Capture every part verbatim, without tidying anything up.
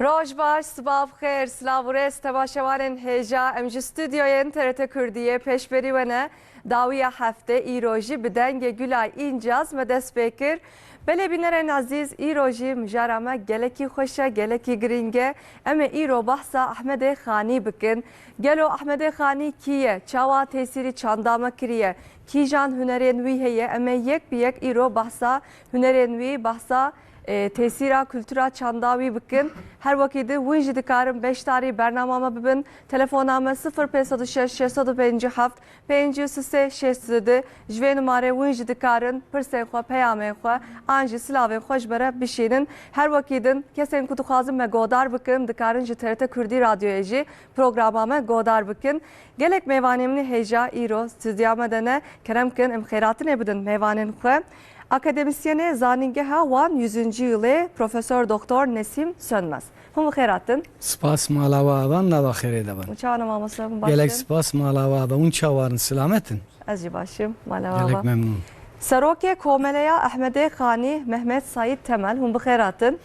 Roj baş, sibav xêr, silav û rêz temaşevanên hêja. Em ji stûdyoyên T R T Kurdiyê pêşberî we ne. Dawiya heftê îro jî bi dengê Gulay Încaz me dest pê kir. Belê bînerên ezîz, îro jî mijara me gelekî xweş e, gelekî girîng e. Em ê îro behsa Ehmedê Xanî bikin. Gelo Ehmedê Xanî kî ye? Çawa tesîrî çanda me kiriye? Kîjan hunerên wî heye? Em ê yek bi yek îro behsa hunerên wî, behsa, e, tesîra kultura çanda wî bikin. Her wekî din hûn jî dikarin beşdarî bernama me bibin. Telefona me sifir pênc sed û şeş, şeş sed û pêncî û heft, pêncî û sê, şeş sed û du. Ji vê numarê hûn jî dikarin pirsên xwe, peyamên xwe an jî silavên xwe ji me re bişînin. Her wekî din kesên ku dixwazin me godar bikin, dikarin ji T R T Kurdî Radyoyê jî programa me godar bikin. Gelek mêvanên min ê hêja îro stûdya me de ne. Kerem kin em xêratinê bidin mêvanên xwe. Akademîsyenê Zanîngeha Wan Yüzüncü Yılê Profesor Doktor Nesim Sönmez. Hûn bi xêr hatin. Spas, mala we ava, nava xêrê de bin. Û çawa ne mamoste, hûn baş Gelek in? Spas, mala we ava. Hûn çawa ne, silamet in? Ez jî baş im, mala we ava. Gelek memnûn. Serokê Komeleya Ehmedê Xanî Mehmet Saîd Temel, hûn bi xêr hatin.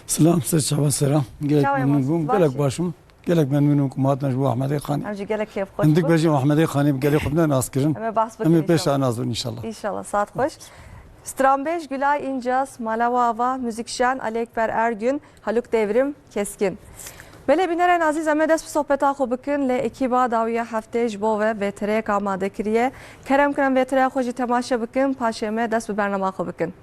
Silam, ser çava sera. Gelek Çawa ye memnûn mamoste, bûm. baş Gelek in? baş im. Gelek memnûn im ku me hatine ji bo Ehmedê Xanî. Em jî gelek kêfxweş Hindik bûn. bejî Ehmedê Xanî bi gelê xwe bine nas kirin. Em ê behs bikin Em ê pêş inşallah. nas bin inşallah. İnşallah, saet xweş. Stranbêj Gülay İncaz, mala we ava, muzîkşan Ali Ekber Ergün, Haluk Devrim Keskin. Belê bînerên ezîz, em ê dest bi sohbeta xwe bikin, lê ekîba dawiya heftê ji bo ve vêtereyek amade kiriye. Kerem kin em vêtereya xwe jî temaşe bikin, paşê em ê dest bi bernama xwe bikin.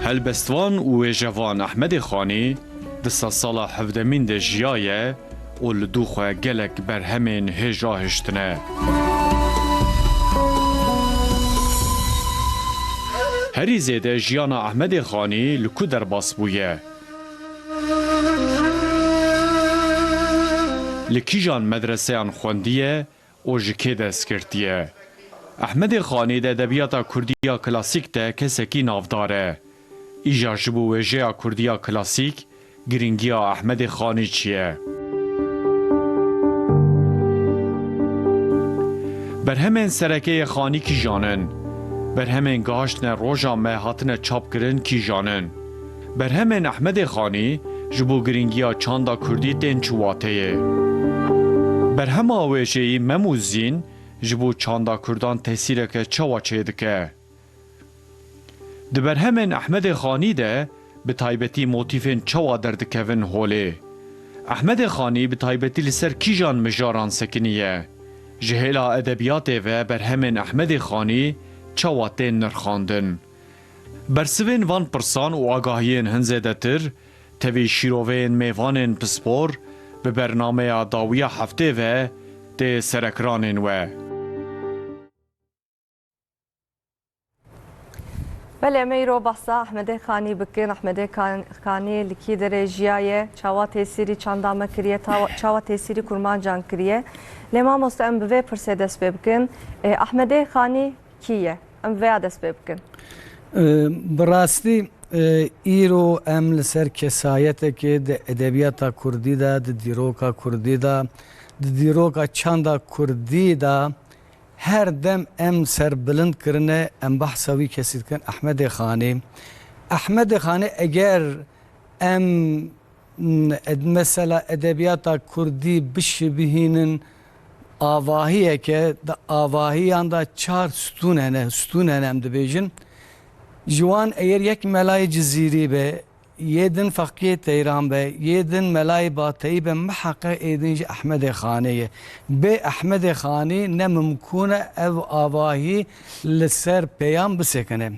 Helbestvan û wêjevan Ehmedê Xanî di sedsala hevdemîn de jiyaye û li dû xwe gelek berhemên hêja hiştine. Herî zêde jiyana Ehmedê Xanî li ku derbas bûye? Li kîjan medreseyan xwendiye û ji kê dest girtiye? Ehmedê Xanî di edebiyata kurdî ya klasîk de kesekî navdar e. Îja ji bo wêjeya kurdî ya klasîk, girîngiya Ehmedê Xanî çi ye? Berhemên sereke yê Xanî kîjan in? Berhemên gihiştine roja me hatine çapkirin kîjan in? Berhemên Ehmedê Xanî ji bo girîngiya çanda kurdî tên çi wateyê? Berhema wêjeyî Mem û Zîn ji bo çanda kurdan tesîreke çawa çêdike? Di berhemên Ehmedê Xanî de bi taybetî motîfên çawa derdikevin holê? Ehmedê Xanî bi taybetî li ser kîjan mijaran sekiniye? Ji hêla edebiyatê ve berhemên Ehmedê Xanî çawa tên nirxandin? Bersivên van pirsan û agahiyên hin zêdetir tevî şîroveyên mêvanên pispor bi bernameya dawiya heftê ve tê serekranên we. Belê, em ê îro behsa Ehmedê Xanî bikin. Ehmedê Kan-, Xanî li kî derê jiyaye, çawa tesîrî çanda me kiriye, tawa-, çawa tesîrî kurmancan kiriye. Lê mamoste, em bi vê pirsê dest pê bikin. E, Ehmedê Xanî kî ye? Em vêya dest pê bikin. E, bi rastî, e, îro em li ser kesayetekê di edebiyata kurdî de, di dîroka kurdî de, di dîroka çanda kurdî de, her dem em serbilind kirine, em behsa wî kesî dikin, Ehmedê Xanî. Ehmedê Xanî, eger em, m, ed-, mesela edebiyata kurdî bişibihînin avahiyeke, di avahiyan de çar stûn hene, stûn hene em dibêjin. Ji wan eger yek melayê Cizîrî be, yê din feqiyê Teyran be, yê din melayê Bateyî be, miheqeq ê din jî Ehmedê Xanê ye. Bê Ehmedê Xanî ne mimkûn e ev avahî li ser peyam bisekine.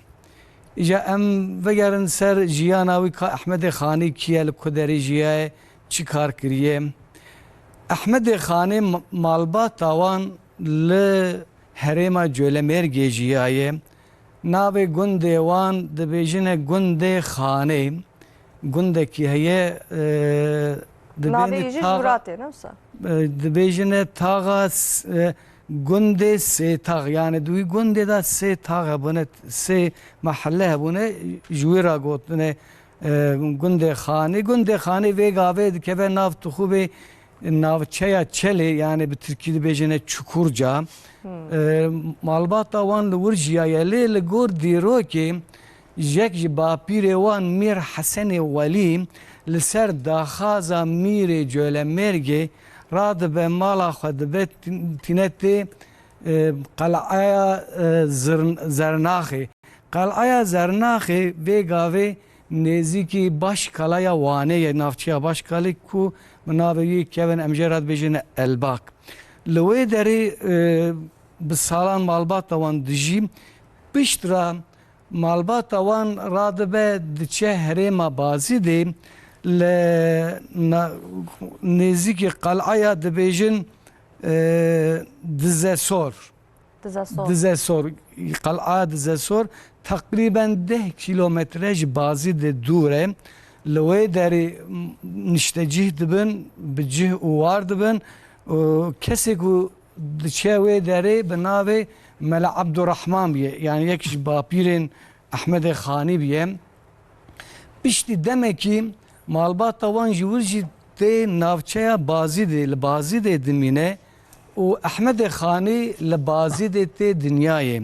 Îja em vegerin ser jiyana wî, ka Ehmedê Xanî kî ye, li ku derê jiyaye, çi kar kiriye. Ehmedê Xanî ma-, malbata wan li herêma Colemêrgê jiyaye. Navê gundê wan dibêjine gundê Xanê. Gundekî heye, e, dibêne Navê jî taxa, Muratê, ne wisa? E, dibêjine taxa s-, e, gundê Sêtax. Yani di wî gundê de sê tax hebûne, sê mahelle hebûne, ji wî re gotine, e, gundê Xanê. Gundê Xanê vê gavê dikeve nav Tixûbê navçeya Çelê, yani bi tirkî dibêjine Çukurca. E, malbata wan li wir jiyaye, lê li gor dîrokê yek ji bapîrê wan Mîr Hesenê Welî li ser daxaza Mîrê Colemêrgê radibe mala xwe dibe tî-, tîne tê, e, Qel'aya, e, Zirn-, Zernaxê. Qel'aya Zernaxê vê gavê nêzîkî Başkala ya Wanê ye, navçeya Başkalê ku bi navê wî kevin em jê re dibêjin Elbak. Li wê derê, e, bi salan malbata wan dijî, pişt re malbata wan radibe diçe herêma Bazîdê, li na-, nêzîkî qel'aya dibêjin, e, Dizesor. Dizesor. Dizesor, qel'a Dizesor teqrîben deh kîlometre ji Bazîdê dûr e. Li wê derê, m-, niştecih dibin, bi cih û war dibin. Û kesê ku diçe wê derê bi navê Mele Abdurrahman bûye. Yani yek ji bapîrên Ehmedê Xanî bûye. Piştî demekî malbata wan ji wir jî tê navçeya Bazîdê, li Bazîdê dimîne û Ehmedê Xanî li Bazîdê tê dinyayê.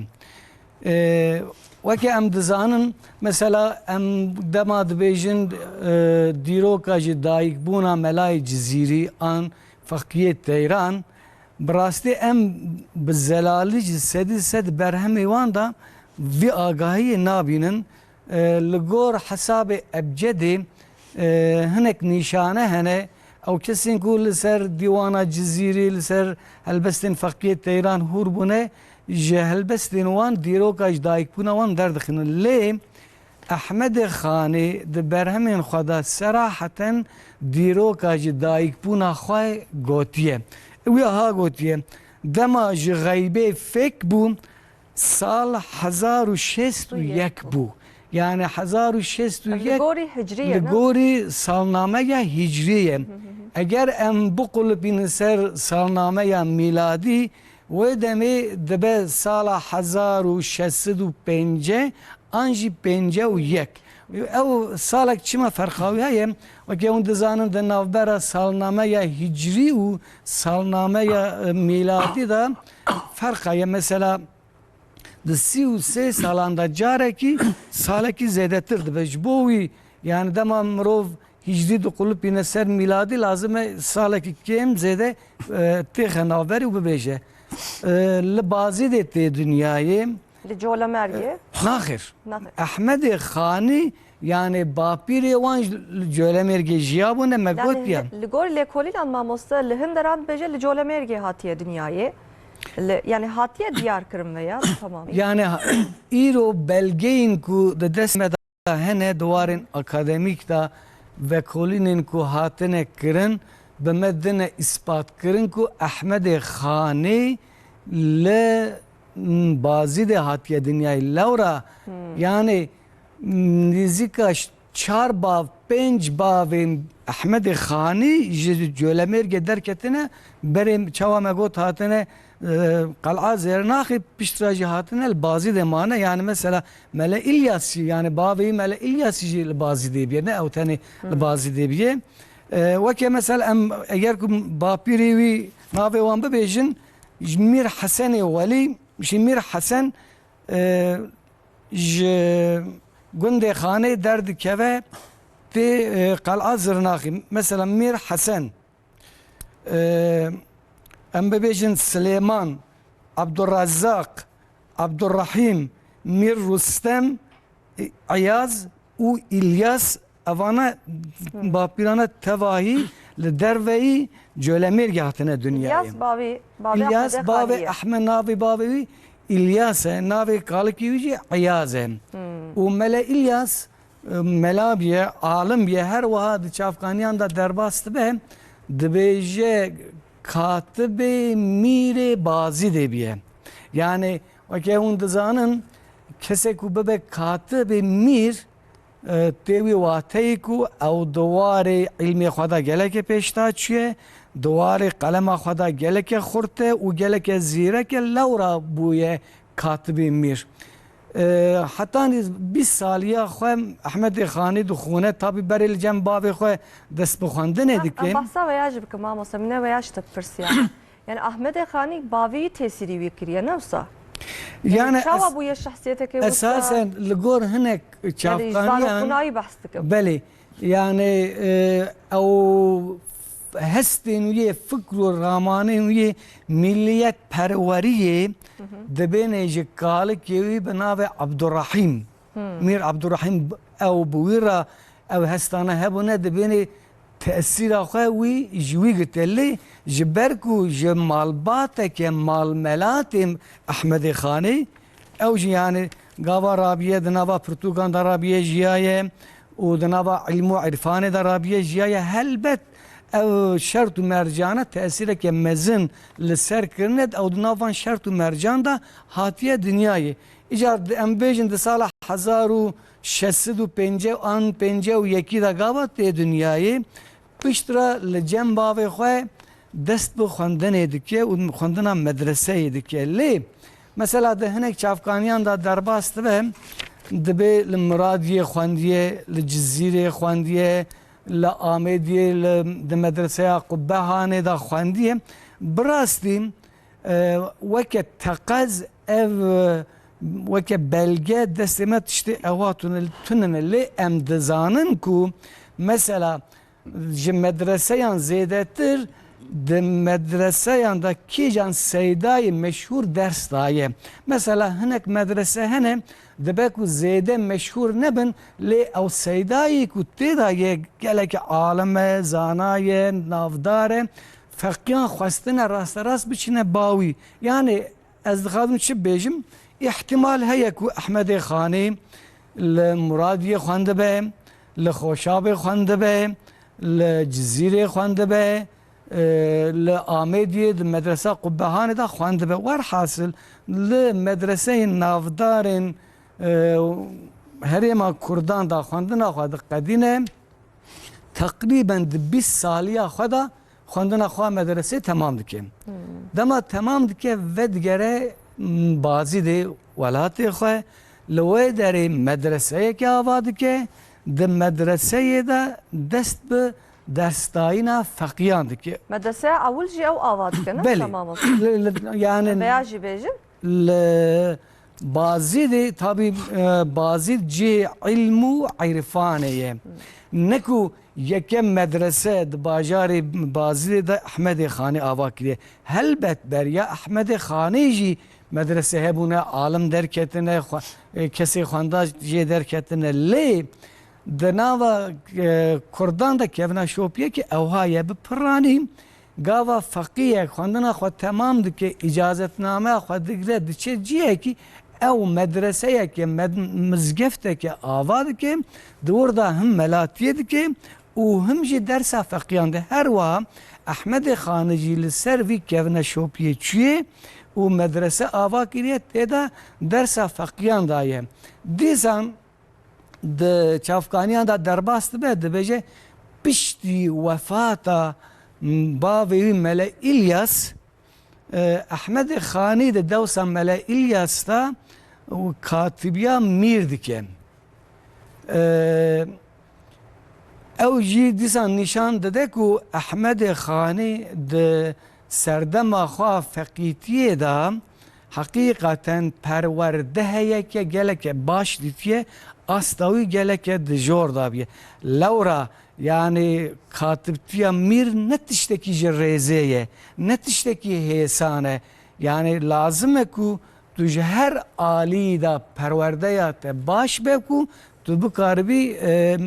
Ee, weke em dizanin, mesela em dema dibêjin, e, dîroka ji dayikbûna Melayê Cizîrî an Feqiyê Teyran, bi rastî em bi zelalî ji sedî sed berhemê wan de vî agahiyê nabînin. E, li gor hesabê Ebcedê, e, hinek nîşane hene. Ew kesên ku li ser dîwana Cizîrî, li ser helbestên Feqiyê Teyran hûr bûne, ji helbestên wan dîroka ji dayikbûna wan derdixînin. Lê Ehmedê Xanê di berhemên xwe de seraheten dîroka ji dayikbûna xwe gotiye. Wî aha gotiye, dema ji xeybê fêk bû, sal hezar û şêst û yek bû. Yani hezar û şêst û yek Li gorî hicrî ye, li ne? Gorî salnameya hicrî ye. Eger em biqulipînin ser salnameya mîladî, wê demê dibe sala hezar û şeş sed û pêncî an jî pêncî û yek. Ew salek çima ferqa wî heye? Weke hûn dizanin, di navbera salnameya hicrî û salnameya, e, mîladî de ferqa ye. Mesela, di sî û sê salan de carekî salekî zêdetir dibe. Ji bo wî, yani dema mirov hicrî diqulipîne ser mîladî, lazim e salekî kêm zêde, e, têxe navberê û bibêje. E, li Bazîdê tê dinyayê. Li Colemêrgê? E, naxêr. Naxêr. Ehmedê Xanî, yani bapîrê wan ji, li Colemêrgê jiyabûne, me Yani gotiye. Li, li gor lêkolînan mamoste li hin deran dibêje li Colemêrgê hatiye dinyayê. Li, yani hatiye diyar kirin veya tamamî? Yani ha-, îro belgeyên ku di dest me de hene, di warên akademîk de vekolînên ku hatine kirin, bi me dine îspat kirin ku Ehmedê Xanê li Bazîdê hatiye dinyayê. Lewra, yani, nêzîka ş-, çar bav, pênc bavên Ehmedê Xanî ji Colemêrgê derketine, berê çawa me got hatine, e, Qel'a Zernaxê, piştre jî hatine li Bazîdê mane. Yani mesela Mele İlyas jî, yani bavê wî Mele İlyas jî li Bazîdê bûye, ne ew tenê li Bazîdê bûye. E, weke mesela em eger ku bapîrê wî navê wan bibêjin, ji Mîr Hesenê Welî, ji Mîr Hesen, e, ji gundê Xanê derdikeve tê, e, Qel'a Zirnaxî. Mesela Mîr Hesen, e, em bibêjin Silêman, Abdurrezzaq, Abdurrahîm, Mîr Rustem, Eyaz û Îlyas, evana bapîrana tevahî li derveyî Colemêrgê hatine dinyayê. Îlyas bavê, bavê Îlyas Ehmedê bavê Xanî ye. Ehmed, navê bavê wî Îlyas e, navê kalikî wî jî Eyaz e. Û Mele Îlyas, e, mela bûye, alim bûye, her wiha di çavkaniyan de derbas dibe, dibêje katibê mîrê Bazîdê bûye. Yani weke hûn dizanin, kesê ku bibe katibê mîr, e, tê wî wateyê ku ew di warê îlmê xwe de gelekê pêşda çûye, di warê qelema xwe de gelekê xurt e û gelekê zîrek e, lewra bûye katibê mîr. E, hetanî bîst saliya xwe Ehmedê Xanî dixwîne, tabî berê li cem bavê xwe dest bi xwendinê Em, em dike. Behsa veya jî bikim, mamoste, min ne veya jî te pirsiya. Yani Ehmedê Xanî bavî wî tesîrî wî kiriye, ne wisa? Yani Yani es-, çawa bûye şahsiyeteke wisa? Esasen li gor hinek Yani ji çavkaniyan, zanokbûna wî behs dikim. Belê. Yani, e, ew hestên wî yê, fikr û ramanên wî yê milliyetperweriyê Hı hı. dibêne ji kalikê wî bi navê Abdurrahîm. Hmm. Mîr Abdurrahîm, ew bi wî re ew hestane hebûne, dibêne tesîra xwe wî ji wî girtiye. Lê ji ber ku ji malbateke malmelatê Ehmedê Xanê, ew jî yani gava rabiye di nava pirtûkan de rabiye jiyaye û di nava ilm û irfanê de rabiye jiyaye, helbet ev şert û mercana tesîreke mezin li ser kirine, ew di nav van şert û mercan de hatiye dinyayê. Îcar di, em bêjin di sala hezar û şeş sed û pêncî an pêncî û yekî de gava tê dinyayê, piştre li cem bavê xwe dest bi xwendinê dike û xwendina medreseyê dike. Lê mesela di hinek çavkaniyan de derbas dibe, dibê li Miradiyê xwendiye, li Cizîrê xwendiye, li Amêdiyê, li, di medreseya Qubbehanê de xwendiye. Bi rastî, e, weke teqez ev, e, weke belge destê me tiştê ewa tune-, tunine. Lê em dizanin ku mesela ji medreseyan zêdetir di medreseyan de kîjan seydayê meşhûr ders daye. Mesela hinek medrese hene, dibe ku zêde meşhûr nebin, lê ew seydayê ku tê de ye gelekî alim e, zana ye, navdar e, feqiyan xwestine rasterast biçine ba wî. Yani ez dixwazim çi bêjim? Îhtimal heye ku Ehmedê Xanî li Muradiyê xwendibe, li Xoşabê xwendibe, li Cizîrê xwendibe, e, li Amêdiyê di medresa Qubbehanê de xwendibe. Werhasil li medreseyên navdarên, e, herêma Kurdan de xwendina xwe diqedîne. Teqrîben di bîst saliya xwe de xwendina xwe medresê temam dike. Hmm. Dema temam dike, vedigere, m, Bazîdê welatê xwe, li wê derê medreseyekê ava dike, di medreseyê de dest bi dersdayîna feqiyan dike. Medreseya ewil jî ew ava dike, ne? Belê. Tamam olsun. Li, li, yani Veya jî bêjin? Li Bazîdê, tabî, e, Bazîd cihê ilm û îrfanê ye. Ne ku yekem medrese di bajarê Bazîdê de Ehmedê Xanî ava kiriye. Helbet beriya Ehmedê Xanî jî medrese hebûne, alim derketine, xwe-, e, kesê xwenda jê derketine. Lê di nava, e, Kurdan de kevna şopiyekê ewha ye bi piranî. Gava feqiyek xwendina xwe temam dike, îcazetnameya xwe digre, diçe cihekî, ew medreseyeke, med-, mizgefteke ava dike, di wir de him melatiyê dike û him jî dersa feqiyan de. Her wiha Ehmedê Xanî jî li ser vî kevneşopiyê çûye û medrese ava kiriye, tê de dersa feqiyan daye. Dîsan di çavkaniyan de derbas dibe, dibêje, piştî wefata bavê wî Mele Îlyas, e, Ehmedê Xanî di dewsa Mele Îlyas de û katibiya mîr dike. E, ew jî dîsa nîşan dide ku Ehmedê Xanî di serdema xwe feqîtiyê de heqîqeten perwerdeheyeke geleke baş dîtiye, asta wî geleke di jor de bûye. Lewra, yanî katibtiya mîr ne tiştekî ji rêzê ye, ne tiştekî hêsan e. Yanî lazim e ku tu ji her alî de perwerdeya te baş be ku tu bikaribî, e,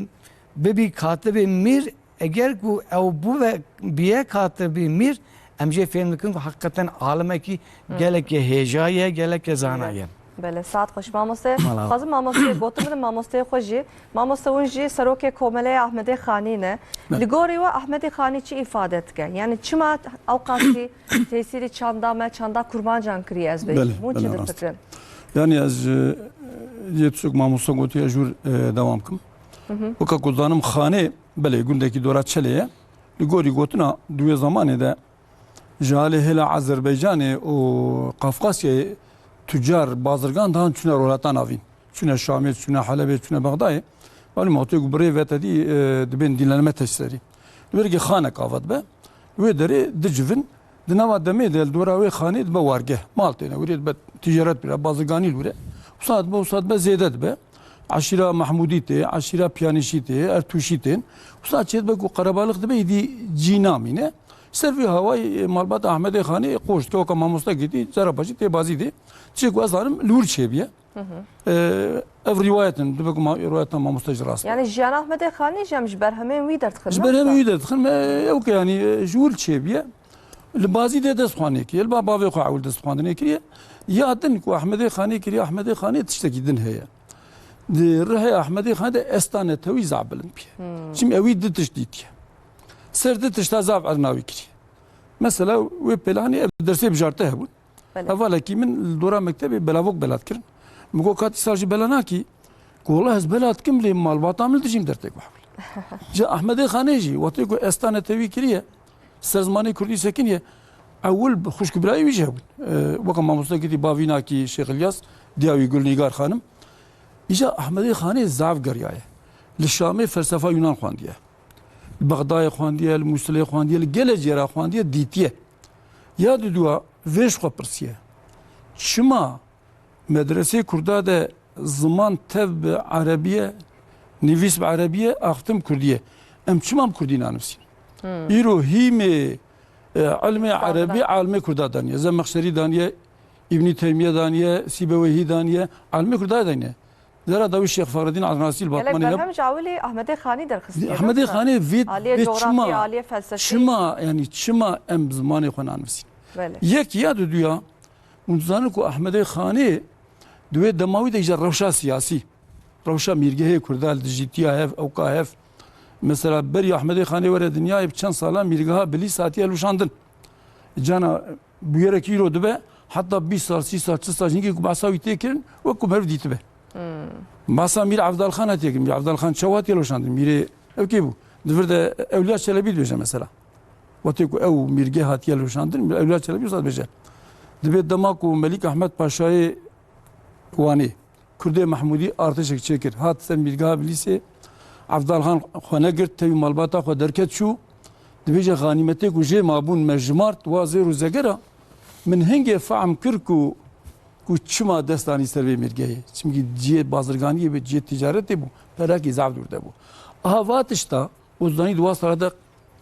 bibî katibê mîr. Eger ku ew bûve, biye katibî mîr, em jê fêm dikin ku heqîqeten alimekî Hı. gelekê hêja ye, gelekê zana ye. Belê, saet xweş mamoste. Mala. Xwazim mamosteyê gotin bidim, mamosteyê xwe jî. Mamoste, hûn jî serokê Komeleya Ehmedê Xanî ne. Ne. Li gorî we Ehmedê Xanî çi îfade dike? Yani çima ewqasî tesîrî çanda me, çanda kurmancan kiriye, ez bêjim? Belê, Hûn çi belê, rast. difikirin? Yani ez, e, yê tiştek mamoste gotiye jûr, e, dewam kim. Hı hı. Weka ku zanim Xanê, belê, gundekî dora Çelê ye. Li gorî gotina di wê zemanê de ji alî hêla Azerbaycanê û Qafqasyayê tucar, bazirgan dihan çûne rojhilata navîn. Çûne Şamê, çûne Helebê, çûne Bexdayê. Malûm e, wextê ku bi rê ve te dî, e, dibên dînlenme teşserî. Li ber kê xanek ava dibe. Wê derê dicivin. Di nava demê de li dora wê xanê dibe wargeh. Mal têne wîrê, dibe ticaret bira, bazirganî li wîrê. Wisa dibe, wisa dibe, zêde dibe. Eşîra Mehmûdî tê, eşîra Piyanîşî tê, Ertûşî tên. Wisa çê dibe ku qerebalix dibe, îdî cî namîne. Ser vê hawayê, e, malbata Ehmedê Xanê qoşt ke weke mamoste gotî, cara paşî tê bazî dê. Çê ku ez zanim li wir çêbiye. E, ev rîwayet in, dibe ku ma-, rîwayeta mamoste jî rast e. Yani jiyana Ehmedê Xanê jî em ji berhemên wî derdixin, Ji ne berhemên wisa? wî derdixin, me, ew ke, yani, e, ji wir çêbiye. Li bazî dê dest xwe nêkiriye, li ba bavê xwe ewil dest xwendinê kiriye. Ya din ku Ehmedê Xanê kiriye, Ehmedê Xanê tiştekî din heye. Di rihê Ehmedê Xanê de esta netewî zaf bilind bûye. Çim ewî du tişt dîtiye. Ser du tişta zaf erna wî kiriye. Mesela wê pêlanê ev dersê bijarte hebûn. Belê. Hevalekî min li dora mektebê belavok belat kirin. Min got, "Ka tu îsal jî bela nakî?" Ku, "Wela ez bela dikim, lê malbata min li dijî min dertê guh." Ji Ehmedê Xanê jî, wextê ku esta netewî kiriye, ser zimanê kurdî sekiniye, ewil xwişk birayê wî jî hebûn. E, weke mamoste gotî, bavînakî Şêx Îlyas, diya wî Gulnîgar Xanim. Îca Ehmedê Xanê zaf geriyaye. Li Şamê felsefa Yunan xwendiye. Li Bexdayê xwendiye, li Mûsilê xwendiye, li gelek cêra xwendiye, dîtiye. Ya didûa vê ji xwe pirsiye. Çima medresê kurda de ziman tev bi erebî ye, nivîs bi erebî ye, axiftin bi kurdî ye? Em çima bi kurdî nanivîsîn? Îro hîmê, e, ilmê erebî alimê kurda daniye. Zemexşerî daniye, Îbnî Teymîye daniye, Sîbeweyhî daniye, alimê kurda daniye. Dera dawî Şêx Fexredîn Eznasî li Gelek Batmanê heb. berhem ji ewilî Ehmedê Xanî derxistiye, Ehmedê dostlar. Xanê vê, Aliyê vê coğrafya, çima, aliyê felsefeyê. çima, yani çima em zimanê xwe nanivîsîn? Belê. Yek ya didûya, hûn dizanin ku Ehmedê Xanê di wê dema wî de îja rewşa siyasî, rewşa mîrgehê kurda li dijîtiya hev, ewka hev. Mesela berî Ehmedê Xanê were dinyayê bi çend sala mîrgeha Bilîs hatiye hilweşandin. Cana bûyerekî îro dibe, heta bîst sal, sî sal, çil sal hingê ku behsa wî tê kirin, wek ku meriv dîtibe. Behsa Mîr Evdal Xan hatiye kirin. Mîr Evdal Xan çawa hatiye hilweşandin? Mîrê ew kê bû? Di vir de Ewliya Çelebî dibêje mesela. Wextê ku ew mîrgeh hatiye hilweşandin, Ewliya Çelebî wisa dibêje. Dibê dema ku Melîk Ehmed Paşayê Wanê Kurdê Mehmûdî artêşek çêkir. Hat ser mîrgeha Bilîsê. Evdal Xan xwe negirt, tevî malbata xwe derket çû. Dibêje, xanîmetê ku jê mabûn me jimart, wa zêr û zegera. Min hingê fehm kir ku, ku çima dest danî ser vê mîrgehê. Çimkî cihê bazirganiyê bû, cihê ticaretê bû, perakî zaf dûr de bû. Aha va tişta, û zanî di wa sala de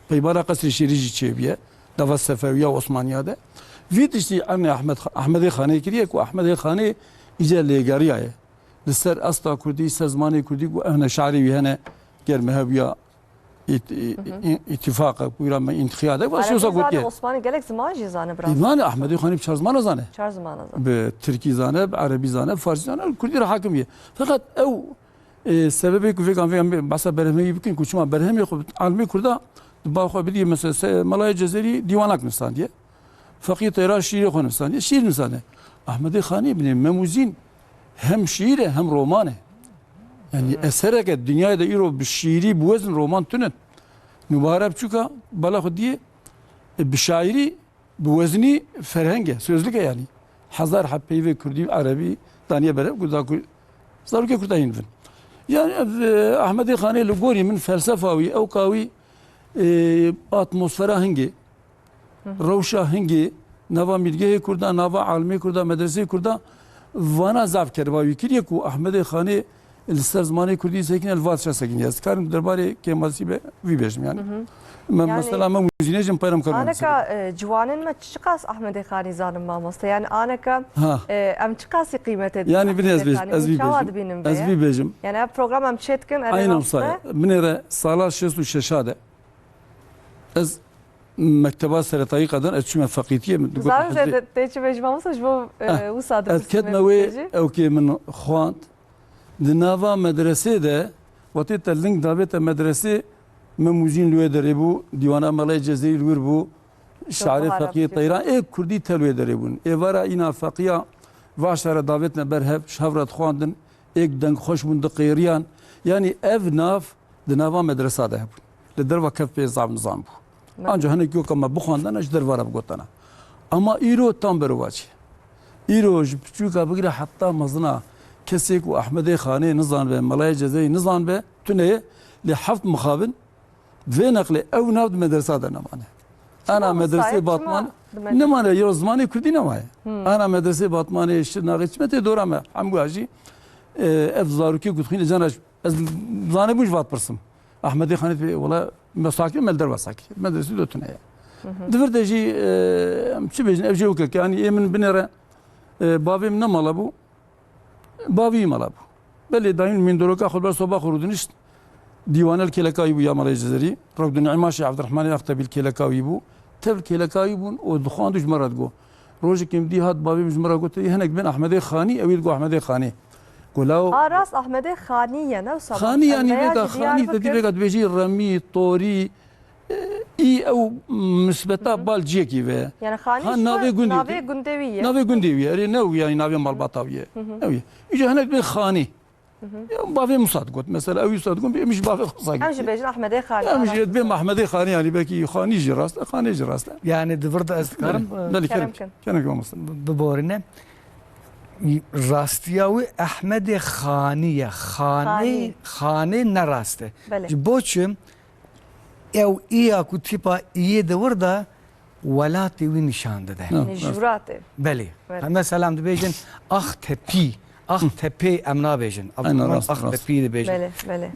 Peymana Qesrê Şêrî jî çêbûye, dava Sefewiya Osmaniya de. Vî tiştî ernê Ehmed, Ehmedê Xanê kiriye ku Ehmedê Xanê îce lêgeriyaye. Li ser asta kurdî, ser zimanê kurdî ku ehne şarê wî hene, ger me hebûya ît-, î-, Hı hı. î-, îtîfaq e, ku îra me întixiyat e, va Erebî şêwsa zane, gotiye. Osmanî gelek ziman jî zane, bira. Îman Ehmedê Xanê bi çar zimana zane. Çar zimana zane. Bi tirkî zane, bi erebî zane, bi farsî zane, kurdî re hakim ye. Feqet ew Ê, sebebê ku vêkan vê em behsa berhemê wî bikin ku çima berhemê xwe bi alimê kurda di ba xwe bidî, mesela se-, Melayê Cezerî dîwanak nivîsandiye. Feqî Teyran şîîrê xwe nivîsandiye. Şîîr nivîsane. Ehmedê Xanê binê Mem û Zîn hem şîîr e hem roman e. Yani Hı hı. esereke dinyayê de îro bi şîîrî bi wezn roman tune. Nûbahara biçûka bala xwe diyê, e, bi şaîrî Bi weznî ferheng e, sözlük e yani. Hezar heb peyvê kurdî, erebî daniye bere, ku da ku zarokê kurda hîn bin. Yani ev, e, Ehmedê Xanê li gorî min felsefa wî, ewka wî, e, atmosfera hingê, Hı hı. rewşa hingê, nava mîrgehê kurda, nava alimê kurda, medreseyê kurda, vana zaf keriba wî kiriye ku Ehmedê Xanê Li ser zimanê kurdî sekine, li va tişta sekine. Ez karim derbarê kêmasî be vî bêjim yani. Hı hı. Me, Yani mesela me muzînê jin peyram karim. Aneka, e, ciwanên me çiqas Ahmedê Xanî zanin mamoste? Yani aneka, Ha. e, em çiqasî qîmetê didin Yani binê ez Ahmedê bêj-, Xanî? ez Hûn vî çawa bêjim. dibînin Ez vê? vî bêjim. Yani ev program em çê dikin, erê Aynen mamoste. wisa. Binê re sala şêst û şeş de ez mekteba seretayî qeden ez çûme feqîtiyê. Min digot Zaten Hizrê- te, te çi bêjim mamoste ji bo, e, Eh, wisa ez dipirsim ketme ê wê, bêjî. ew kê min xwand. Di nava medresê de, wextê te ling davête medresê, Mem û Zîn li wê derê bû, dîwana Melayê Cezerî li wir bû, şairê Bahar Feqiyê Abdullah. Teyran, ê kurdî te li wê derê bûn. Êvara îna feqiya vaşa re davêtine ber hev, ji hev re dixwandin, êk deng xweş bûn, diqêriyan. Yanî ev nav di nava medresa de hebûn. Li derva kev pê zaf nizam bû. Me- Anca hinek yoka me bixwandana, ji derva re bigotana. Ama îro tam berovacî. Îro ji piçûka bigire heta mezina kesê ku Ehmedê Xanê nizanbe, Melayê Cezerî nizanbe, tune ye, lê heft mixabin vê neqlê ew nav di medresa de nemane. Ana medresê Batman nemane, ya zimanê kurdî nemaye. Ana medresê Batmanê, Şirnaxê, çime tê dora me, hemûya jî, e, ev zarokê ku dixwîne cana, ez zanibû ji vat pirsim. Ehmedê Xanê dibê, wela me sakî, me li derva sakî. Medresî de tune ye. Di vir de jî, e, em çi bêjin, ev jê wekek, yanî ê min binêre, e, bavê min ne mala bû, bavî mala bû. Belê dayîn mîndoroka xwe ber soba xwe rûdinişt. Dîwane li kêleka wî bû ya Melayê Cezerî. Rewdun Îmaşê Evdirehmanê Extebî li kêleka wî bû. Tev li kêleka wî bûn û dixwand û ji me re digo. Rojekê min dî hat bavê min ji me re got, hinek bên Ehmedê Xanî, ew ê digo Ehmedê Xanê. Go law. A rast Ehmedê Xanî ye, ne wisa? Xanî, yanî vêga Xanî te dî vêga dibêjî remî, torî, î ew nisbeta bal ciyekî ve. Yani Xanî ha, navê gundê wî ye. Navê gundê wî ye. Erê ne ew, yanî navê malbata wî ye. Ew ye. Îca hinek bên Xanî. Ya, bavê Musa digot. Mesela ew Musa digot, em ji bavê xwe sakî. Em jî bêjin Ehmedê Xanî. Em jî bêm Ehmedê Xanî, yanî belkî Xanî jî rast e, Xanê jî rast e. Yani di vir de ez dikarim, belê, e, kerem kin. Kerem kin, mamoste. Biborîne. Rastiya wî Ehmedê Xanî ye. Xanî, Xanê ne rast e. Belê. Ji bo çi? Ew î ya ku tîpa îyê di wir de welatê wî nîşan dide. Nî jûratê. Belê. Belê. Mesela em dibêjin Ax Tepî, Ax Tepê em nabêjin. Ax Tepî dibêjin. Belê, belê.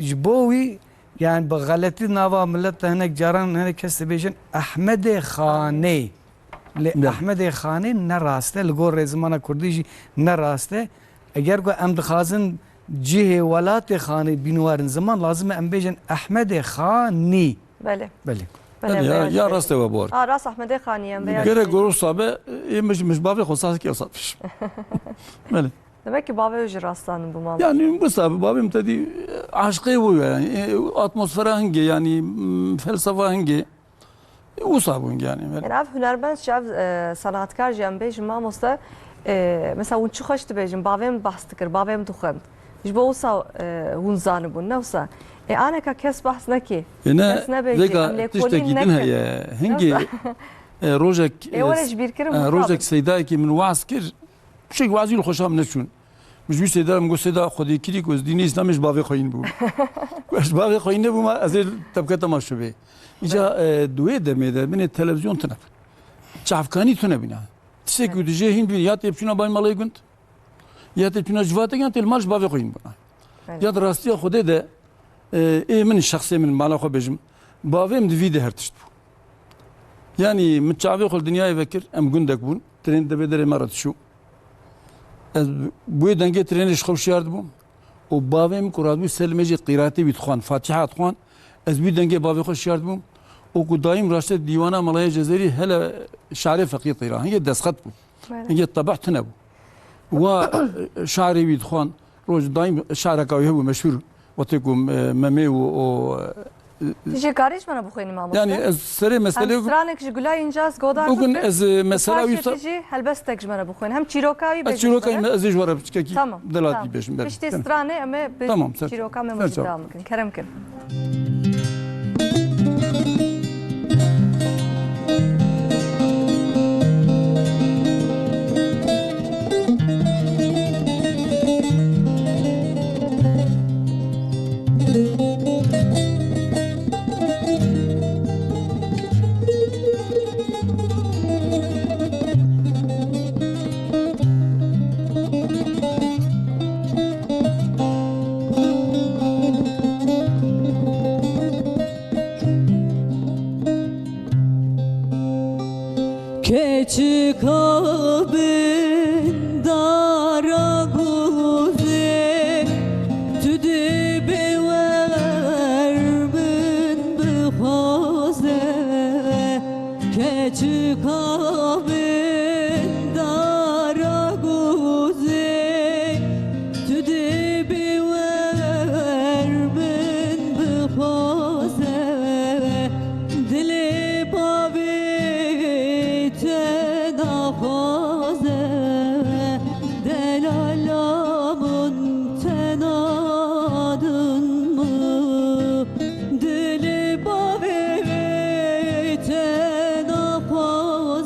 Ji bo wî, yani bi xeletî nava milet de hinek caran hinek kes dibêjin Ehmedê Xanê. Lê Ehmedê Xanê ne rast e, li gor rêzimana kurdî jî ne rast e. Eger ku em dixwazin cihê welatê Xanê bînwarin ziman, lazim e em bêjin Ehmedê Xanî. Belê. Belê. Belê, ya rast e we bor. A, rast Ehmedê Xanî em vê. Gerek goro sabe, ê min ji, min ji bavê xwe saz kir satmiş. Belê. Demek ki bavê jî rast zanin bû mala. Yani bu sabe bavê min te dî aşqê bû yani. E, atmosfera hingê yani, m, felsefa hingê. E, wisa bûn yani. Yani ev hunermend jî, ev, e, sanatkar jî em bêjin mamoste, e, mesela hûn çi xweş dibêjin, bavê min behs dikir, bavê min dixwend. Ji bo wisa, e, hûn zanibûn, ne wisa? E, aneka kes behs nekê. E, ne, kes nebêjî, vêga em lêkolîn tiştekî din nekin. Heye. Hingê, e, rojek, e, were ji bîr kirin, e, rojek seydayekî min waz kir, tiştek wazî li xweşa min neçûn. Min ji wî seyda, min got, "Seyda, Xwedê kirî ku ez dînê Îslamê ji bavê xwe hîn bûm." Ku ez ji bavê xwe hîn nebûma, ez ê tebketa ma şubê. Îca, e, di wê demê de binê televîzyon tune. Çavkanî tune bîna. Tiştek ku dijê hîn bî, ya tê biçûna bay malê gund, ya tê biçûna civatek, ya tê li mal ji bavê xwe hîn bûna. Ya di rastiya Xwedê de, e, ê min, şexsê min, mala xwe bêjim, bavê min di vî de her tişt bû. Yanî min çavê xwe li dinyayê vekir, em gundek bûn, trên devê derê me re diçû. Ez bi wê dengê trênê ji xew şiyar dibûm û bavê min ku radibû ser limêjê qîratê wî dixwand, Fatîha dixwand, ez bi wî dengê bavê xwe şiyar dibûm û ku dayîm raşte dîwana Melayê Cezerî hele şarê feqîr teyra, hingê destxet bû, hingê tebeh tune bû. Wa, e, şarê wî dixwand, roj dayîm şareka wî hebû meşhûr, wextê ku, e, Memê û o, e, Tijî karî ji me re bixwînî mamoste? Yani ez serê meselê... Em stranek ji Gulay Încaz godan... Bugün ez, e, mesela wî... Tijî helbestek ji me re bixwîn. Hem çîroka wî bêjin. Ez çîroka wî, ez ê ji we re piçkekî delatî bêjim. Belê. Piştî stranê em ê bi çîroka me mûjî dewam bikin. Kerem kin. Keçika bin dara guzê, tu dibê wer min bixwaze. Keçika bin dara guzê, tu dibê wer min bixwaze. Dilê bavê te naxwaze, delala min tena din min. Dilê bavê te naxwaze.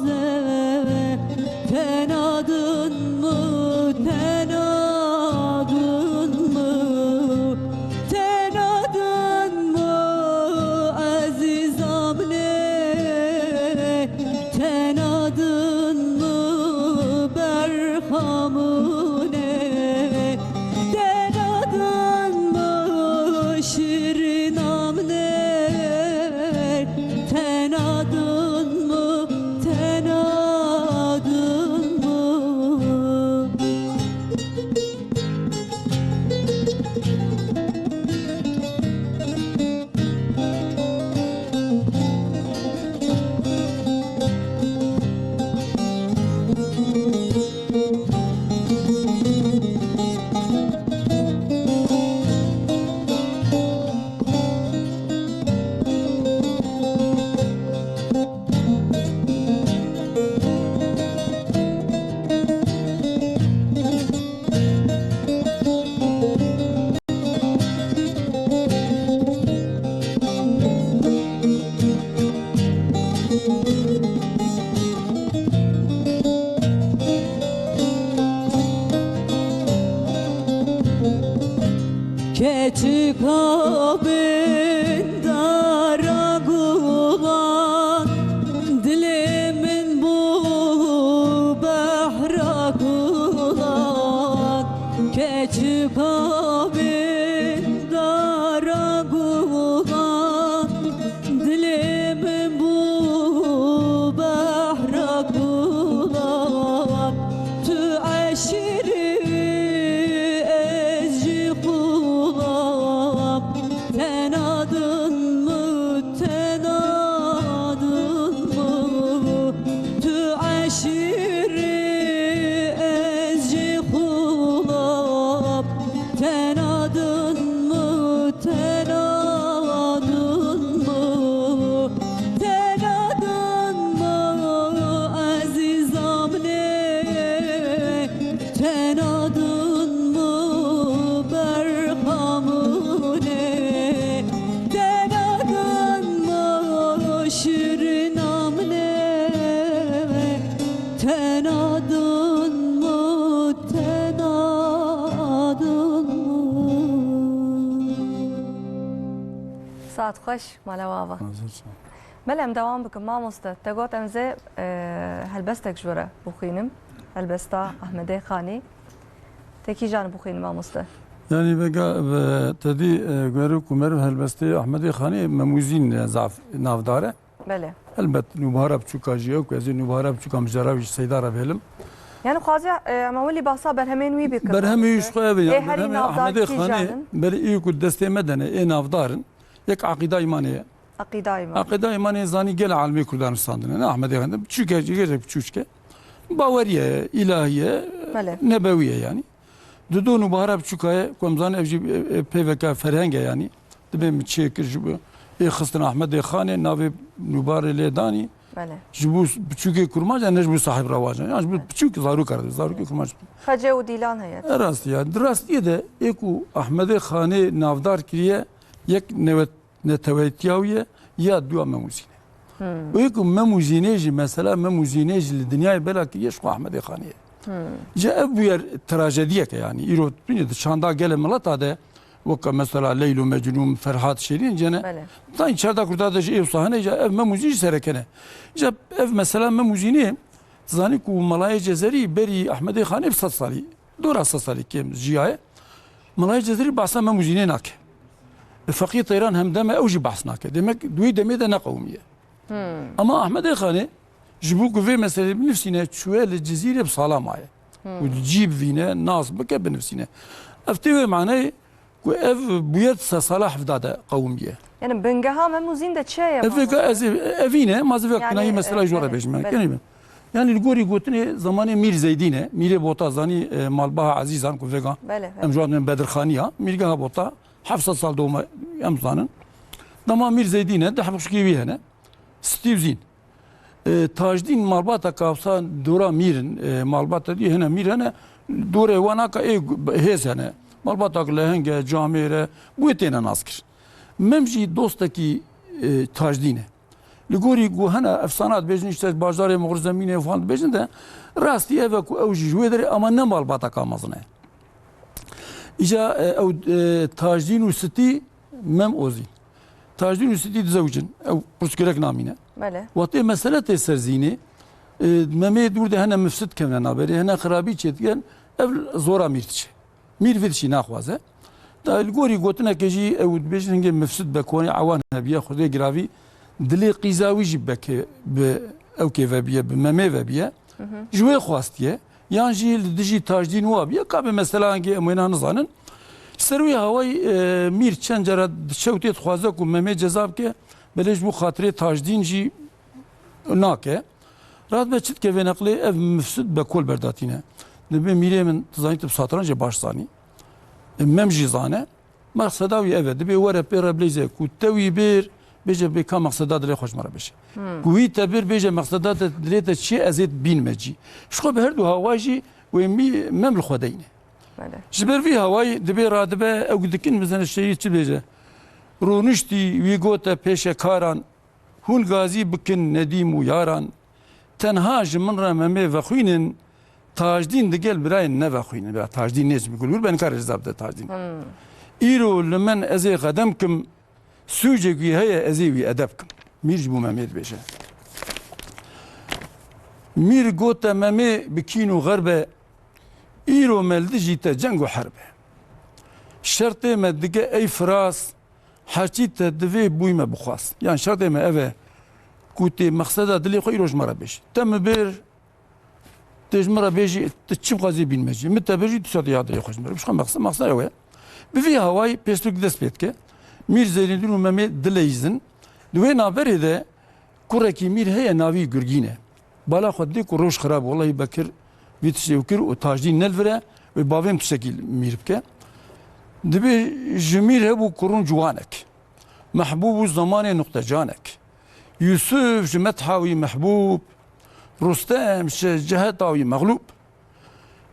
Şirin amne tenadın mı, tenadın mı? Saet xweş, mala we ava. Hazır sağ ol. Belê, em dewam bikin, mamoste. Te got em zê, e, helbestek ji we re bixwînim. Helbesta Ahmedê Xanî. Te kîjan bixwînim, mamoste? Yani vega, ve, te dî, e, guherî ku meriv helbestê Ahmedê Xanî Memûzîn, e, zaf navdar e. Belê. Helbet nûbahara biçûka jî ew ku ez ê nûbahara biçûka mijara wî ji Seyda re bihêlim. Yani xwaziya, e, em ewilî bahsa berhemên wî bikin. Berhemê wî ji xwe ev e, Ê yani herî berhemê navdar Ahmedê Xanê, kîjan in? Berê ê ku destê me de ne, ê navdar in. Yek Eqîda Îmanê ye. Eqîda Îmanê. Eqîda Îmanê zanî gelek alimê Kurdan nusandine, ne Ahmedê Xanê. Biçûk e, gelek biçûk e. Baweriye ye, îlahiye, Belê. Nebewî ye yani. Di do nûbahara biçûka ye, ku em zanin ev jî, e, e, peyveka ferheng e yani. Dibê min çê kir ji bo ê xistin Ahmedê Xanê, navê nûbarê lê danî. Belê. Ji bo biçûkê kurmanc e, ne ji bo sahib rewacan. Yan ji bo Belê. Biçûk zarok e, zarokê kurmanc. Xecê û dîlan heye. E, rastî ya. Di rastiyê de ê ku Ahmedê Xanê navdar kiriye, yek newet-, neteweytiya wî ye, ya dua Memûzîn e. Hmm. Û ê ku Memûzînê jî, mesela Memûzînê jî li dinyayê bela kiriye, ji xwe Ahmedê Xanê ye. Hmm. Ji ev bûyer trajediyek e yani. Îro di çanda gelê mileta de, weke mesela Leyl û Mecnûn, Ferhat, Şêrîn, cene. Belê. Tayîn çarda Kurda de jî ê wisa hene, ji ev Memûzîn jî sereke ne. Ji ev mesela Memûzînê, zanî ku Melayê Cezerî berî Ahmedê Xanê bi sed salî, dora sed salî kêm jiyaye. Melayê Cezerî behsa Memûzînê nake. E, Feqî Teyran hemdem e, ew jî behs nake. Demek di wî demê de neqewimiye. Hmm. Ama Ahmedê Xanê ji bo ku vê meselê binivîsîne, çûye li Cizîrê bi sala maye. Hmm. Û cî bivîne, nas bike, binivîsîne. Ev tê wê maneyê ku ev bûye di sesala hevda de qewimiye. Yani bingeha Memûzîn de çi ye, Ev vêka mamoste? Ez ê, evîne, ma zivek Yani, kunayî mesela e, ji we re evet, bêjim. belê. Kenî min. Yani li gorî gotinê zamanê Mîr Zeydîn e. Mîrê Bota zanî, e, malbaha Ezîzan ku vêga Belê, em belê. ji wan Bedirxaniya. Mîrgeha Bota heft sed sal dewma em zanin. Dema Mîr Zeydîn e, deh bixşikê wî hene. Stî û Zîn. E, Tajdîn malbata ka wisa dora mîr in, e, malbata dî hene mîr hene, dorê wan aka ê hêz hene. Malbata ku leheng e, camêr e, bûyê têne nas kir. Mem jî dostekî, e, Tajdîn e. Li gorî ku hene efsana dibêjin, işte bajarê Mixur Zemînê û falan dibêjin de, rastî ev e ku ew jî ji wê derê ama ne malbata ka mezin e. Îca, e, ew, e, Tajdîn û Sitî Mem Ozîn. Tajdîn û Sitî dizewicin. Ew pirsgirêk namîne. Belê. Wextê mesele tê ser zînê, e, Memê dûr de hene mifsid kevne naberê, hene xirabî çê dikin, ev zora mîr diçe. Mîr vê dişî naxwaze. Da li gorî gotineke jî ew dibêjin hingê mifsid be konê ewan hebiye, Xwedê giravî dilê qîza wî jî beke bi ew kê vebiye, bi Memê vebiye. Hı hı. Ji wê xwastiye. Yan jî li dijî Tajdîn wa biye, ka be mesela hingê em wêna nizanin. Ser wî hawayî, e, mîr çend cara diçe û tê dixwaze ku Memê ceza bike, belê ji bo xatirê Tajdîn jî nake. Rat be çi dike vê neqlê, ev mifsid be kol berdatîne. Dibê mîrê min, tu zanî tu bi satrancê baş zanî. E, Mem jî zane. Mexseda wî ev e. Dibê were pê re bileyze ku te wî bêr, bêje bê ka mexseda dilê xwe ji me re bêje. Hmm. Ku wî te bir bêje mexseda te dilê te çi ye, ez ê bînime cî. Ji xwe bi her du hawa jî wê mî-, Mem li xwe deyne. Belê. Ji ber vî hawayî dibê radibe ew dikin bizane şehîd çi bêje. Rûniştî wî gote pêşekaran, hûn gazî bikin nedîm û yaran. Tenha ji min re Memê vexwînin, Tajdîn digel birayên nevexwînin. Bira Tajdîn nêz bi gul gul ben kar rêza bide Tajdîn. Hmm. Îro li min ez ê xedem kim, sûcek wî heye ez ê wî edeb kim. Mîr ji bo Memê dibêje. Mîr gote Memê bi kîn û xerbe, îro me li dijî te ceng û herbe. Şertê me dige ey firas, herçî te divê bûyme bixwaz. Yan şertê me ev e, ku tê mexseda dilê xwe îro ji me re bêjî. Te min bêr, tê ji min re bêjî, tu çi bixwazî bînme jî. Min te bêjî, tu şertê ya dilê xwe ji min re. Ji xwe mexse-, mexseda ew e. Bi vî hawayî pêştok dest pê dike. Mîr Zeynedîn û Memê dileyîzin. Di wê navberê de kurekî mîr heye navî Gurgîn e. Bala xwe didê ku roj xirab, wellahî Bekir vî tiştê ew kir û Tajdîn ne li vir e, wê bavê min tiştekî mîr bike. Dibê ji mîr hebû kurûn ciwanek. Mehbûb û zemanê nuqtecanek. Yûsif ji metha wî mehbûb. Rustem ji ceheta wî mexlûb.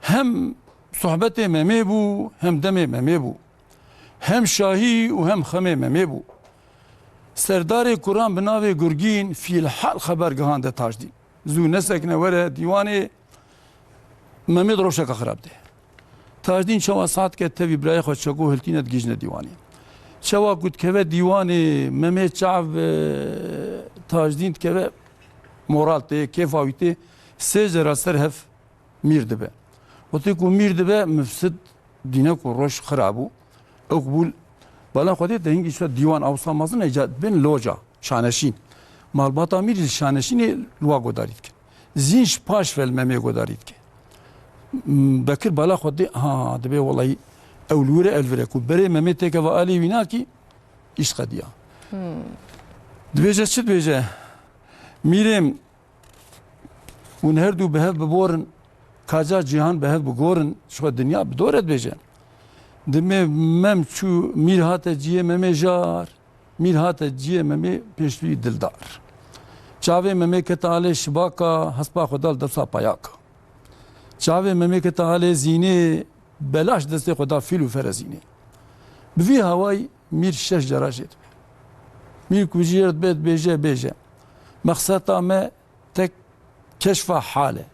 Hem sohbetê Memê bû, hem demê Memê bû. Hem şahî û hem xemê Memê bû. Serdarê kuran bi navê Gurgîn fîlhal xeber gihande Tajdîn. Zû nesekine were dîwanê, Memê di rewşeke xirab de. Tajdîn çawa saet ke tevî birayê xwe Çeko hiltîne digihîjne dîwanê. Çawa ku dikeve dîwanê Memê çav, e, Tajdîn dikeve moral tê, kêfa wî tê, sê cara ser hev mîr dibe. Wextê ku mîr dibe, Mifsid dîne ku roj xira bû. Ew ku bû bala Xwedê te hingî şo dîwan awsa mezin e, ca bên loca, şaneşîn. Malbata mîr li şaneşînê li wa godarî dike. Zîn ji paş ve li Memê godarî dike. M-, Bekir bala Xwedê, ha, dibê welahî ew li wir e, el vir e ku berê Memê têkeve alî wî nakî, îş qediya. Dibêje, çi dibêje? Mîrêm, hûn her du bi hev biborin, kaca cîhan bi hev bigorin, ji xwe dinya bi dor e dibêje. Dibê Mem çû, mîr hate ciyê Memê jar, mîr hate ciyê Memê pêştî dildar. Çavê Memê kete alê şibaka, hespa xwe dal dewsa payaka. Çavê Memê kete alê zînê, belaş destê xwe da fîl û ferezînê. Bi vî hawayî mîr şeş cara jê dibe. Mîr ku jê re dibe dibêje, bêje. Mexseta me tek keşfa hal e.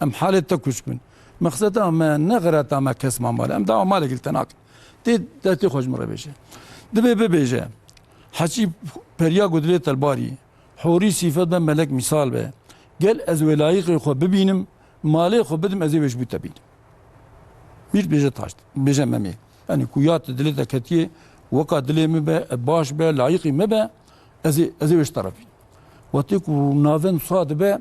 Em halê te kûç bin. Mexseta me ne xireta me kes ma mal e. Em dawa malekî li te nakin. Tê destê xwe ji min re bêje. Dibê bibêje. Heçî periya ku dilê telbarî, horî sîfet be melek mîsal be. Gel ez wê layiqê xwe bibînim, malê xwe bidim ez ê wê ji bo te bînim. Mîr bêje taşt, bêje Memê. Yanî ku ya tu dilê te ketiye, weka dilê min be, baş be, layiqî min be, ez ê, ez ê wê ji te re bînim. Wextê ku navend sa dibe,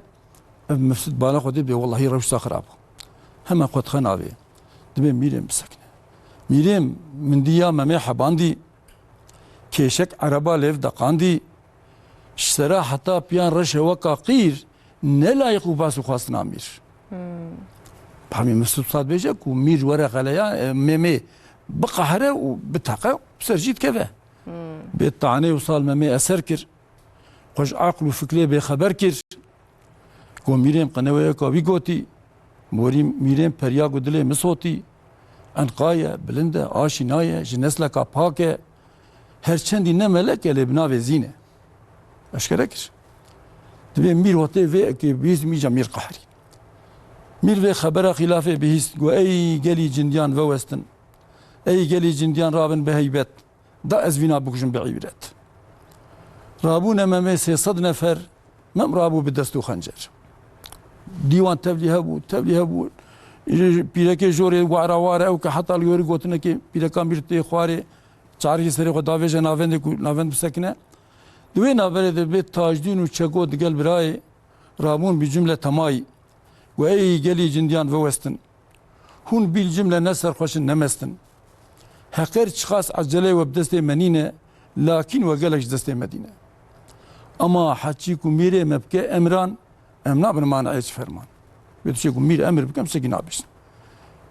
ev Mifsid bala xwe dê bê, wellahî rewşa xirab bû. Hemen xwe dixe navê. Dibê mîrêm bisekine. Mîrêm, min dî ya Memê hebandî, kêşek ereba lêv deqandî, ji sera heta piyan reşe weka qîr, ne layiq û bas û xwestina mîr. Pamî Mifsid sa dibêje ku mîr were xeleya, e, Memê biqehre û biteqe û ser jî dikeve. Bê tanê û sal Memê eser kir. Xwe ji aql û fikrê bêxeber kir. Got, mîrêm qineweyeka wî gotî. Borî mîrêm perya ku dilê min sotî. Enqa ye, bilind e, aşîna ye, ji nesleka pak e. Her çendî ne melek e, lê bi navê zîn e. Eşkere kir. Dibê mîr wextê vê ekê bihîst, mîca mîr qehrî. Mîr vê xebera xîlafê bihîst, got, ey gelî cindiyan vewestin. Ey gelî cindiyan rabin bi heybet. Da ez vîna bikujim bi îbret. Rabûne Memê sê sed nefer, Mem rabû bi dest û xencer. Dîwan tevlî hebû, tevlî hebû. Pîrekê jorê wara ware ew ke heta li gorî gotinekê pîreka mîr tê xwarê, çarikê serê xwe davêje navendê ku navend bisekine. Di wê navberê de bê Tajdîn û Çeko digel birayê rabûn bi cumle temayî. Got, ey gelî cindiyan vewestin. Hûn bîl cimle ne serxweş in ne mest in. Heqer çiqas eceleyê we bi destê me nîne, lakîn we gelek ji destê me dîne. Ema heçî ku mîrê me bike emran, em nabin maneê ji ferman. Wê tiştê ku mîr emir bike, em tiştekî nabêjin.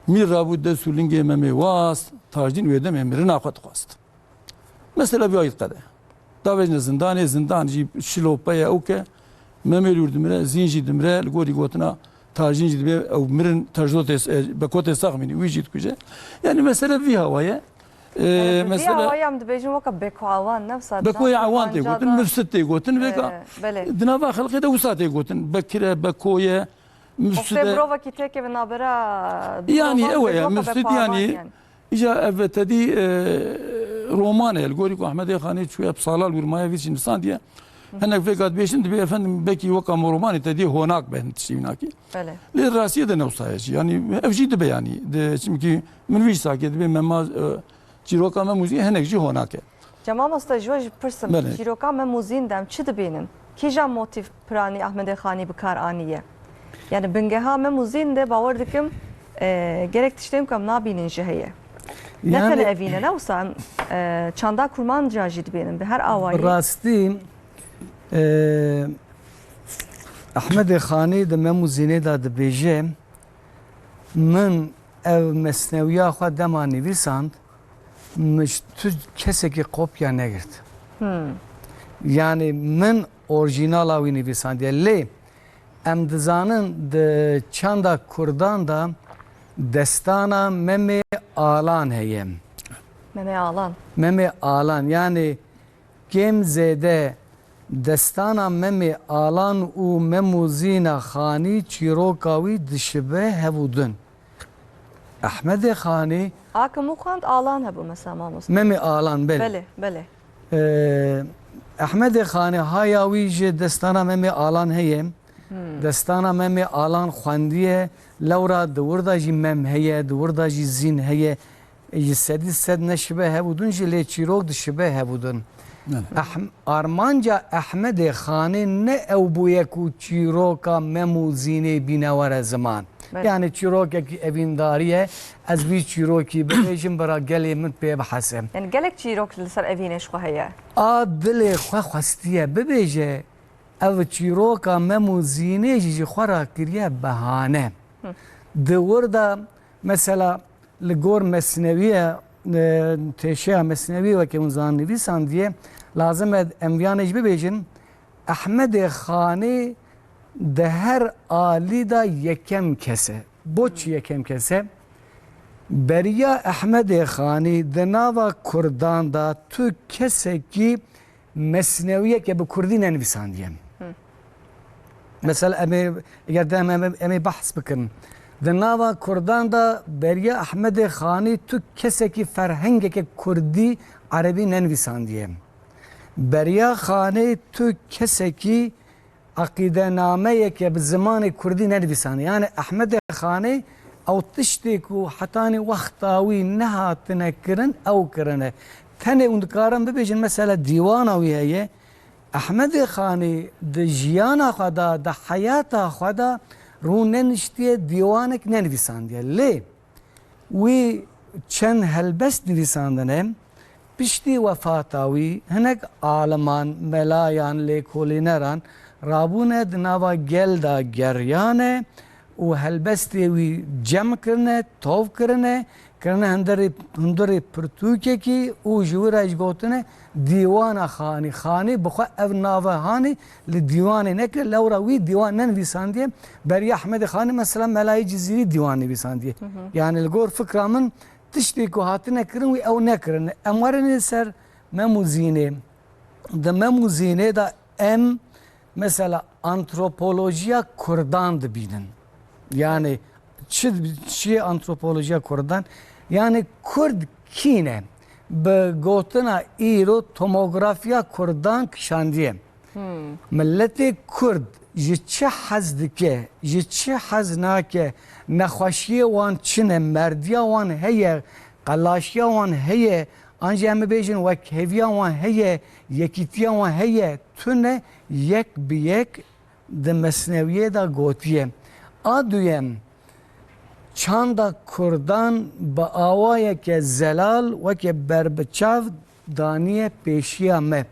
Mîr rabû dest û lingê Memê wast, Tajdîn wê demê mirina xwe dixwest. Mesela vî ayî qede. Davêjne zindanê, zindan jî şilope ye ew ke Memê li wir dimire, zîn jî dimire, li gorî gotina Tajîn jî dibê ew mirin, tejlotê, e, bekotê sax mînî, wî jî dikuje. Yani mesele vî hawa ye. E, Yani bi vî mesele hawayê em dibêjin weke Beko Awan, ne wisa Bekoyê Awan tê gotin, Mifsid tê gotin, vêka E, belê. Di nava xelkê de wisa tê gotin. Bekir e, Beko ye, Mifsid e. Wextê mirovekî têkeve navbera Yani mirovan ew e, dibê weke Mifsid Beko Awan yani. Îca ev tedî, e, roman e, li gorî ku Ehmedê Xanî çûye bi sala li wir maye vî jî nisandiye. Hinek vêga dibêjin, dibê efendim belkî weka romanê tedî honak be hin tiştî wînakî. Belê. Lê rastiyê de ne wisa ye jî. Yanî ev jî dibe yanî. De, çimkî min wî jî sakê dibê mema, e, çîroka Mem û Zîn hinek jî honak e. Ca mamoste, ji we jî pirsim, Belê. Çîroka Mem û Zîn de em çi dibînin? Kîjan motîf piranî Ehmedê Xanî bi kar aniye? Yani bingeha Mem û Zîn de bawer dikim, e, gelek tiştên ku em nabînin jî heye. Ne Yani tenê evîn e, ne wisa em, e, çanda kurmanca jî dibînin bi her awayî. Bi rastî, e, Ehmedê Xanî di Mem û Zînê de dibêje, min ev mesnewiya xwe dema nivîsand, min ji tu kesekî kopya negirt. Hmm. Yani min orjînala wî nivîsandiye. Lê em dizanin di çanda kurdan de destana Memê Alan heye. Memê Alan. Memê Alan, yani Kêm zêde destana Memê Alan û Mem û Zîna Xanî çîroka wî dişibe hev û din. Ehmedê Xanî A kim û xwend Alan hebû mesela mamoste? Memê Alan, belê. Belê, belê. Ee, Ehmedê Xanî haya wî ji destana Memê Alan heye. Hmm. Destana Memê Alan xwendiye, lewra di wir de jî Mem heye, di wir de jî Zîn heye. Ji sedî sed neşibe hev û din jî lê çîrok dişibe hev û din. Belê. Ehm-, armanca Ehmedê Xanê ne ew bûye ku çîroka Mem û Zînê bîne were ziman. Belê. Yani çîrokekî evîndarî ye, ez vî çîrokî bibêjim, bira gelê min pê bihese. Yani gelek çîrok li ser evînê ji xwe heye. A dilê xwe xwestiye bibêje, ev çîroka Mem û Zînê jî ji xwe re kiriye behane. Hı. Di wir de mesela li gor Mesnewî ye, e, têşeya Mesnewî weke hûn zanin nivîsandiye, lazim e em viyanê jî bibêjin, Ehmedê Xanî di her alî de yekem kes e. Bo çi yekem kes e? Beriya Ehmedê Xanî di nava Kurdan de tu kesekî mesnewiyeke bi kurdî nenivîsandiye. Hı. Mesela em ê, eger de em, em, em ê behs bikin. Di nava Kurdan de beriya Ehmedê Xanî tu kesekî ferhengeke kurdî erebî nenivîsandiye. Beriya Xanê tu kesekî eqîdenameyeke bi zimanê kurdî nenivîsane. Yani Ehmedê Xanê ew tiştê ku hetanî wexta wî nehatine kirin, ew kirine. Tenê hûn dikarin bibêjin mesela dîwana wî heye. Ehmedê Xanê di jiyana xwe de, di heyata xwe de rûneniştiye dîwanek nenivîsandiye. Lê Wî çend helbest nivîsandine. Piştî wefata wî hinek aliman, melayan, lêkolîneran rabûne di nava gel de geriyane û helbestê wî cem kirine, tov kirine, kirine hundirê, hundirê pirtûkekî û ji wî re jî gotine Dîwana Xanî. Xanî bi xwe ev nave hanî li dîwanê nekir, lewra wî dîwan nenivîsandiye. Beriya Ehmedê Xanî mesela Melayê Cizîrî dîwan nivîsandiye. Hı hı. Yani li gor fikra min tiştê ku hatine kirin wî ew nekirin. Em werin ê ser Mem û Zînê. Di Mem û Zînê de em mesela antropolojiya Kurdan dibînin. Yani çi, çi ye antropolojiya Kurdan? Yani Kurd kî ne? Bi gotina îro tomografiya Kurdan kişandiye. Hmm. Miletê Kurd ji çi hez dike, ji çi hez nake, nexweşiyê wan çi ne, merdiya wan heye, qelaşiya wan heye, an jî em bibêjin wekheviya wan heye, yekîtiya wan heye, tune yek bi yek di Mesnewiyê de gotiye. A duyem, çanda Kurdan bi awayeke zelal weke berbiçav daniye pêşiya me.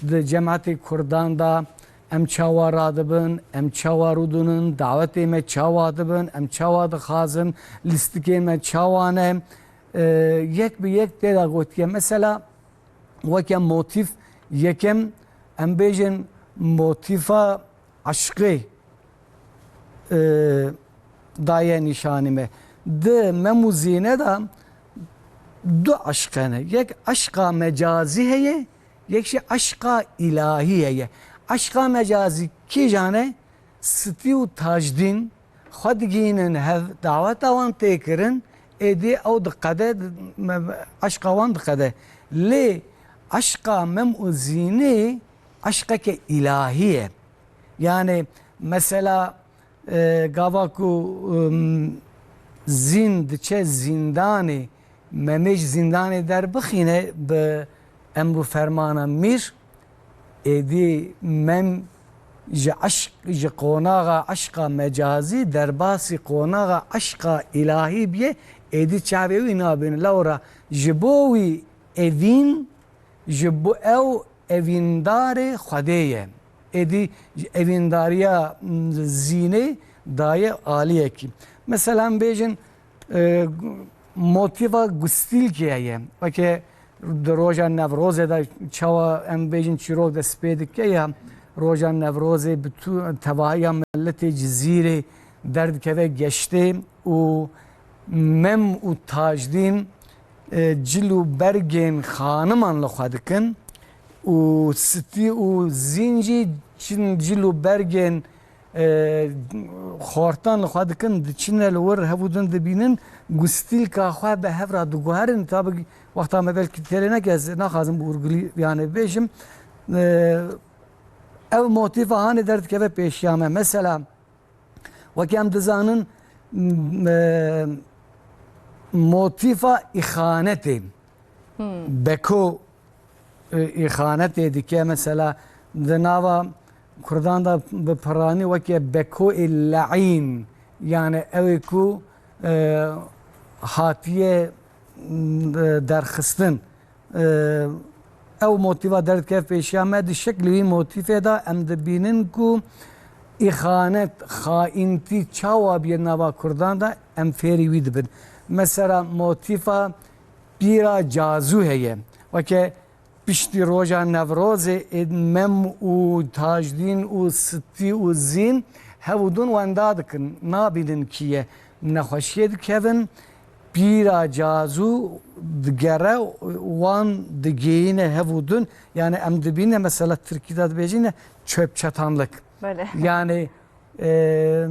Di cemaetê Kurdan de em çawa radibin, em çawa rûdinin, dawetê me çawa dibin, em çawa dixwazin, lîstikê me çawa ne, e, yek bi yek tê de gotiye. Mesela weke motîf yekem, em bêjin motîfa eşqê, e, daye nîşanî me. Di Mem û Zîne de du eşq hene. Yek eşqa mecazî heye, yek jî eşqa îlahî heye. Eşqa mecazî kîjan e? Sitî û Tacdîn xwe digihînin hev, daweta wan tê kirin, êdî ew diqede, me-, eşqa wan diqede. Lê eşqa Mem û Zînê eşqeke îlahî ye. Yani mesela, e, gava ku, ım, Zîn diçe zîndanê, Memê ji zîndanê derbixîne bi emr û fermana mîr, êdî Mem ji eşq, ji qonaxa eşqa mecazî derbasî qonaxa eşqa îlahî biye, êdî çavê wî nabîne. Lewra ji bo wî evîn, ji bo ew evîndarê Xwedê ye. Êdî evîndariya, m, Zînê daye aliyekî. Mesela em bêjin, e, motîfa gustîlkê heye. Weke di roja Newrozê de çawa em bêjin çîrok dest pê dike ya roja Newrozê bi tu-, tevahiya miletê Cizîrê derdikeve geştê û Mem û Tacdîn, e, cil û bergên xaniman li xwe dikin û stî û zîn jî çin cil û bergên, e, xortan li xwe dikin, diçine li wir hev û din dibînin, ku stîlka xwe bi hev re diguherin. Tabî wexta me belkî têlê neke, ez naxwazim bi urgulî, yani, bêjim. E, ev motîfa hanê derdikeve pêşiya me. Mesela, wekî em dizanin, m-, e, motîfa îxanetê, beko, e, îxanetê dike, mesela, di nava Kurdan de bi piranî weke bekoê leîn, yani ew ê ku, e, hatiye, m, e, derxistin. E, ew motîfa derdikeve pêşiya me, di şeklê wî motîfê de em dibînin ku îxanet, xaîntî çawa bûye nava Kurdan de, em fêrî wî dibin. Mesela motîfa pîra cazû heye. Weke piştî roja Newrozê ê Mem û Tajdîn û Sitî û Zîn hev û din wenda dikin, nabînin kî ye. Nexweşiyê dikevin, pîra cazû digere, wan digihîne hev û din. Yani em dibîne, mesela tirkî de dibêjîne çöp çatanlık. Belê. Yani, e,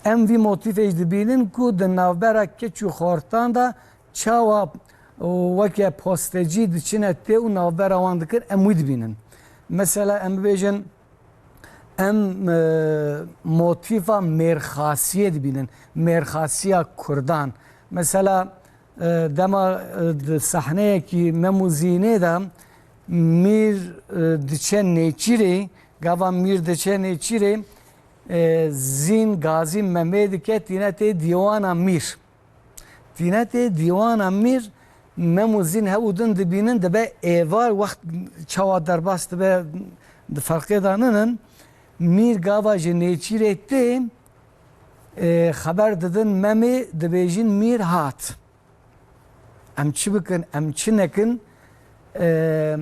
em vî motîfê jî dibînin ku di navbera keç û xortan de çawa weke postecî diçine tê û navbera wan dikin, em wî dibînin. Mesela em bibêjin, em, e, motîfa mêrxasiyê dibînin, mêrxasiya Kurdan. Mesela, e, dema, e, di sahneyekî Mem û Zînê de mîr, e, diçe nêçîrê, gava mîr diçe nêçîrê, e, Zîn gazî Memê dike, tîne tê dîwana mîr. Tîne tê dîwana mîr, Mem û Zîn hev û din dibînin, dibe êvar, wext çawa derbas dibe, di ferqê de ninin. Mîr gava ji nêçîrê tê, e, xeber didin Memê, dibêjin mîr hat. Em çi bikin, em çi nekin? E,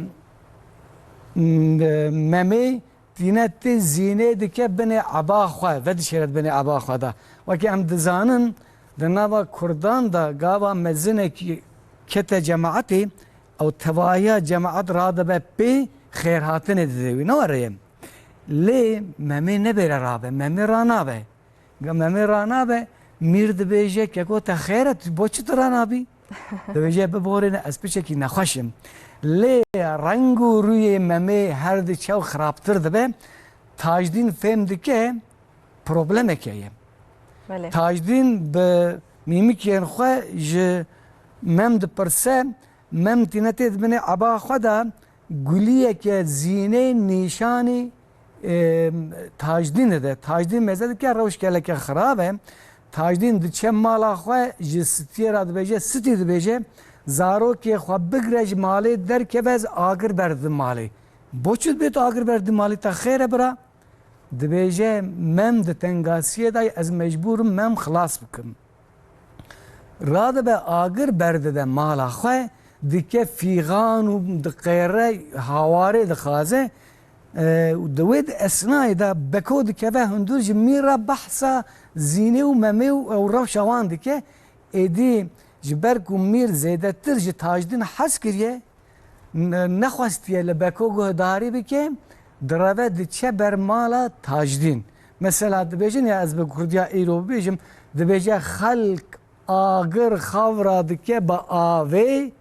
m-, Memê tîne tê Zînê dike binê eba xwe, vedişêret binê eba xwe de. Wekî em dizanin, di nava Kurdan de gava mezinekî kete cemaetê, ew tevahiya cemaet radibe pê xêrhatinê dide wî. Ne were ye? Lê Memê nebêre rabe, Memê ranabe. Ga Memê ranabe, mîr dibêje, keko te xêr e, tu bo çi tu ranabî? Dibêje, biborîne, ez piçekî nexweş im. Lê reng û rûyê Memê her diçe û xirabtir dibe. Tajdîn fêm dike, problemeke ye. Belê. Tajdîn bi mîmikên xwe ji Mem dipirse, Mem tîne tê di binê eba xwe de guliyeke Zînê nîşanî, e, Tajdîn dide. Tajdîn meze dike, rewş geleke xirab e. Tajdîn diçe mala xwe, ji Sitiyê re dibêje, Sitî dibêje, zarokê xwe bigire ji malê derkeve, ez agir berdim malê. Bo çi dibê tu agir berdî malê, te xêr e bira? Dibêje, Mem di tengasiyê de ye, ez mecbûr im Mem xilas bikim. Radibe agir berdide mala xwe, dike fîxan û diqêre, hawarê dixwaze. E, û di wê di esnayê de Beko dikeve hundir, ji mîr re behsa Zînê û Memê û ew rewşa wan dike. Êdî ji ber ku mîr zêdetir ji Tajdîn hez kiriye, ne-, nexwestiye li Beko guhdarî bike, direve diçe ber mala Tajdîn. Mesela dibêjin, ya ez bi kurdiya îro bibêjim, dibêje, xelk agir xavra dike bi avê,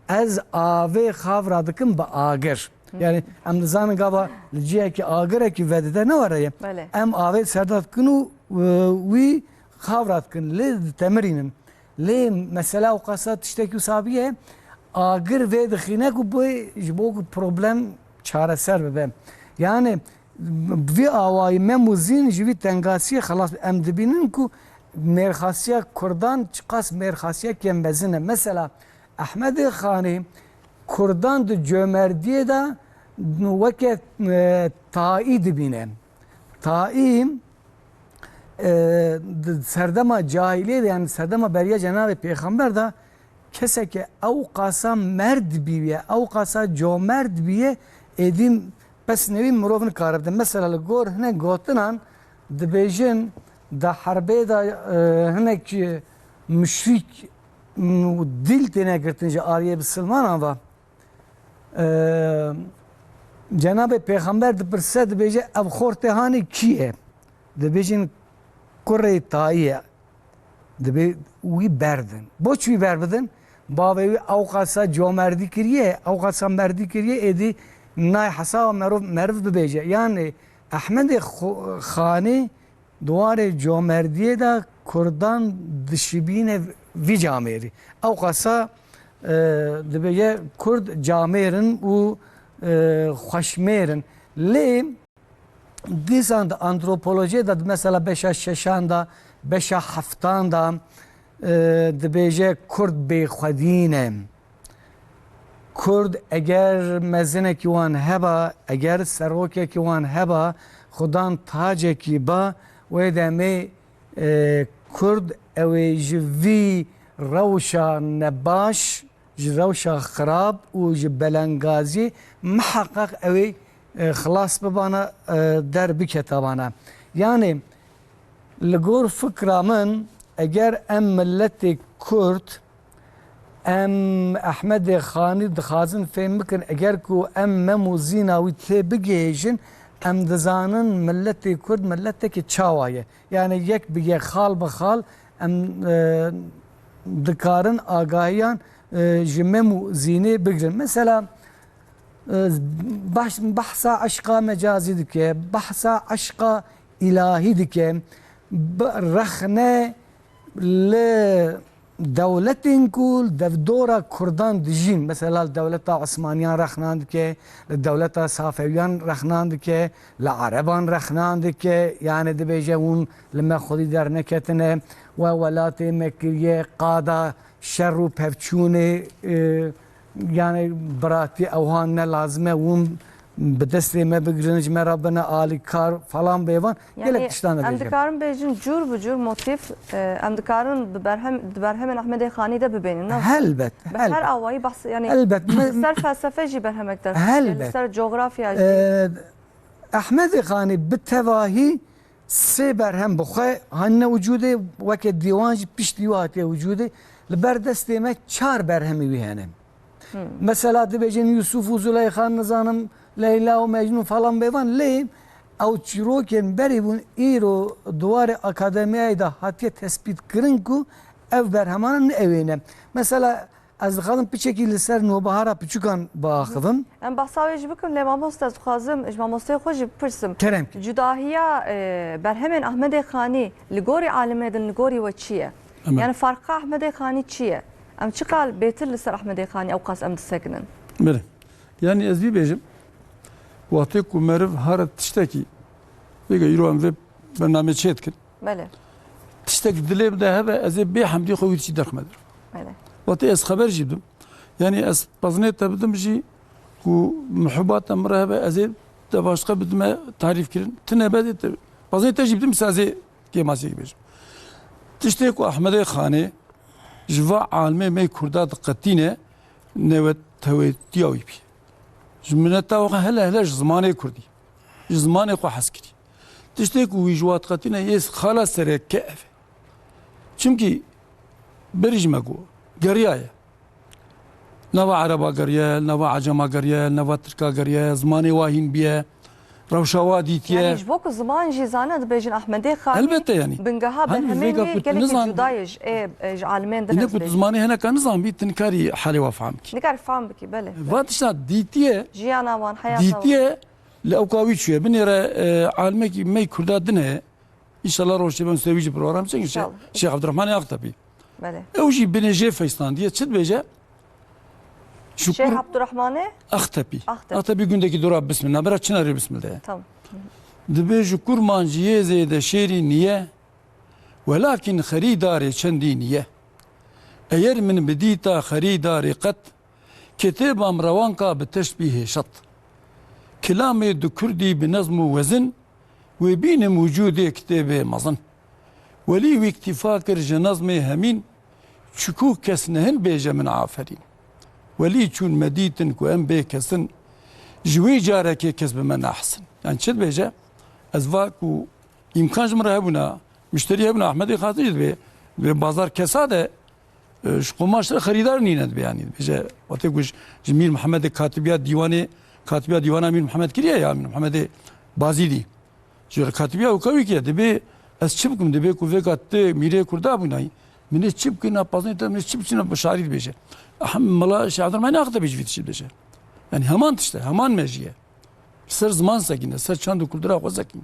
ez avê xavra dikim bi agir. Hı. Yani em dizanin gava li cihekî agirekî vedide ne were ye. Belê. Em avê serda dikin û, e, wî xavra dikin. Lê ditemirînin. Lê mesela û qasa tiştekî wisa bûye, agir vê dixîne ku bê ji bo ku problem çareser bibe. Yani bi vî awayî Mem û Zîn ji vî tengasiyê xelas, em dibînin ku mêrxasiya Kurdan çiqas mêrxasiyeke mezin e. Mesela Ehmedê Xanê Kurdan di comerdiyê de weke, e, taî dibîne. Taî, e, di serdema cahiliyê de, yani serdema beriya cenabê pêxember de, keseke ew qasa merd bîye, ew qasa comerd bîye, êdî pes newî mirov nikare bide. Mesela li gor hinek gotinan dibêjin, di herbê de, e, hinek muşrîk, m-, dîl têne girtin ji aliyê bisilmanan ve. E, Cenabê Pêxember dipirse, dibêje, ev xortê hanê kî ye? Dibêjin, kurê tayî ye. Dibê wî berdin. Boç wî berbidin? Bavê wî ewqasa comerdî kiriye, ewqasa merdî kiriye, êdî nayê hesaba merov, meriv bibêje. Yanî Ehmedê Xo-, Xanî di warê comerdiyê de kurdan dişibîne vî camêrî. Ewqasa, e, dibêje kurd camêr in û, e, xweşmêr in. Lê dîsan di antropolojiyê de, mesela beşa şeşan de, beşa heftan de, e, dibêje kurd bêxwedî ne. Kurd eger mezinekî wan heba, eger serokekî wan heba, xudan tacekî ba, wê demê, e, kurd ew ê ji vî rewşa nebaş, ji rewşa xirab û ji belengaziyê miheqeq ew ê, e, xilas bibana, e, derbiketa bana. Yanî li gor fikra min, eger em miletê kurd, em Ehmedê Xanî dixwazin fêm bikin, eger ku em mem û zîna wî tê bigihêjin, em dizanin miletê kurd miletekî çawa ye. Yanî yek bi yek, xal bi xal em, e, dikarin agahiyan, e, ji mem û zînê bigrin. Mesela, e, baş-, behsa eşqa mecazî dike, behsa eşqa îlahî dike, bi-, rexne li dewletên ku li devdora kurdan dijîn, mesela li dewleta Osmaniyan rexnan dike, li dewleta Safewiyan rexnan dike, li Ereban rexnan dike, yanî dibêje hûn li me xwedî derneketine, we welatê me kiriye qada şer û pevçûnê, e, yanî biratî ewhan ne lazim e, hûn bi destê me bigirin, ji me re bine alîkar falan bêvan. Gelek tiştan em dibêje. Dikarin bêjin cûr bi cûr motîf, e, em dikarin bi berhem, di berhemên Ehmedê Xanî de bibênin, ne? Helbet, bi her helbet. Awayî behs, yanî Helbet, me- li ser felsefe jî berhemek derxist, Helbet. Li ser cografya jî. E, Ehmedê Xanî bi tevahî sê berhem bi xwe hanine wicûdê, weke dîwan jî piştî wî hatiye wicûdê. Li ber destê me çar berhemê wî hene. Hmm. Mesela dibêjin Yusuf û Zuleyxa, nizanim Leyla û Mecnûn falan bêvan, lê ew çîrokên berê bûn, îro di warê akademiyayê de hatiye tespîtkirin ku ev berhemana ne ew ê ne. Mesela ez dixwazim piçekî li ser Nûbihara Piçûkan biaxivim. Em behsa wê jî bikim, lê mamoste, ez dixwazim ji mamosteyê xwe jî bipirsim. Kerem ki. Cudahiya, e, berhemên Ehmedê Xanî li gorî alimê din, li gorî we çi ye? Hemen. Yani farqa Ehmedê Xanî çi ye? Em çiqal bêtir li ser Ehmedê Xanî ewqas em disekinin? Belê. Yani ez vî bêjim, wextê ku meriv here tiştekî, vêga îro em vê bernamê çê dikin. Belê. Tiştek dilê de hebe, ez ê bê hemdî xwe wî çî derxime der. Belê. Wextê ez xeber jî bidim. Yani ez pezinê te bidim jî ku muhibata min re hebe, ez ê te başqa bidime tarîf kirin. Tine be dê te, pezinê te jî bidim, sa ez ê kêmasiyek bêjim. Tiştê ku Ehmedê Xanê ji va alimê me kurda diqetîne, newetewêtiya wî bî. Ji mineta we hele hele ji zimanê kurdî, ji zimanê xwe hez kirî. Tiştê ku wî ji wa diqetîne yê xala sereke ev e. Çimkî berî ji me got, geriyaye. Nava Ereba geriye, nava Ecema geriye, nava Tirka geriye, zimanê wa hîn biye, rewşa wa dîtiye. Yani ji bo ku ziman jî zane dibêjin Ehmedê Xanî, Elbette yani. Bingeha Hani berhemên vêga wî ku tu gelekî nizan- cuda ye ji, ê, e, ji alimên din Yine ez ku tu bêjim. Zimanê hineka nizan bî, tu nikarî halê wa fam bikî. Nikar fam bikî, belê. Va tişta dîtiye, Jiyana wan, heyata wan. Dîtiye, li ewka wî çûye. Binêre, e, alimekî me kurda din heye. Înşallah roj tê ben stewî jî program çekin. Înşallah. Şêx Abdurrahmanê Axtepî. Belê. Ew jî binê jê feystandiye. Çi dibêje? Şükür Şêx Abdurrahmanê? Axtepî. Axtepî. Axtepî gundekî dora Bismil, nabera Çinarê Bismil de ye. Tamam. Dibê ji kurmanciyê zêde şêrî niye, welakîn xerîdarê çendî niye. Eyer min bidîta xerîdarê qet, kitêbam rewanka bi teşbîhê şet. Kilamê di kurdî bi nezm û wezin, wê bînim wicûdê kitêbê mezin. Welî wî îktîfa kir ji nezmê hemîn, çikû kes nihin bêje min aferîn. Welî çûn me dîtin ku em bê kesin, ji wê carekê kes bi me nahisin. Yani çi dibêje? Ez va ku îmkan ji min re hebûna, muşterî hebûna, Ehmedê Xatî jî dibê, dibê bazar kesa de, e, ji qomaş re xerîdar nîne dibê, yanî dibêje, wextê ku ji, ji Mîr Mihemedê Katibiya dîwanê Katibiya dîwana Mîr Mihemed kiriye ya, Mîr Mihemedê Bazîdî. Ji katibiya û kewî kiriye, dibê ez çi bikim, dibê ku vêka tu mîrê Kurda bûnayî. Min ê çi bikirina pazin te, min ê çi biçîna bi şairî dibêje. Ehem, Mela Şêx Ebdurrahmanê axte bêjî vî tiştî dibêje. Yani heman tişt e, heman mejî ye. Ser ziman sekîne, ser çand û kultura xwe sekîne.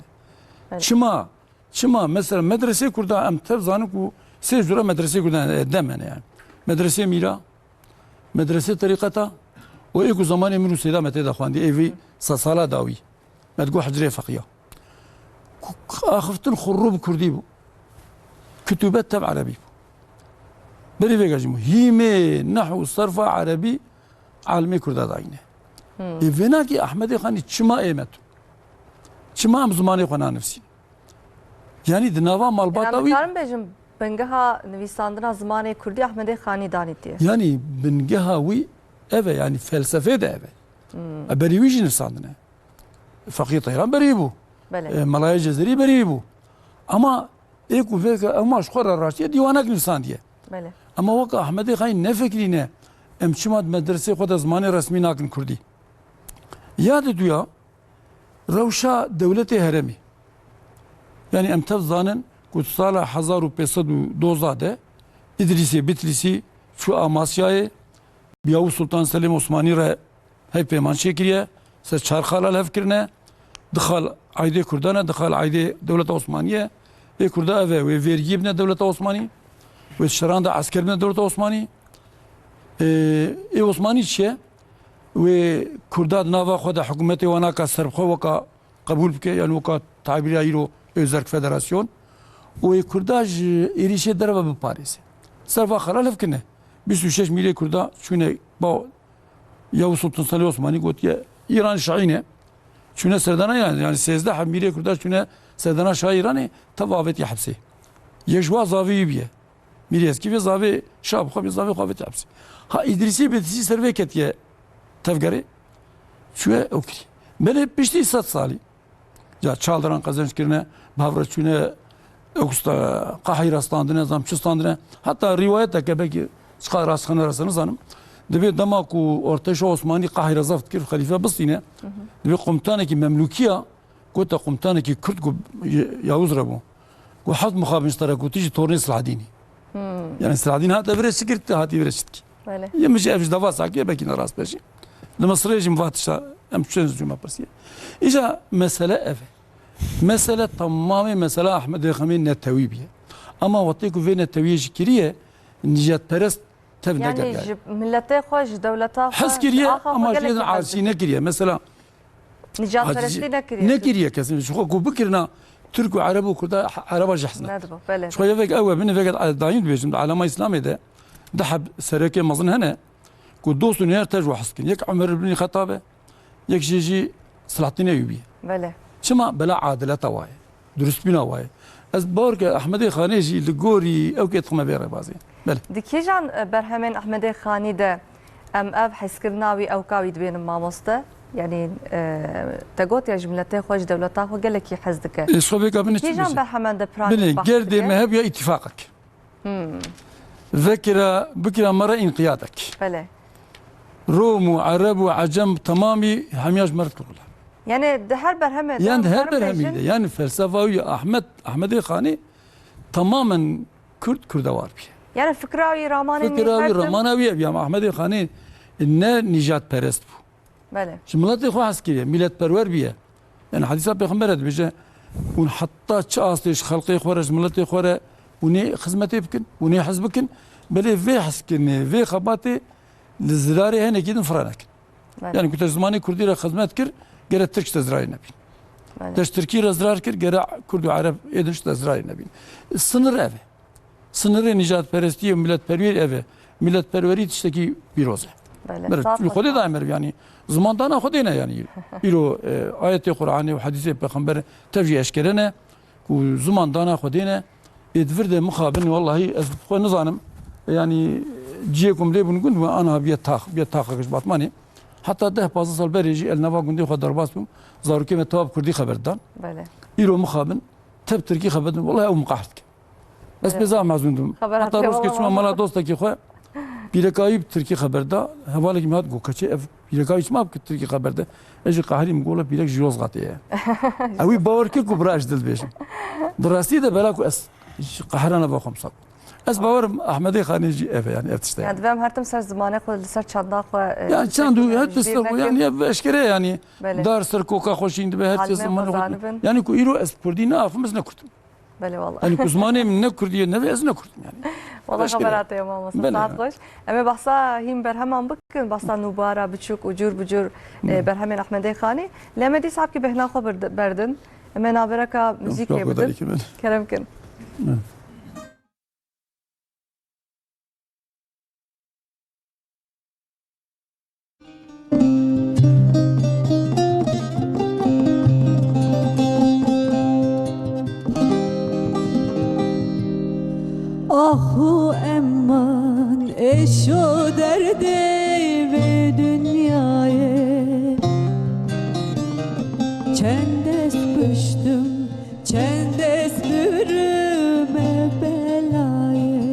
Evet. Çima, çima mesela medresê Kurda em tev zanin ku sê jûra medresê Kurda, e, dem hene yani. Medresê mîra, medresê terîqeta û ê ku zamanê min û Seyda me tê de xwendî, ê vî sedsala dawî. Me digot hicrê feqiya. Ku axiftin xurrû bi kurdî bû. Kitûbet tev erebî bû. Berî vêga jî bû. Hîmê, nehw û serfa erebî alimê Kurda dayîne. Hmm. Ê vênakî Ehmedê Xanî çima ê me tu? Çima em zimanê xwe nanivîsîn? Yanî di nava malbata Ena wî dikarim bêjim, bingeha nivîsandina zimanê Kurdî Ehmedê Xanî danîtiye. Yanî bingeha wî ev e, yanî felsefê de ev e. Hmm. E, berî wî jî nivîsandine. Feqî Teyran berî bû. Belê. E, Melayê Cezerî berî bû. Ama ê ku vê ke, ema ji xwe re raştiye dîwanek nivîsandiye. Belê. Ama weke Ehmedê Xanî nefikrîne, em çima di medresê xwe de zimanê resmî nakin Kurdî? Ya diduya, rewşa dewletê herêmî. Yanî em tev zanin ku sala hezar û pênc sed û dozdeh de Îdrîsê Bitlîsî çû Amasyayê, bi Yavuz Sultan Selîm Osmanî re hevpeyman çêkiriye, ser çar xala li hev kirine, di xal aydê Kurdan e, di xal aydê dewleta Osmanî ye. Ê Kurda ev e, wê vergiyê bine dewleta Osmanî, wê şeran de esker bine dewleta Osmanî. Ê, ê Osmanî çi ye? Wê Kurda di nava xwe de hikûmetê wan naka serbixwe weka qebûl bike, yan weka tabîra îro Ozerk Federasyon. Û ê Kurda ji êrîşê derve biparêze. Serva xala li hev kirine. Bîst û şeş mîrê Kurda çûne ba Yavuz Sultan Selîm Osmanî gotiye, Îran şahî ne. Çûne serdana Îran, yani sêzdeh mîrê Kurda çûne serdana şahê Îranê, tev avêtiye hepsê. Yek ji wa zavê wî bûye. Mîrê Eskî vê zavê şah bi xwe, vê zavê xwe avêtiye hepsê. Ha Îdrîsî Bitlîsî ser vê ketiye tevgerê, çûye ew kirî. Belê piştî sed salî, ya çaldiran qezenc kirine, bi hev re çûne, ew sta-, Qahîra standine, zam çi standine. Heta rîwayeteke belkî çiqa rastxine rase nizanim. Dibê dema ku orteşa Osmanî Qahîra zeft kir, xelîfe bistîne. Hı hı. Dibê komutanekî Memlûkiya, gote komutanekî Kurd ku Yavuz re bû. Ku heft mixabin ji te re ku tu jî tornê Silahedînî. Hmm. Yani Silahedîn hate virê çi kir, tu hatî virê çi dikî. Belê. Yê min jî ev ji dava sakiye, belkî ne rast be jî. Li Misirê jî min va tişta em çend cuma pirsiye. Îca mesele ev e. Mesele temamê mesela Ehmedê Xanî netewî bûye. Ama wextê ku vê netewiyê jî kiriye, nîjadperest tev Yani negeriyaye. Ji miletê xwe, ji dewleta xwe, Hez kiriye, ji axa xwe ama ji gelekî yê din hez arsî dike. Nekiriye. Mesela Nîjadperestî Hacı nekiriye. Nekiriye kesin. Ji xwe ku bikirina Türk û Ereb û Kurda, Ereba jî hez nedibo. Nedibo, belê. Ji xwe yevek ew e, binê veke dayîn dibêjim, di alema Îslamê de, di heb serekê mezin hene, ku dost û nêr tej hez dikin. Yek Umer ibn Xettab e, yek jê jî Selahaddîn Eyûbî ye. Belê. Çima? Bela adileta wa ye. Durustbîna wa ye. Ez bawer ke Ehmedê Xanê jî li gorî ew kê dixime vê rêbazê. Belê. Di kîjan, e, berhemên Ehmedê Xanî de em ev hezkirina wî ewka wî dibênin mamoste? Yanî, e, te got ya ji miletê xwe, ji dewleta xwe gelekî hez dike. Ê, xwe vêka binê çi Kîjan dibêje? Berhemen de piraniye Binê, bahs gerdê dike? Me hebiya îtîfaqek. Hmm. Vekira, bikira me re înqiyadek. Belê. Rom û Ereb û Ecem temamî hemiya ji me re dikir xula. Yani di her berhemê de, Yan di her berhemê de, yani felsefa wî Ahmet, Ahmedê Xanî tamamen Kurd, Kurdewar bûye. Yani fikra wî, ramanên wî Fikra her wî, tim ramana wî, ya Ahmedê Xanî ne nîjadperest bû. Belê. Ji miletê xwe hez kiriye, miletperwer bûye. Yani hedîsa Pêxember e dibêje, hûn heta çi astê ji xelqê xwe re, ji miletê xwe re hûn ê xizmetê bikin, hûn ê hez bikin, belê vê hezkirinê, vê xebatê li zirarê hinekî din fire nekin. Belê. Yani ku te ji zimanê kurdî re xizmet kir, gere Tirk ji te zirarê nebîn. Belê. Te ji Tirkî re zirar kir, gere Kurd û Ereb ê din ji te zirarê nebîn. Sinir ev e. Sinirê nîjadperestiyê û miletperwerî ev e. Miletperwerî tiştekî pîroz e. Belê. Mer, Saf tu Xwedê olsun. Daye meriv, yanî ziman dana Xwedê ne, yanî îro, e, ayetê Qur'anê û hedîsê Pêxember tev jî eşkere ne ku ziman dana Xwedê ne. Ê di vir de mixabin, wellahî ez xwe nizanim. Yanî ciyê ku em lê bûn gund, me aniha biye tax, biye taxek ji Batmanê. Heta deh pazdeh sal berê jî el nava gundê xwe derbas bûm. Zarokê me tev bi kurdî xeber didan. Belê. Îro mixabin, tev tirkî xeber didin. Wellahî ew min qahr dike. Ez pê zaf mezûn dibim. Xeber Heta hatiye rojekê çûme mala dostekî xwe, Pîrekayî bi tirkî xeber da, hevalekî min hat got, keçê ev pîrekayî çima bi tirkî xeber de? Ez jî qeherîm, gola pîrek ji Yozgatê ye. Ew wî bawer kir ku bira ez dil bêjim. Di rastî de bela ku ez ji qehera nava xwe misal. Ez bawerim Ahmedê Xanê jî ev e, yani ev tişt e. Yani divê em her tim ser zimanê xwe, li ser çanda xwe, e, Yani çand û her tişt, yani ev eşkere yani. Belê. Dar ser koka xwe şîn dibe, her Halmê kes zimanê xwe xwe. Zanibin. Yani ku îro ez kurdî ne afim, ez ne kurdim. Belê wala. Hani ku zimanê min ne kurdî ye, ne ve ez ne kurdim yani. Wala xebera te ye mamoste, saet xweş. Em ê behsa hîn berheman bikin, behsa nûbara biçûk û cûr bi cûr, e, berhemên Ehmedê Xanî. Lê em ê dîsa hepkî bêhna xwe bird-, berdin. Em ê nabereka muzîkê bidin. Kerem kin. Ax û eman êş û derdê vê dinyayê. Çend dest kuştim, çend dest birime belayê.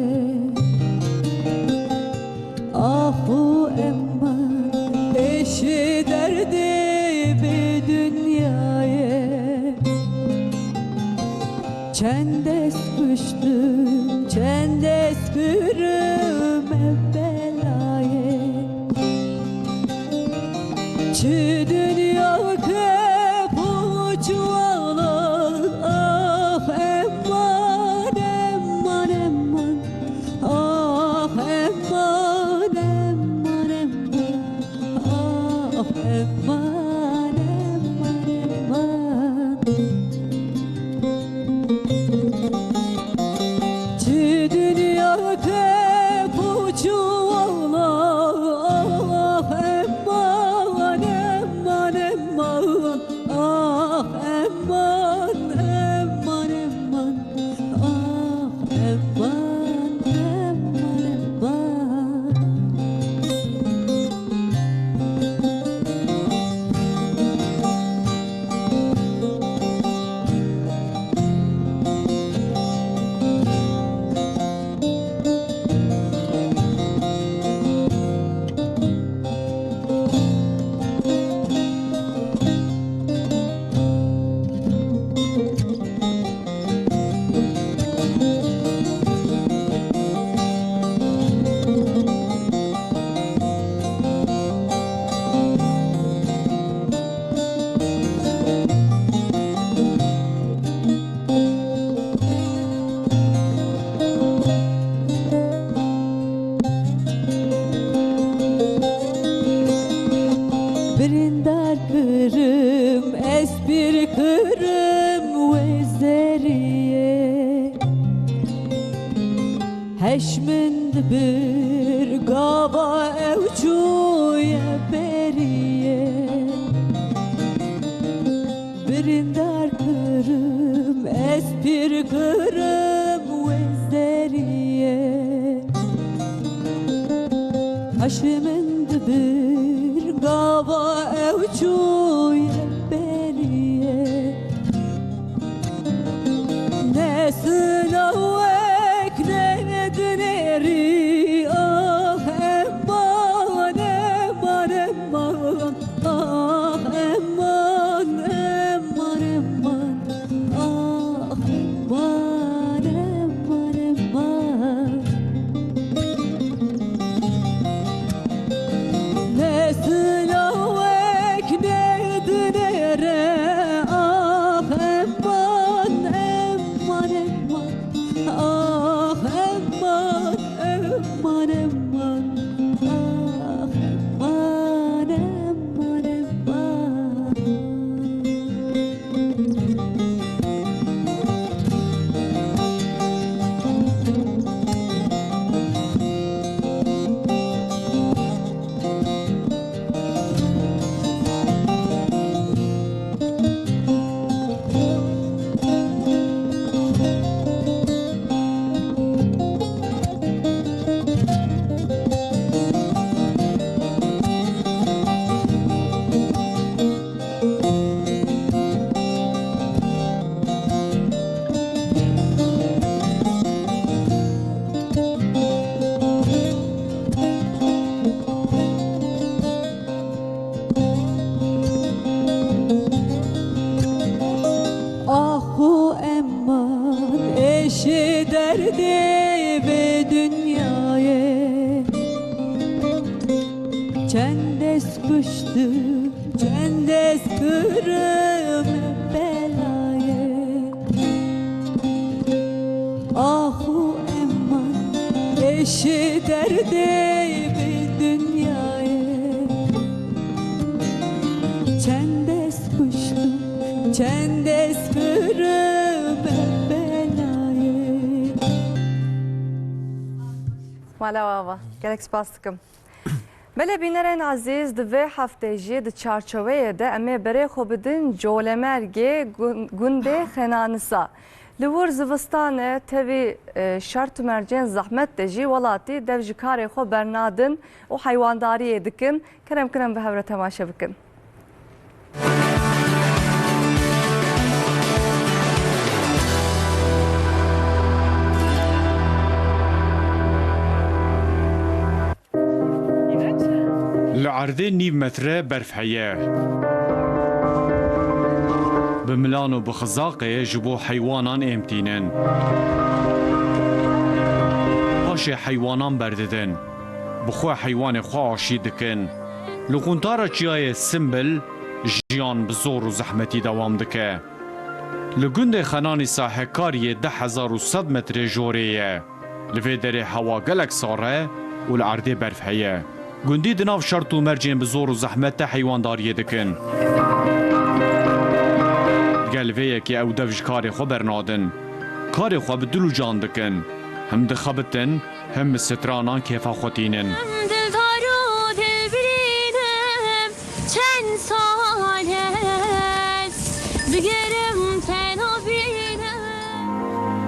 Ax û eman êşê derdê vê dinyayê. Çend dest kuştim, çend dest birime belayê. Çi dinya kep û çuwala, ah eman, eman, eman. Ah eman, eman, eman. Ah eman, eman, eman. Çi dinya kep û çuwala, ah eman, eman, eman. Ah eman, eman, eman. Ah eman, eman, eman. Birîndar kirim, ez pîr kirim wê zeriyê. Heş min dibir gava ew çûye beriyê. Birîndar kirim, ez pîr kirim wê zeriyê. Heş min dibir gava ew çûye beriyê. Ne sinawek ne dinêrî, ah eman, eman, eman. Ah eman, eman, eman. Ah eman, eman, eman. Ne sinawek ne dinêre. Ah eman, eman, eman. Eman êşê derdê vê dinyayê. Çend dest kuştim, çend dest kirim belayê. Ax û eman êşê derdê vê dinyayê. Çend dest kuştim, çend dest kirim belayê. Mala we ava. Gelek spas dikim. Belê bînerên ezîz, di vê heftê jî di çarçoveyê de em ê berê xwe bidin Colemergê gun-, gundê Xenanisa. Li wir zivistan e, tevî, e, şert û mercên zehmet de jî welatî dev ji karê xwe bernadin û heywandariyê dikin. Kerem kin em bi hev re temaşe bikin. Li erdê nîv metre berf heye. Bi milan û bi xizaqê ji bo heywanan êm tînin. Paşê heywanan berdidin. Bi xwe heywanê xwe aşî dikin. Li quntara çiyayê Simbil jiyan bi zor û zehmetî dewam dike. Li gundê Xenanîsa Hekariyê deh hezar û sed metrê jorê ye. Li vê derê hewa gelek sar e û li erdê berf heye. Gundî di nav şert û mercên bi zor û zehmet de heywandariyê dikin. Gel vê yekê ew dev ji karê xwe bernadin. Karê xwe bi dil û can dikin. Him dixebitin, him bi stranan kêfa xwe tînin. Em dildar û dilbirîn im, çend sal e ez digerim te nabînim.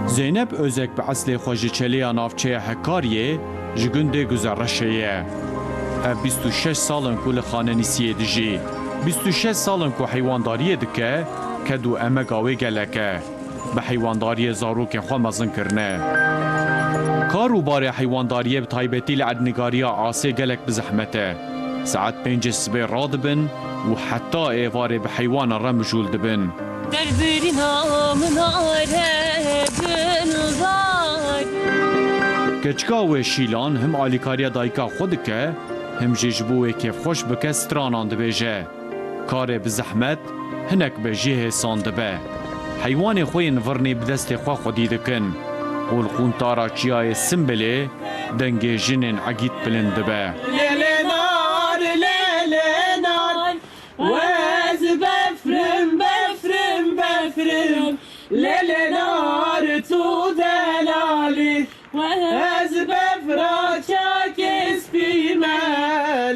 Zeynep Özek bi eslê xwe ji Çelêya navçeya Hekariyê ji gundê Guzereşê ye. Ev bîst û şeş sal in ku li Xanenîsiyê dijî. Bîst û şeş sal in ku heywandariyê dike, ked û emega wê gelek e. Bi heywandariyê zarokên xwe mezin kirine. Kar û barê heywandariyê bi taybetî li erdnîgariya asê gelek bi zehmet e. Saet pêncê sibê radibin û heta êvarê bi heywanan re mijûl dibin. Derbirîna min are dildar. Keçika wê Şîlan him alîkariya dayika xwe dike, him jî ji bo wê kêfxweş bike stranan dibêje. Karê bi zehmet, hinek be jê hêsan dibe. Heywanê xwe yên virnî bi destê xwe xwedî dikin û li quntara çiyayê Simbilê dengê jinên egît bilind dibe. Lê lê nar, lê lê nar, wez befrim, befrim, befrim. Lê lê nar, tu delalî. Ez bevra çakê spî me,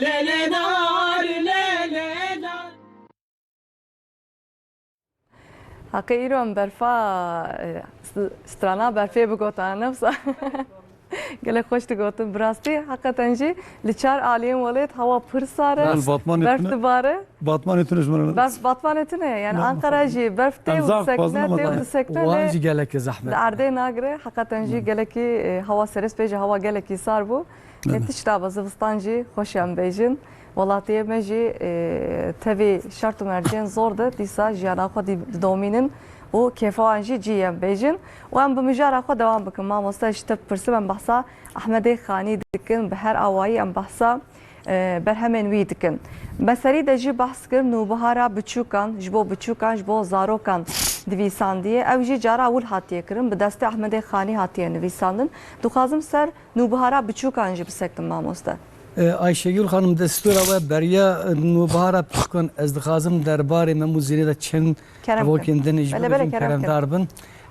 lê lê nar, lê lê nar. Heqê îro em berfa, e, s-, strana berfê bigotana, ne wisa? Gelek xweş digotin. Bi rastî, heqeten jî li çar aliyên welêt hewa pir sar e. Lan, Batmanê Berf tune. Dibare. Batmanê tune ji min re. Bas, Batmanê tune, yani Na, Ankara jî berf tê em û zaf disekne, xwazin ama tê û tane. Disekne Wan lê jî gelekî zehmet. Di erdê nagire, heqeten jî gelekî, e, hewa serê spê jî hewa gelekî sar bû. Lê Evet. Tişta be zivistan jî xweş em bêjin. Welatiyê me jî, e, tevî şert û mercên zor de dîsa jiyana xwe dî-, didomînin û kêfa wan jî cî em bêjin. Û em bi mijara xwe dewam bikin. Mamoste ji te bipirsim, em behsa Ehmedê Xanî dikin. Bi her awayî em behsa e, berhemên wî dikin. Me serî de jî behs kir, Nûbihara Biçûkan, ji bo biçûkan, ji bo zarokan divîsandiye. Ew jî cara wil hatiye kirin, bi destê Ehmedê Xanî hatiye nivîsandin. Dixwazim ser Nûbihara Biçûkan jî bisektim, mamoste. E, Ayşegül Xanim, destûra we beriya, e, Nûbihara Biçûkan, ez dixwazim derbarê Mem û Zînê de çend Kerem kin. Evokên din jî Bele, bele, bibêjim, kerem kin. Keremdar bin.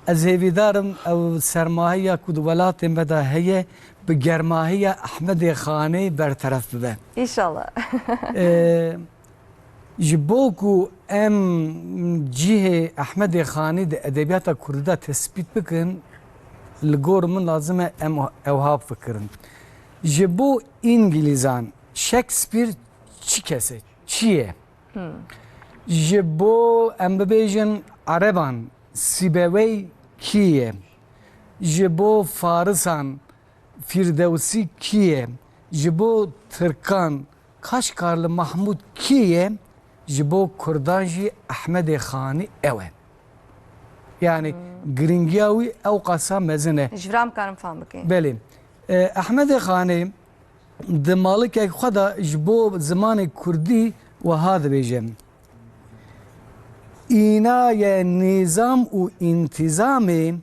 Ez hêvîdar im, ew sermahiya ku di welatê me de heye, bi germahiya Ehmedê Xanê berteref bibe. Înşallah. Ee, ji bo ku em cihê Ehmedê Xanî di edebiyata kurdî de tespît bikin, li gor min lazim e em ewha bifikirin. Ji bo Îngilîzan Shakespeare çi kes e, çi ye? Hmm. Ji bo, em bibêjin, Ereban Sîbewey kî ye? Ji bo Farisan Firdewsî kî ye? Ji bo Tirkan Kaşgarli Mahmûd kî ye? Ji bo Kurdan jî Ehmedê Xanî ew e. Yani girîngiya wî ew qasa mezin e. Ji vira em karin fam bikin. Belê. E, Ehmedê Xanê di malikek xwe de ji bo zimanê kurdî wiha dibêje: Înaye nîzam û întîzamê,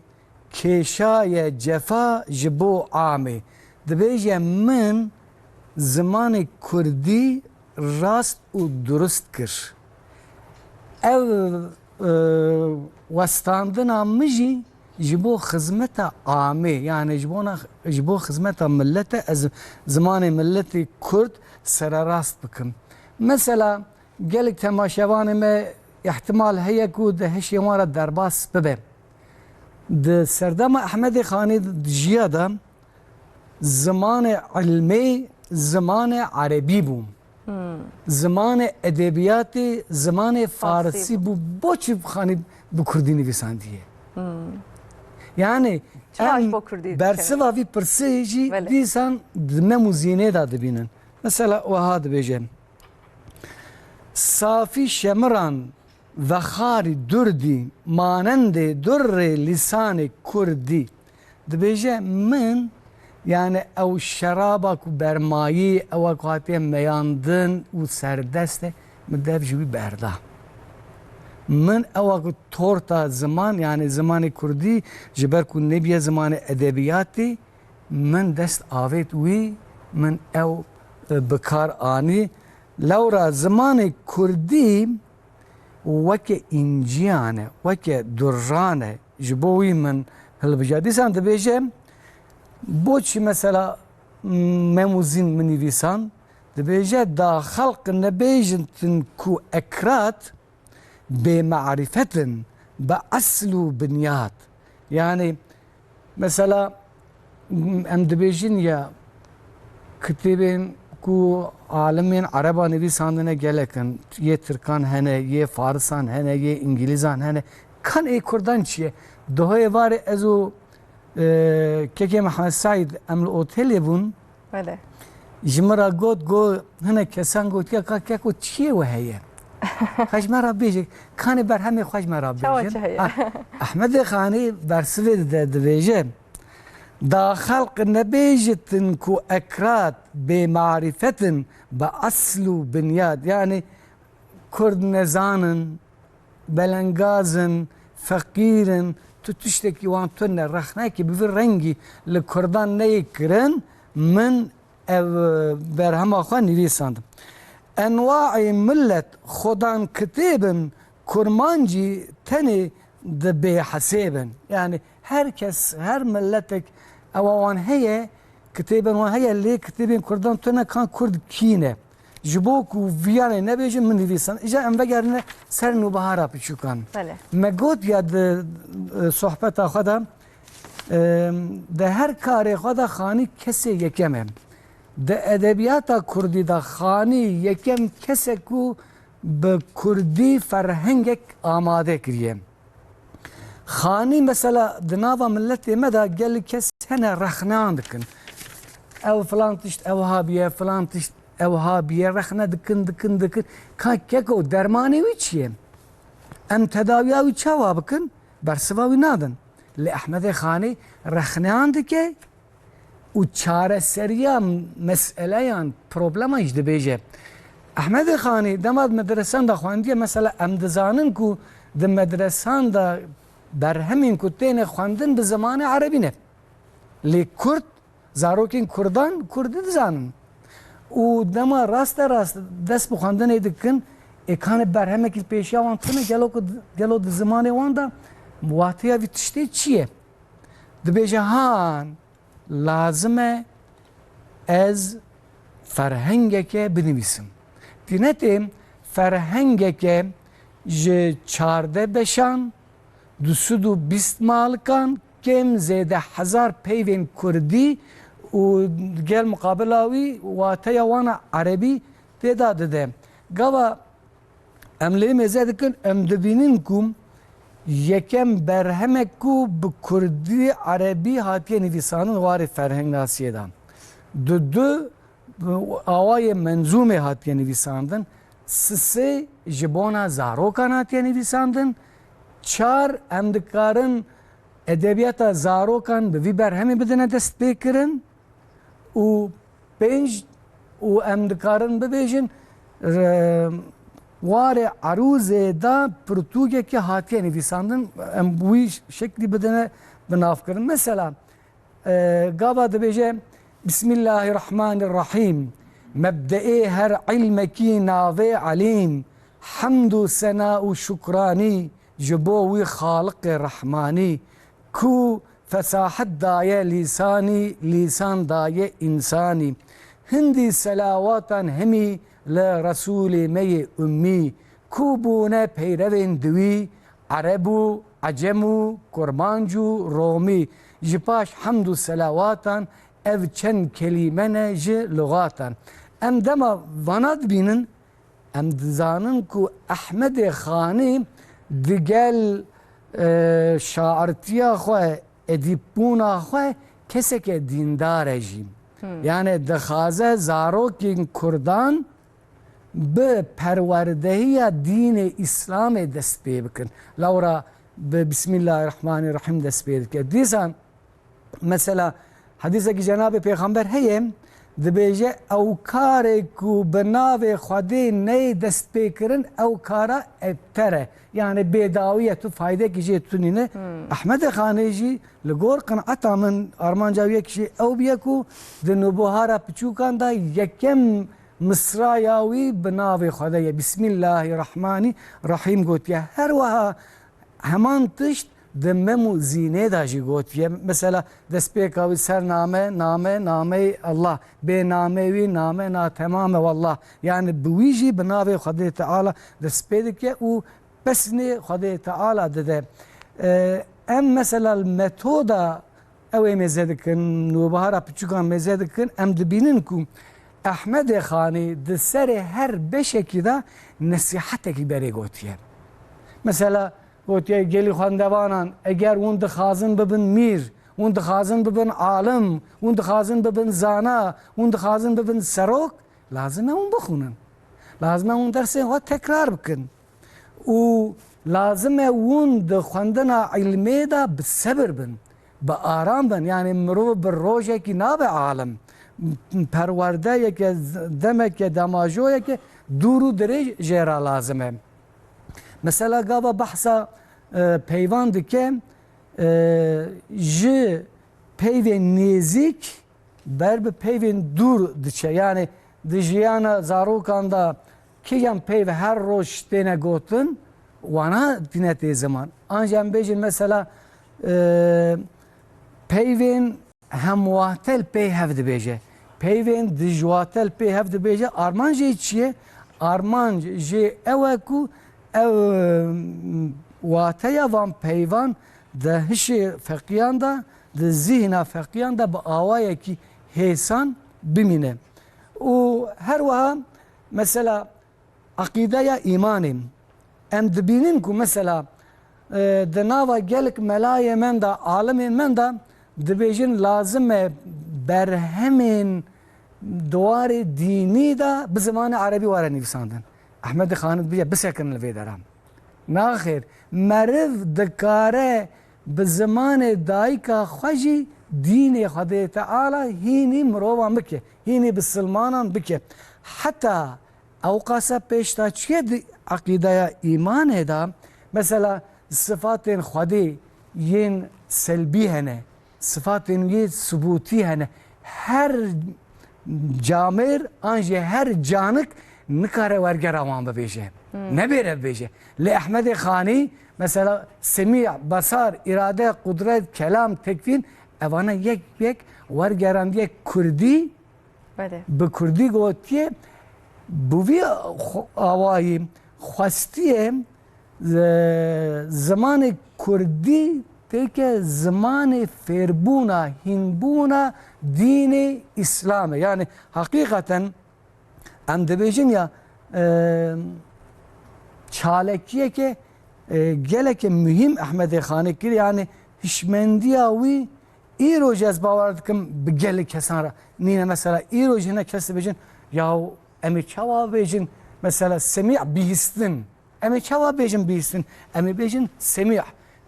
kêşaye cefa ji bo amê. Dibêje, min zimanê kurdî rast û durust kir. Ev, e, westandina min jî ji bo xizmeta amê, yani ji bona, ji bo xizmeta millete, ez zimanê milletê kurd sererast bikim. Mesela, gelek temaşevanê me îhtimal heye ku di hişê wan re derbas bibe. Di serdema Ehmedê Xanê jiya de zimanê ilmê zimanê erebî bû. Zimanê edebiyatê zimanê farsî bû. Bo çi Xanî bi kurdî nivîsandiye? Yani em bersiva vî pirsê jî dîsan di mem û zînê de dibînin. Mesela wiha dibêje: Safî şemiran vexarî durdî, manendê durrê lîsanê kurdî. Dibêje, min, yani ew şeraba ku bermayî, ewa ku hatiye meyandin û serdest e, min dev ji wî berda. Min ewa ku torta ziman, yani zimanê kurdî, ji ber ku nebiye zimanê edebiyatî, min dest avêt wî, min ew, e, bi kar anî. Lewra zimanê kurdî weke înciyan e, weke durran e, ji bo wî min hilbijya. Dîsan dibêje, bo çi mesela Mem û Zîn min nivîsan? Dibêje, da xelq nebêjin ku ekrat bê marîfet in, bi esl û binyat. Yani, mesela, em dibêjin ya, kitêbên ku alimên ereba nivîsandine gelek in, yê tirkan hene, yê farisan hene, yê îngilîzan hene. Kan ê kurdan çi ye? Duhê varê ez û, e, kekê Mehmed Seîd em li otelê bûn. Belê. Ji min re got, got, hinek kesan gotiye, ka keko çiyê we heye? Ka ji me re bêje, kanê berhemê xwe ji me re bêjin. Çawa çi heye? Ha, Ehmedê Xanî bersivê dide, dibêje, da xelq nebêjitin ku ekrat bê marîfet in bi esl û binyat. Yani kurd nezan in, belengaz in, feqîr in, tu tiştekî wan tune, rexnekî bi vî rengî li kurdan neyê kirin, min ev, e, berhema xwe nivîsand. Enwaê millet xwedan kitêb in, kurmancî tenê di bêhesêb in. Yani her kes, her milletek ewa wan heye, kitêbên wan heye, lê kitêbên kurdan tune, kan kurd kî ne? Ji bo ku viyanê nebêjin, min nivîsan. Îja em vegerine ser Nûbihara Piçûkan. Belê. Me got ya di, e, sohbeta xwe de, e, di her karê xwe de Xanî kesê yekem e. Di edebiyata kurdî de Xanî yekem kes e ku bi kurdî ferhengek amade kiriye. Xanî mesela di nava miletê me de gelek kes hene rexneyan dikin. Ew filan tişt ew habiye, filan tişt ew habiye, rexne dikin, dikin, dikin. Ka keko dermanê wî çi ye? Em tedawiya wî çawa bikin? Bersiva wî nadin. Lê Ehmedê Xanî rexneyan dike, û çareseriya meseleyan, probleman jî dibêje. Ehmedê Xanî dema di medresan de xwendiye, mesela em dizanin ku di medresan de berhemên ku têne xwendin bi zimanê erebî ne. Lê kurd, zarokên kurdan kurdî dizanin. Û dema raste rast dest bi xwendinê dikin, ê kanê berhemekî li pêşiya wan tune, gelo ku, gelo di zimanê wan de wateya vî tiştê çi ye? Dibêje, han, lazim e ez ferhengeke binivîsim. Tînetê ferhengeke ji çardeh beşan, du sed û bîst malikan, kêm zêde hezar peyvên kurdî û gel muqabila wî wateya wana erebî tê de dide. Gava Em lê mêze dikin, em dibînin ku yekem berhemek ku bi kurdî, erebî hatiye nivîsandin warê ferhengnasiyê de. Di du awayê menzûmê hatiye nivîsandin. Sisê ji bona zarokan hatiye nivîsandin. Çar, em dikarin edebiyata zarokan bi vî berhemê bidine destpêkirin û pênc, û em dikarin bibêjin, e, warê erûzê de pirtûkekî hatiye nivîsandin, em wî şeklî bidine binavkirin. Mesela, e, gava dibêje, Bismillahirrahmanirrahîm. Mebdeê her ilmekî navê Elîm. Hemd û sena û şukranî ji bo wî Xaliqê Rehmanî, ku fesahet daye lîsanî, lîsan daye însanî. Hindî selawatan hemî li Resûlê me yê ummî, ku bûne peyrevên di wî, Ereb û Ecem û Kurmanc û Romî. Ji paş hemd û selawatan ev çend kelîme ne ji lugatan. Em dema vana dibînin, em dizanin ku Ehmedê Xanî digel, e, şairtiya xwe, edîbbûna xwe keseke dîndar e jî. Hmm. Yani dixwaze zarokên kurdan bi perwerdehiya dînê Îslamê dest pê bikin. Lewra bi Bismillahirrahmanirrahîm dest pê dike. Dîsan mesela hedîsekî Cenabê Pêxember heye, dibêje, ew karê ku bi navê Xwedê neyê destpêkirin, ew kara ebter e. Yani bêdawî ye, tu faydekî jê tunîne. Hmm. Ehmedê Xanê jî li gor qineta min armanca wî yek jî ew bûye ku di Nûbihara Piçûkan de yekem misraya wî bi navê Xwedê ye. Bismillahirrahmanirrahîm gotiye. Her wiha heman tişt di Mem û Zînê de jî gotiye. Mesela destpêka wî ser name, name, nameyê Allah. Bê nameyê wî name natemam e wallah. Yani bi wî jî bi navê Xwedê Teala dest pê dike û pesnê Xwedê Teala dide. E, em mesela metoda ew ê mêze dikin, Nûbihara Piçûkan mêze dikin, em dibînin ku Ehmedê Xanî di serê her beşekî de nesîhetekî berê gotiye. Mesela gotiye, gelî xwendevanan, eger hûn dixwazin bibin mîr, hûn dixwazin bibin alim, hûn dixwazin bibin zana, hûn dixwazin bibin serok, lazim e hûn bixwînin. Lazim e hûn dersên xwe tekrar bikin. Û lazim e hûn di xwendina îlmê de bi sebir bin, bi aram bin. Yani mirov bi rojekî nabe alim. Perwerdeyeke, demeke, demajoyeke dûr û dirêj jê re lazim e. Mesela gava behsa, e, peyvan dike, e, ji peyvên nêzîk ber bi peyvên dûr diçe. Yani di jiyana zarokan de kîjan peyv her roj têne gotin, wana tîne tê ziman. An jî em bêjin mesela, e, peyvên hemwatel pê hev dibêje. Peyvên dijwatel pê hev dibêje. Armanc jê çi ye? Armanc jê ew e ku ev, e, wateya van peyvan di hişê feqiyan de, di zihna feqiyan de bi awayekî hêsan bimîne. Û her wiha mesela eqîdeya îmanê. Em dibînin ku mesela, e, di nava gelek melayê me de, alimên me de dibêjin lazim e berhemên di warê dînî de bi zimanê erebî were nivîsandin. Ehmedê Xanî dibêje bisekin li vê dera. Naxêr, meriv dikare bi zimanê dayika xwe jî dînê Xwedê Teala hînî mirovan bike, hînî bisilmanan bike. Heta ewqasa pêşdaçiye di eqîdeya îmanê de, mesela sifatên Xwedê yên selbî hene, sifatên wî subûtî hene. Her camêr an jî her canik nikare wergera wan bibêje. Hmm. Nebêre bibêje. Lê Ehmedê Xanî mesela semî, besar, îrade, qudret, kelam, tekvîn, evana yek yek wergerandiye kurdî. Belê. Bi kurdî gotiye, bi vî xwe-, awayî xwestiye, e, zimanê kurdî têke zimanê fêrbûna, hînbûna dînê Îslamê. Yani heqîqeten em dibêjin ya, e, çalekiyeke, e, geleke muhîm Ehmedê Xanê kir. Yani hişmendiya wî îro jî ez bawer dikim bi gelek kesan re nîne. Mesela îro jî hinek kes dibêjin, yaw em ê çawa bêjin, mesela semî bihîstin. Em ê çawa bêjin bihîstin? Em ê bêjin semî.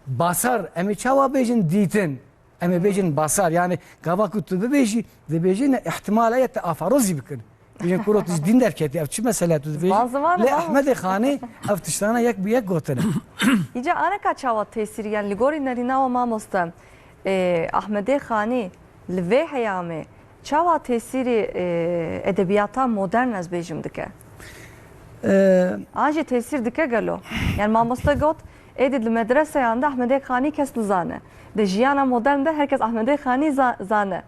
Basar, em ê çawa bêjin dîtin? Em ê bêjin basar. Yani gava ku tu bibêjî, dibêjî ne, îhtimal heye te afarozî bikin. Bêjin kuro tu ji dîn derketî, ev çi mesele tu dibêjî? Ziman, ziman, Lê ziman. Ehmedê Xanî ev tiştana yek bi yek gotine. Îca aneka çawa tesîrî, yani li gorî nerîna we mamoste, e, Ehmedê Xanî li vê heyamê çawa tesîrî, e, edebiyata modern ez bêjim dike? Ee, An jî tesîr dike gelo? Yani mamoste got, êdî li medreseyan de Ehmedê Xanî kes nizane. Di jiyana modern de herkes Ehmedê Xanî za-, zane.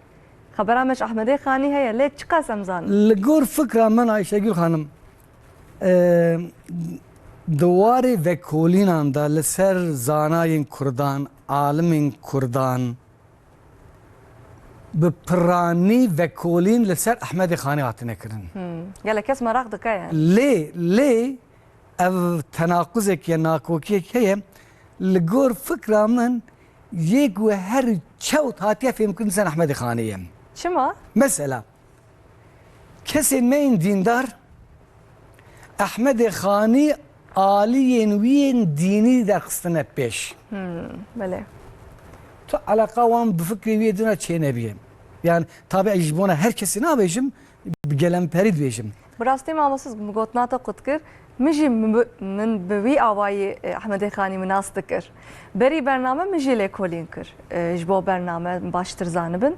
Xebera me ji Ehmedê Xanî heye, lê çiqas em zanin? Li gor fikra min Ayşegül Xanim, e, di warê vekolînan de li ser zanayên Kurdan, alimên Kurdan, bi piranî vekolîn li ser Ehmedê Xanî hatine kirin. Hmm. Gelek kes meraq dike yani. Lê, lê ev tenaquzek ya nakokiyek heye. Li gor fikra min yek we her çewt hatiye fêmkirin sen Ehmedê Xanî ye. Çima? Mesela, kesên me yên dîndar Ehmedê Xanî aliyên wî yên dînî derxistine pêş. Hmm, belê. Tu eleqa wan bi fikrê wî yê dîna çênebiye. Yani tabi ez ji bona her kesî nabêjim, bi gelemperî dibêjim. Bi rastî mamoste min gotina te qut kir. Min jî min bi, min bi wî awayî, e, Ehmedê Xanî min nas dikir. Berî bername min jî lêkolîn kir. E, ji bo bername baştir zanibin.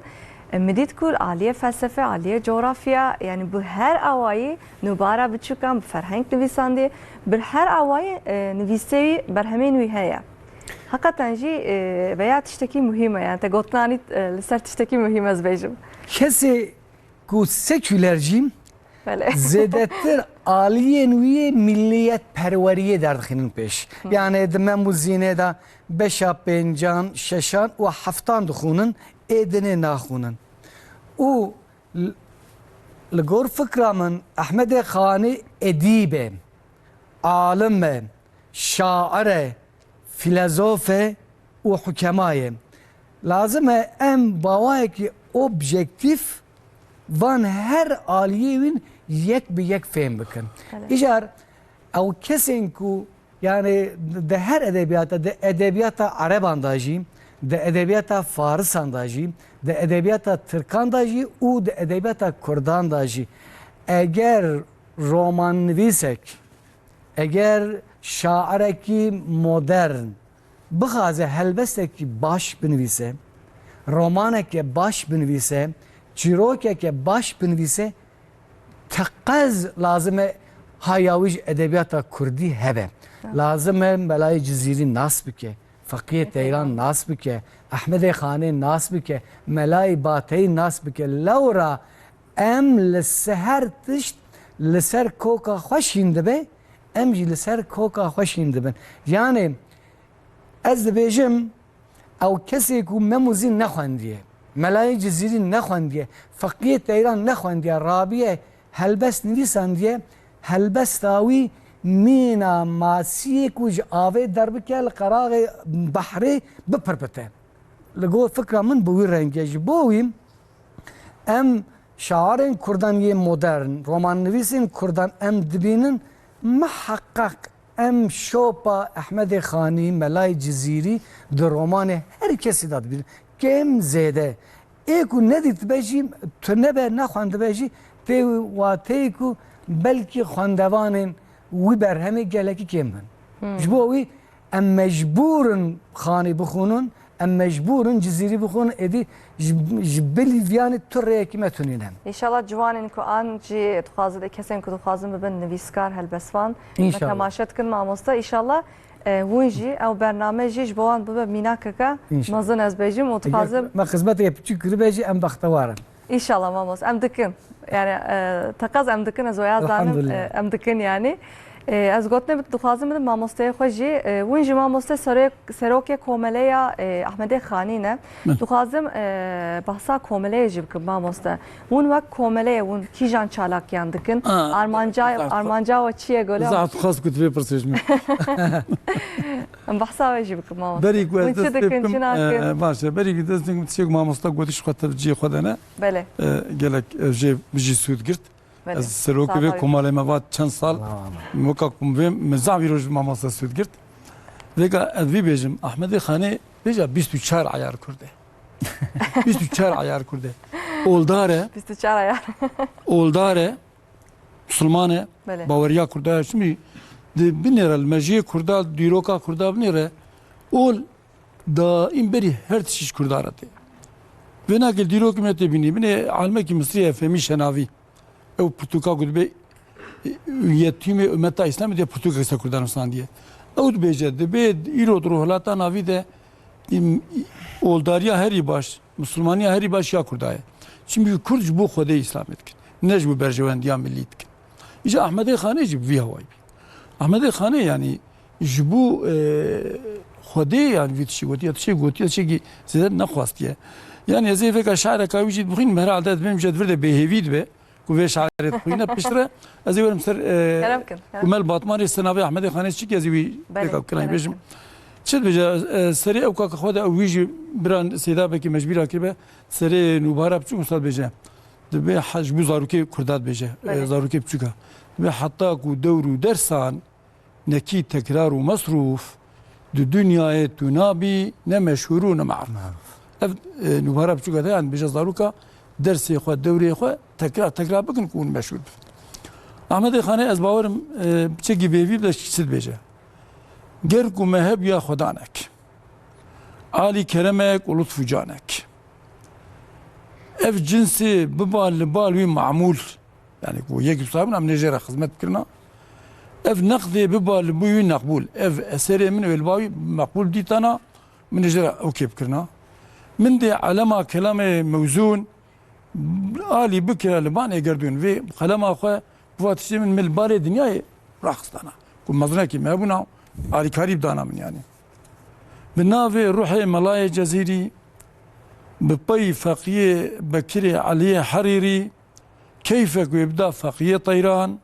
E, min dît ku aliyê felsefe, aliyê coğrafya, yani bi her awayî nûbara biçûkan, bi ferheng nivîsandiye, bi her awayî, e, nivîsê wî, berhemên wî heye. Heqeten jî, e, veya tiştekî muhîm e, yani te gotinanî, e, li ser tiştekî muhîm ez bêjim. Kesê ku seküler jî Belê. zêdetir aliyên wî yê milliyetperweriyê derdixînin pêş. Hı. Yani di Mem û Zînê de beşa pêncan, şeşan û heftan dixwînin, ê dinê naxwînin. Û l-, li gor fikra min Ehmedê Xanî edîb e, alim e, şair e, filozof e û hukema ye. Lazim e em bawayekî objektîf van her aliyê wîn yek bi yek fêm bikin. Evet. Îcar ew kesên ku, yani di her edebiyata, di edebiyata ereban da jî, di edebiyata farisan da jî, di edebiyata tirkan da jî û di edebiyata kurdan da jî, eger romannivîsek, eger şairekî modern bixwaze helbestekî baş binivîse, romaneke baş binivîse, çîrokeke baş binivîse, teqez lazim e haya wî ji edebiyata kurdî hebe. Lazim e Melayê Cizîrî nas bike, Feqiyê Teyran nas bike, Ehmedê Xanê nas bike, Melayê Bateyî nas bike. Lewra em li se-, her tişt li ser koka xwe şîn dibe, em jî li ser koka xwe şîn dibin. Yani ez dibêjim, ew kesê ku Mem û Zîn nexwendiye, Melayê Cizîrî nexwendiye, Feqiyê Teyran nexwendiye, rabiye helbest nivîsandiye, helbesta wî mîna masiyê ku ji avê derbike li qeraxê behrê bipirpite. Li gor fikra min bi wî rengî ye. Ji bo wî em şairên kurdan yê modern, romannivîsên kurdan em dibînin, miheqeq em şopa Ehmedê Xanî, Melayê Cizîrî di romanê her kesî de dibînin. Kêm zêde. Ê ku nedîtibe jî, tunebe, nexwendibe jî, tê wateyê ku belkî xwendevanên wî berhemê gelekî kêm bin. Hmm. Ji bo wî em mecbûr in Xanî bixwînin, em mecbûr in Cizîrî bixwînin, êdî ji, ji bilî viyanê tu rêyekî me tunîne. Înşallah ciwanên ku an jî dixwazin, kesên ku dixwazin bibin nivîskar, helbestvan, me Înşallah. temaşe dikin mamoste. Înşallah, e, hûn jî, ew bername jî ji bo wan bibe mînakeke Înşallah. mezin ez bêjim û Eger dixwazim me xizmeteke piçûk kiribe jî em bextewar in. Înşallah mamoste, em dikin. Yani, e, teqez em dikin, ez waya zanim, Elhamdülillah. e, em dikin yani. E, ez gotinê bid-, dixwazim bidim mamosteyê xwe jî. E, hûn jî mamoste serê-, serokê komeleya, e, Ehmedê Xanî ne. Hı. Dixwazim, e, behsa komeleyê jî bikim mamoste. Hûn wek komeleyê hûn kîjan çalakiyan dikin? Ha, Armanca, zaf- armanca we çi ye gole? Zaf dixwaz ku tu vê pirsê ji min. Em behsa we jî bikim mamoste. Berî ku ez Hûn çi dest pê dikin, bikim, çi nakin? e, baş e. Berî ku dest pê bikim, tiştek mamosta gotiş xwe tev cihê xwe de ne. Belê. E, gelek, e, jê, jî sûd girt. Belê. Ez serokê vê komalê me vat çend sal. Weka ku vê min zaf îro ji mamoste sûd girt. Vêka ez vî bêjim, Ahmedê Xanê bêja bîst û çar eyar Kurd e. Bîst û çar eyar Kurd e. Oldar e. Bîst û çar eyar. Oldar e. Musulman e. Belê. Baweriya Kurda ye. Şimdi di binêre li mejiyê Kurda, dîroka Kurda binêre. Ol daîm berî her tiştî ji Kurda re tê. Vê nakê dîrokî me tê bînî. Binê alimekî Misrî ye, Efemî Şenavî. Ew pirtûka ku dibe, e, yetîmê ummeta Îslamê diye pirtûkek ser Kurdan nivîsandiye. Ew dibêje, dibê îro di Rojhilata Navî de, im, oldariya herî baş, misilmaniya herî baş ya Kurda ye. Çimkî Kurd ji bo Xwedê Îslamê dikin. Ne ji bo berjewendiya milî dikin. Îja Ahmedê Xanê jî bi vî hawayî bî. Ahmedê Xanê, yanî, ji bo, e, Xwedê, yanî, vî tiştî gotiye, tiştê gotiye, tiştekî zêde nexwastiye. Yanî, ez ê vêka şi'reka wî jî dibixwînim, herhalde ez bêm ji vir de bêhêvî dibe, ku vê şi'rê dixwîne. Piştre ez ê werim ser, e, Kerem kin, kerem. Kumel Batmanê, ser navê Ahmedê Xanê çi, ez ê wî Belê, vêka kirayî kerem bêjim. kin. Çi dibêje, e, serê ew kaka xwe de, ew wî jî biran Seyda Bekî me ji bîra kiribe, serê Nûbara Biçûk wisa dibêje. Dibê he-, ji bo zarokê Kurda dibêje, e, Belê. zarokê biçûka. Dibê heta ku dewr û dersan nekî tekrar û mesrûf, di dinyayê tu nabî ne meşhûr û ne merûf. Merûf. Ev, e, nûbara biçûka de, yanî bêje zaroka dersê xwe, dewrê xwe tekrar, tekrar bikin ku hûn meşhûr bibin. Ahmedê Xanê, ez bawerim, e, piçekî bêvî bide, çi dibêje. Ger ku me hebûya xwedanek, alî keremek û lutf û canek. Ev cinsê biba li bal wî mamûl, yanî ku yek wisa bûna, min ê jê re xizmet bikirina. Ev neqdê biba li bo wî neqbûl. Ev eserê min wê li ba wî meqbûl dîtana, min ê jê re ew kê bikirina. Min dê elema kelamê mewzûn alî bikira li banê gerdûn. Vê qelema xwe bi va tiştê min, min li balê dinyayê raxistana. Ku mezinekî me hebûna, alîkarî bidana min yanî. Bi navê ruhê Melayê Cezîrî, bi pey Feqiyê Bekirê Eliyê Herîrî, keyfek wê bida Feqiyê Teyran,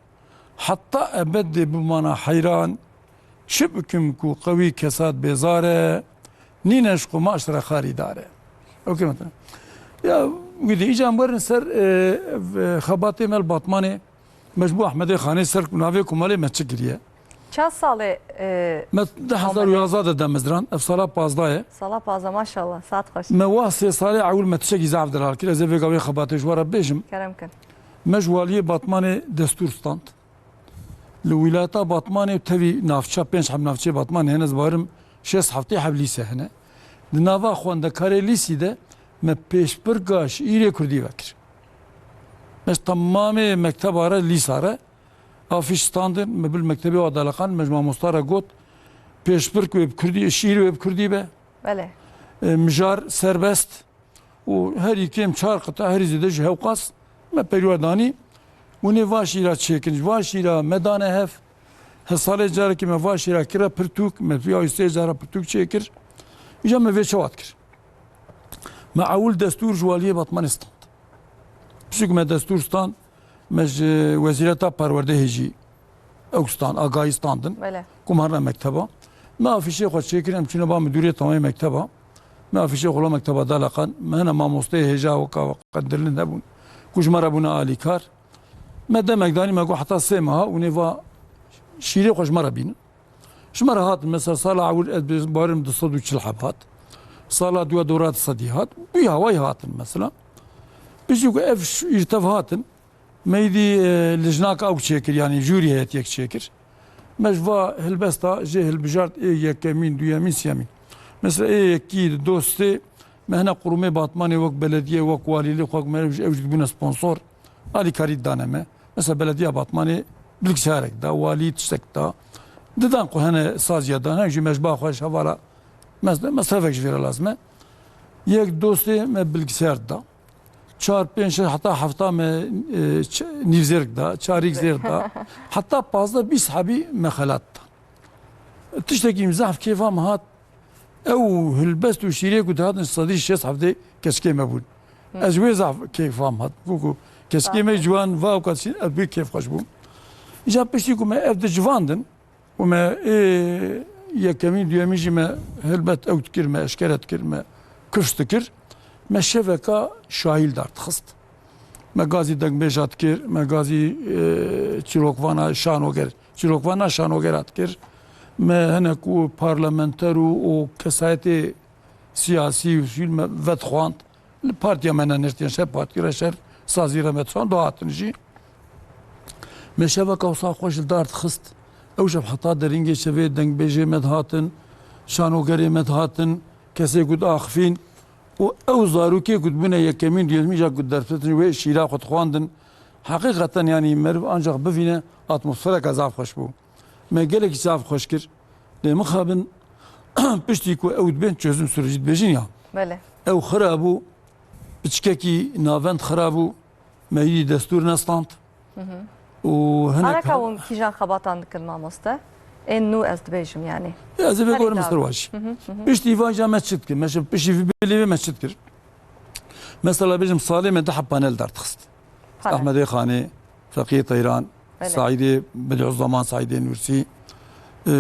heta ebed dê bimana heyran, çi bikim ku qewî kesat bêzar e, nîne ji qumaş re xarîdar e. Okey, mesela. Ya, wî dî, îcan werin ser, e, ev, e, xebatê me li Batmanê, me ji bo Ahmedê Xanê ser navê komalê me çi kiriye? Çend salê, e, Me di hezar û yazdeh de demizran, ev sala pazdeh ye. Sala pazdeh, maşallah, saet xweş. Me wa sê salê ewil me tiştekî zaf delal kir. Ez ê vêga wê xebatê ji we re bêjim. Kerem kin. Me ji waliyê Batmanê destûr stand. Li wîlayeta Batmanê û tevî navça, pênc heb navçeyê Batmanê hene, ez bawerim şêst heftê heb lîse hene. Di nava xwendekarê lîsî de me pêşbirka şiîrê kurdî vekir. Me ji temamê mekteba re, lîsa re, afîş standin, me bil mektebê wa daleqan, me ji mamosta re got, pêşbirk wê bi kurdî, şiîr wê bi kurdî be. Belê. E, mijar serbest û herî kêm çar qita, herî zêde ji hewqas me perî we danî. Hûn ê va şîra çêkin, ji va şîra me dane hev. Her salê carekê me va şîra kire pirtûk, me ya wî sê cara pirtûk çêkir. Îja me vê çawa dikir? Me ewil destûr ji waliyê Batmanê stand. Piştî ku me destûr stand, me ji Wezîreta Perwerdehê jî ew stand, agahî standin. Belê. Ku me herine mekteba. Me afîşê xwe çêkir, em çûne ba midûrê temamê mekteba. Me afîşê xwe li mekteba daleqan. Me hene mamosteyê hêja weka qendirlin hebûn, ku ji me re bûne alîkar. Me demek danî, me got heta sê meha hûn ê va şîrê xwe ji me re bînin. Ji me re hatin, mesela sala ewil ez bi barim du sed û çil heb hat. Sala dûya dora du sedî hat. Bi hawayî hatin mesela. Piştî ku ev ş-, îrtev hatin, me îdî, e, lijnaka ew çêkir, yanî jûrî heyetiyek çêkir. Me ji va helbesta jê hilbijart ê yekemîn, duyemîn, siyemîn. Mesela ê yekî di dostê me hene qurumê Batmanê wek belediyê, wek walîlê xwe, wek me ew jî dibûne sponsor. Alîkarî didane me. Mesela Belediya Batmanê bilgisayarek da, walî tiştek da. Didan ku hene saziya dan, hene jî me ji ba xwe ji hevala mes-, mesrefek ji vê re lazim e. Yek dostê me bilgisayar da. Çar, pênc, şeş, heta hefta me, e, ç-, nîvzêrk da, çarîk zêr da. Heta pazdeh bîst hebî me xelat da. Tiştekî zehf kêfa me hat. Ew hilbest û şîrê ku dihatin sedî şêst hevdê keçikê me bûn. Hı. Ez wê zaf kêfam hat. Ku, ku keçikê me ciwan va û kaçîn, ez wê kêfxweş bûm. Îca piştî ku me ev di civandin û me ê yekemîn, duyemîn jî me helbet ew dikir, me eşkere dikir, me kifş dikir. Me şeveka şahîl dar dixist. Me gazî dengbêja dikir, me gazî, e, çîrokvana şanoger, çîrokvana şanogera dikir. Me hinek û parlamenter û, û kesayetê siyasî û sivîl me vedixwand. Li partiya me nenirtiye, şer partî re, şer sazî re me dixwand, do hatin jî. Me şeveka wisa xweş li dar dixist. Ew şev heta derîngê şevê dengbêjê me dihatin, şanogerê me dihatin, kesê ku diaxifîn û ew zarokê ku dibûne yekemîn, duyemîn ja ku derfetin wê şîra xwe dixwandin. Heqîqeten, yanî meriv ancaq bivîne, atmosfereke zaf xweş bû. Me gelekî zaf xweş kir. Lê mixabin piştî ku ew dibên çözüm süreci dibêjin ya. Belê. Ew xira bû, piçkekî navend xira bû, me yî destûr nestand. Û hinek Areka ha- hûn kîjan xebatan dikin mamoste? Ên nû ez dibêjim yanî. Ya, ez ê vê Herî gorim dawî. Ser wajî. Piştî van ja me çi dikir? Me şi piştî vî bilê vê me çi dikir? Mesela bêjim salê me deh panel derdixist. Panel. Ahmedê Xanê, Feqiyê Teyran, Belê. Saîdê Bediüzzaman, Saîdê Nûrsî, e,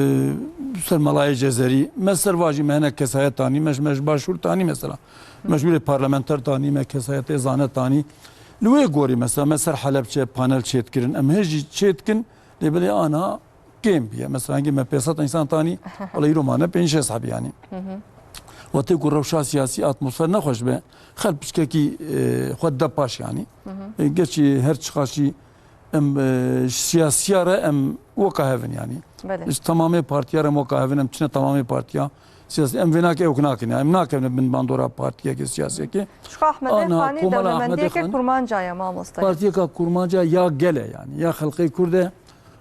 ser Melayê Cezerî. Me ser vajî me hinek kesayet tanî, me, me ji Başûr tanî mesela. Me ji wî parlamenter tanî, me kesayetê zane tanî. Li wê gorî mesela me ser Helebçe panel çêdikirin. Em hê jî çêdikin, lê belê ana kêm bûye. Mesela hingê me pênc sed însan tanî, wela îro mane pênc şêst hebî yanî. Wextê ku rewşa siyasî, atmosfer nexweş be, xelk piçkekî, e, xwe de paş yanî. E, geçî her çiqas jî em, e, ji siyasiya re em weka hev in yanî. Belê. Ji temamê partiya re em weka hev in, em çine temamê partiya siyasî. Em vê nake, ewk nakin yanî. Em nakevine bin bandora partiyeke siyasiyekê. Ji xwe Ahmedê Ana Xanî Komala dewlemendiyeke Ahmedê Xanî kurmanca ye mamoste. Partiyeka kurmanca ya gel e yanî, ya xelkê Kurd e.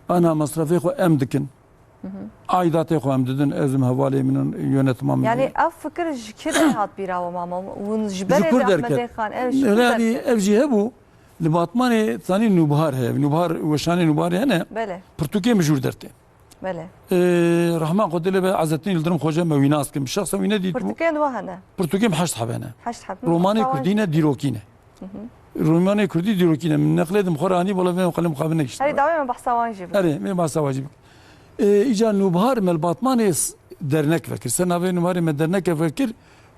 Ana mesrefê xwe em dikin. Aidatê xwe em didin, ez im hevalê min in, yönetima min Yanî heye. Ev fikir ji kê derê hat bîra we mama? Hûn ji Ji berê kur de derket. Ahmedê Xan, ev ji kur Yanî derket? Ev jî hebû, li Batmanê tanî Nûbihar heye. Nûbihar, weşanê Nûbiharê hene. Belê. Pirtûkê min jûr dertê. Belê. Ee, Rehman Xwedê lê be Ezettin Yildirim Xoce me wî nas kim. Şexsen wî nedît bû. Pirtûkên we hene? Pirtûkê min heşt heb hene. Heşt heb. Romanê Tamam. Kurdî ne, dîrokî ne. Romanê Kurdî dîrokî ne. Min neqlê dim xwe re anî, bala vê xelê mixabin nekişt. Herî dawê me behsa wan jî bikin. Erê, me behsa wan jî bikin. Ee, îca Nûbihar me li Batmanê s-, dernek vekir. Ser navê Nûbiharê me dernek vekir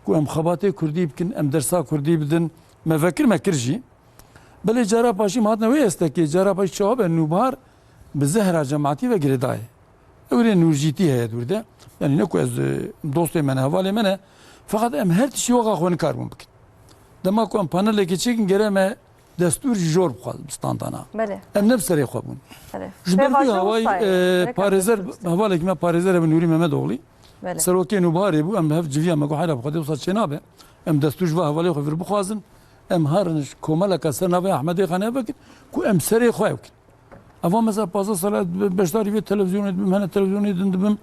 ku em xebatê Kurdî bikin, em dersa Kurdî bidin. Me vekir, me kir jî. Belê cara paşî me hatine wê estekê, cara paşî çawa be Nûbihar bi zehra cemaetî ve girêdayê. Ew rê nûrcîtî heye dûr de. Yanî ne ku ez, e, dostê me ne, hevalê me ne. Feqet em her tiştî weka xwe nikarbûn bikin. Dema ku em panelekê çêkin gere me destûr ji jor bixwazin bi standana. Belê. Em ne bi serê xwe bûn. Belê. Ji ber vî hawayî, e, parêzer, hevalekî me parêzer e bi Nûrî Mehmetoğlî. Belê. Serokê Nûbiharê bû, em bi hev civiya me got, "Heyra bi Xwedê wisa çênabe. Em destûr ji va hevalê xwe vir bixwazin. Em herin ji komeleke ser navê Ahmedê Xanê vekin ku em serê xwe ew kin." Eva mesela pazdeh sala be-, beşdarî vê televizyonê dibim, hene televizyonê din dibim.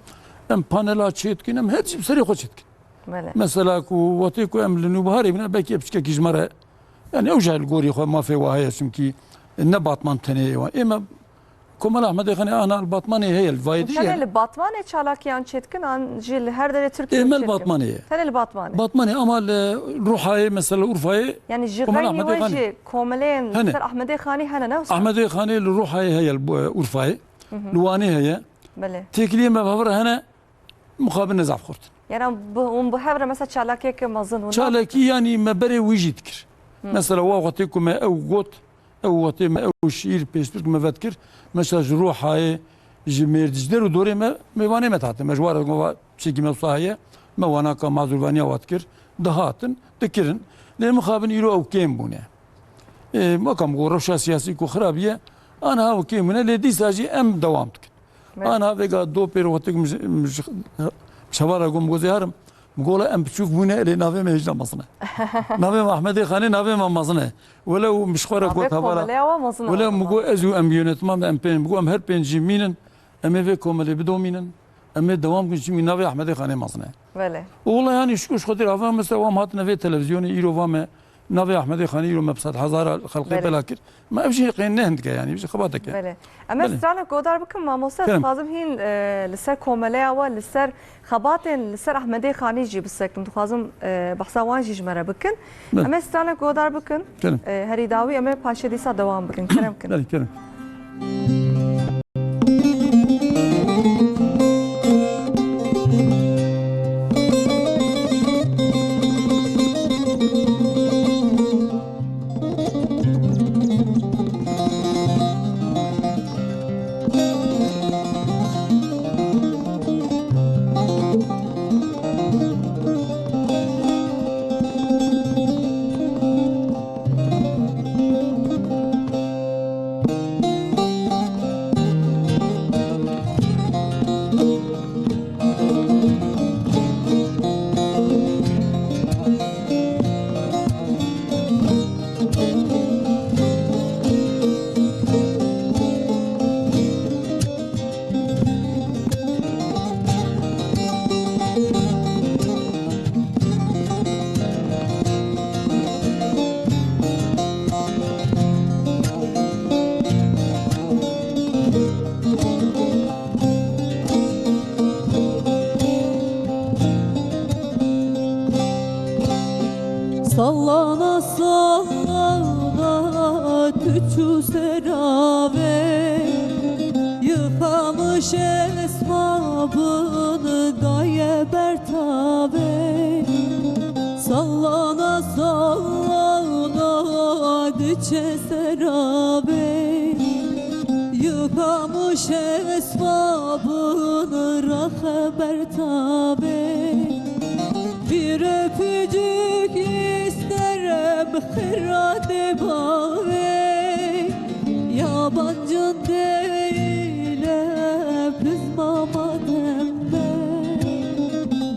Em panela çêdikin, em her çî bi serê xwe çêdikin. Belê. Mesela ku wextê ku em li Nûbiharê bine, belkî ev piçkekî ji me re, yani ew jî li gorî xwe mafê wa heye, çimkî ne Batman tenê ye wan. Ê me Komela Ahmedê Xanê ana li Batmanê heye, li vayê Hûn dijî tenê heye. Li Batmanê çalakiyan çêdikin, an jî li her derê Tirkiyê Ê me li çêdikin? Batmanê ye. Tenê li Batmanê. Batmanê ama li Ruhayê, mesela Urfayê, Yani ji Komela xeynî Ahmedê we Xanê. Jî komeleyên Hene. Ser Ahmedê Xanî hene, ne wisa? Ahmedê Xanê li Ruhayê heye, li, e, Urfayê. Li Wanê heye. Belê. Têkiliyê me bi hev re hene, muqabil ne zaf xurt. Yani bu, hûn bi hev re mesela çalakiyeke mezin hûn Çalakî yani me berê wî jî dikir. Mesela wa wextê ku me ew got, ew wextê me ew şiîr pêşbirk me vedikir, mesela ji Ruhayê, ji Mêrdî, ji der û dorê me mêvanê me dihatin. Me ji wa re got, va çêkî me wisa heye, me wanaka mazûrvaniya wa dikir, dihatin, dikirin. Lê mixabin îro ew kêm bûne. Ê, weka min got, rewşa siyasî ku xirab ye, aniha ew kêm bûne, lê dîsa jî em dewam dikin. Evet. Ana vêga do pêro wextê ku min ji, min ji, ji hevala got, min got, "Zê herim." Min got, "La em biçûk bûne, lê navê me hêj ne mezin e." Navê me Ahmedê Xanê, navê me mezin e. Welew min ji xwe re Navê got hevala. Komeleya we mezin e Welew o min zaman. Got, "Ez û em yönetman me em pênc." Min got, "Em her pêncî mînin, em ê vê komelê bidomînin, em ê dewam bikin, çimkî navê Ahmedê Xanê mezin e." Belê. Û wela yanî şikûr ji Xwedê re, ava mesela wa em hatine vê televizyonê, îro va me, Navê Ahmedê Xanî îro me bi sed hezara xelqê Belê. Bela kir. Ma ev jî qên ne hindike, yanî, ev jî xebateke. Belê. Em ê Belê. stranek godar bikim, mamoste, Kerem. Dixwazim hîn, e, li ser komeleya we, li ser xebatên li ser Ahmedê Xanî jî bisekim. Dixwazim, e, behsa wan jî ji me re bikin. Belê. Em ê stranek godar bikin. Kerem. E, herî dawî em ê paşê dîsa dewam bikin. Kerem kin. Belê, kerem. Sallana sallana tu çû seravê, yi xamiş esma bin daye ber tavê. Sallana sallana diçe seravê, yi xamiş esma bin raxe ber tavê. Bir öpücük isterim xirate bavê. Yabancın değilim, pizmama temme.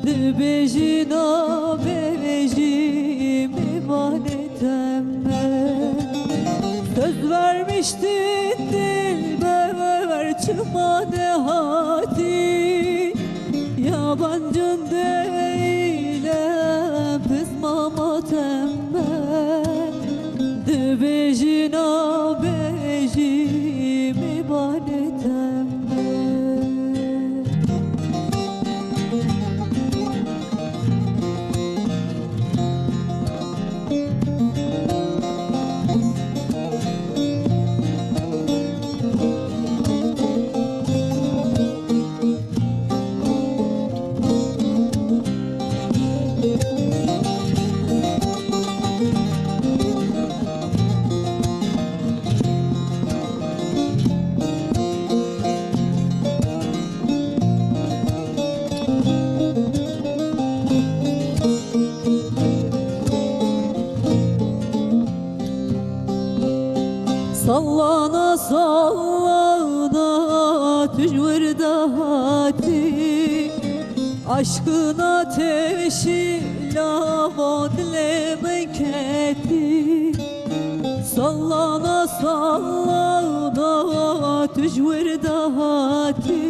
Dibêjî nabêjî, mêvanê temme. Söz vermiştin dilber, çima nehatî? Yabancın değilim, pizmama temme. Dibêjî nabêjî, mêvanê temme. Sallana sallana tu ji wir de hatî, aşkın ateşi lava dilê min ketî. Sallana sallana tu ji wir de hatî,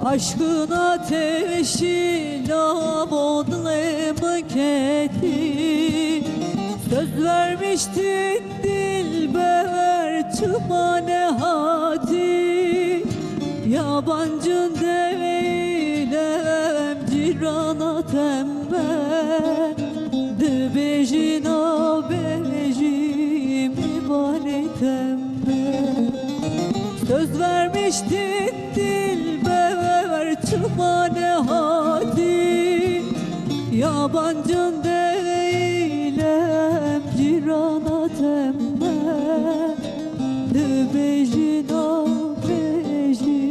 aşkın ateşi lava dilê min ketî. Söz vermiştin dilber, çima nehatî? Yabancın değilim, cirana temme. Dibêjî nabêjî, mêvanê temme. Söz vermiştin dilber, çima nehatî? Yabancın değilim, cirana temme. Dibêjî nabêjî,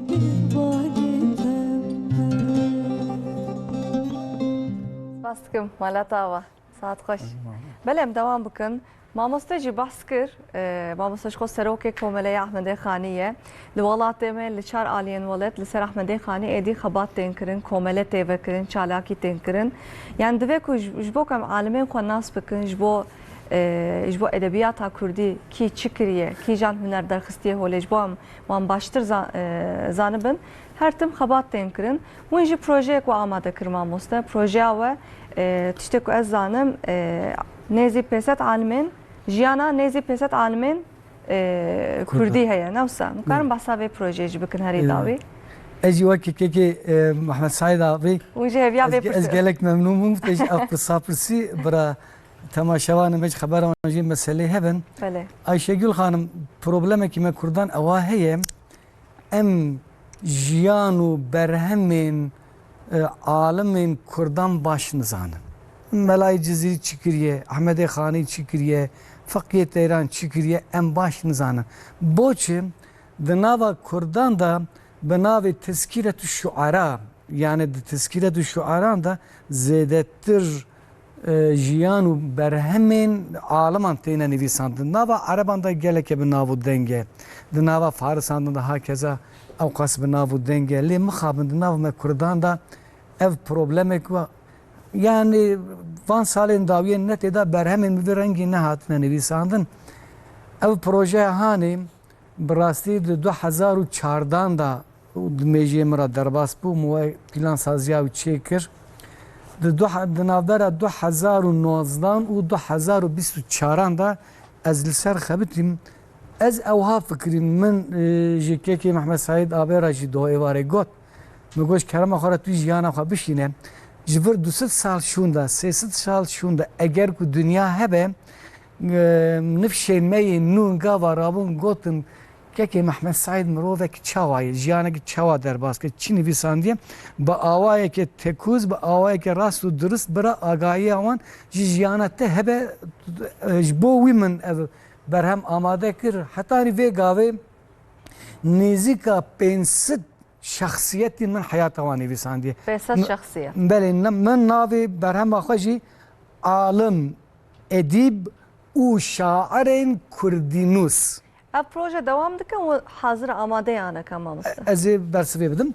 mêvanê temme. Spas dikim, mala te ava. Saet xweş. Belê, em dewam bikin. Mamoste jî behs kir, e, mamoste ji xwe serokê Komeleya Ehmedê Xanî ye. Li welatê me li çar aliyên welat li ser Ehmedê Xanî êdî xebat tên kirin, komele tê vekirin, çalakî tên kirin. Yani divê ku ji, ji bo ku em alimên xwe nas bikin, ji bo, e, ji bo edebiyata kurdî kî çi kiriye, kîjan huner derxistiye holê, ji bo em wan baştir za-, e, zanibin, her tim xebat tên kirin. Hûn jî projeyek we amade kir mamoste. Projeya we, e, tiştê ku ez zanim, e, nêzî pênsed alimên, jiyana nêzî pênsed alimên, e, Kurd. Kurdî heye, ne wisa? Em karin Evet. behsa vê projeyê jî bikin herî Evet. dawî. Ez jî wekî kekê, e, Mehmet Saîd abî, Hûn jî hêviya ez vê ge-, ez pirsê. gelek memnûn bûm. Te jî ev pirsa pirsî, bira temaşevanê me jî xebera wan jî meselê hebin. Belê. Ayşegül Xanim, problemekî me Kurdan ewa heye. Em jiyan û berhemên, e, alimên Kurdan baş nizanin. Melayê Cizîrî çi kiriye, Ehmedê Xanî çi kiriye, Feqiyê Teyran çi kiriye, em baş nizanin. Boçi? Di nava Kurdan de bi navê Tezkîretu Şuara, yani di Tezkîretu Şuaran de zêdetir e, jiyan û berhemên aliman têne nivîsandin. Nava Ereban de geleke bi nav û deng e. Di nava Farisan de hakeza ewqas bi nav û deng e. Lê mixabin di nav me Kurdan de ev problemek wa, yani van salên dawiyên ne tê de berhemên bi vî rengî nehatine nivîsandin. Ev projeya hanê bi rastî di du hezar û çardan de û di mêjiyê min re derbas bû, min wê plansaziya wî çêkir. Di du he-, di navbera du hezar û nozdan û du hezar û bîst û çaran de ez li ser xebitîm. Ez ewha fikirîm, min, e, ji kekê Mehmet Saîd Abê re jî doh êvarê got. Min got, ji kerema xwe re tu jiyana xwe bişîne. Ji vir du sed sal şûnda, sê sed sal şûnda eger ku dinya hebe, e, nifşên me yên nû gava rabûn gotin, kekê Mehmed Seîd mirovek çawa ye, jiyanek çawa derbas kir, çi nivîsandiye, bi awayeke tekûz, bi awayeke rast û dirist bira agahiya wan ji jiyana te hebe, e, ji bo wî min ev berhem amade kir. Hetanî vê gavê nêzîka pênc sed şexsiyetî min heyata wan nivîsandiye. Pênc sed şexsiyet. Belê, ne-, min navê berhema xwe jî alim, edîb û şairên kurdînûs. Ev proje dewam dike û hazir amade ye aneka mamoste? Ez ê bersivê bidim.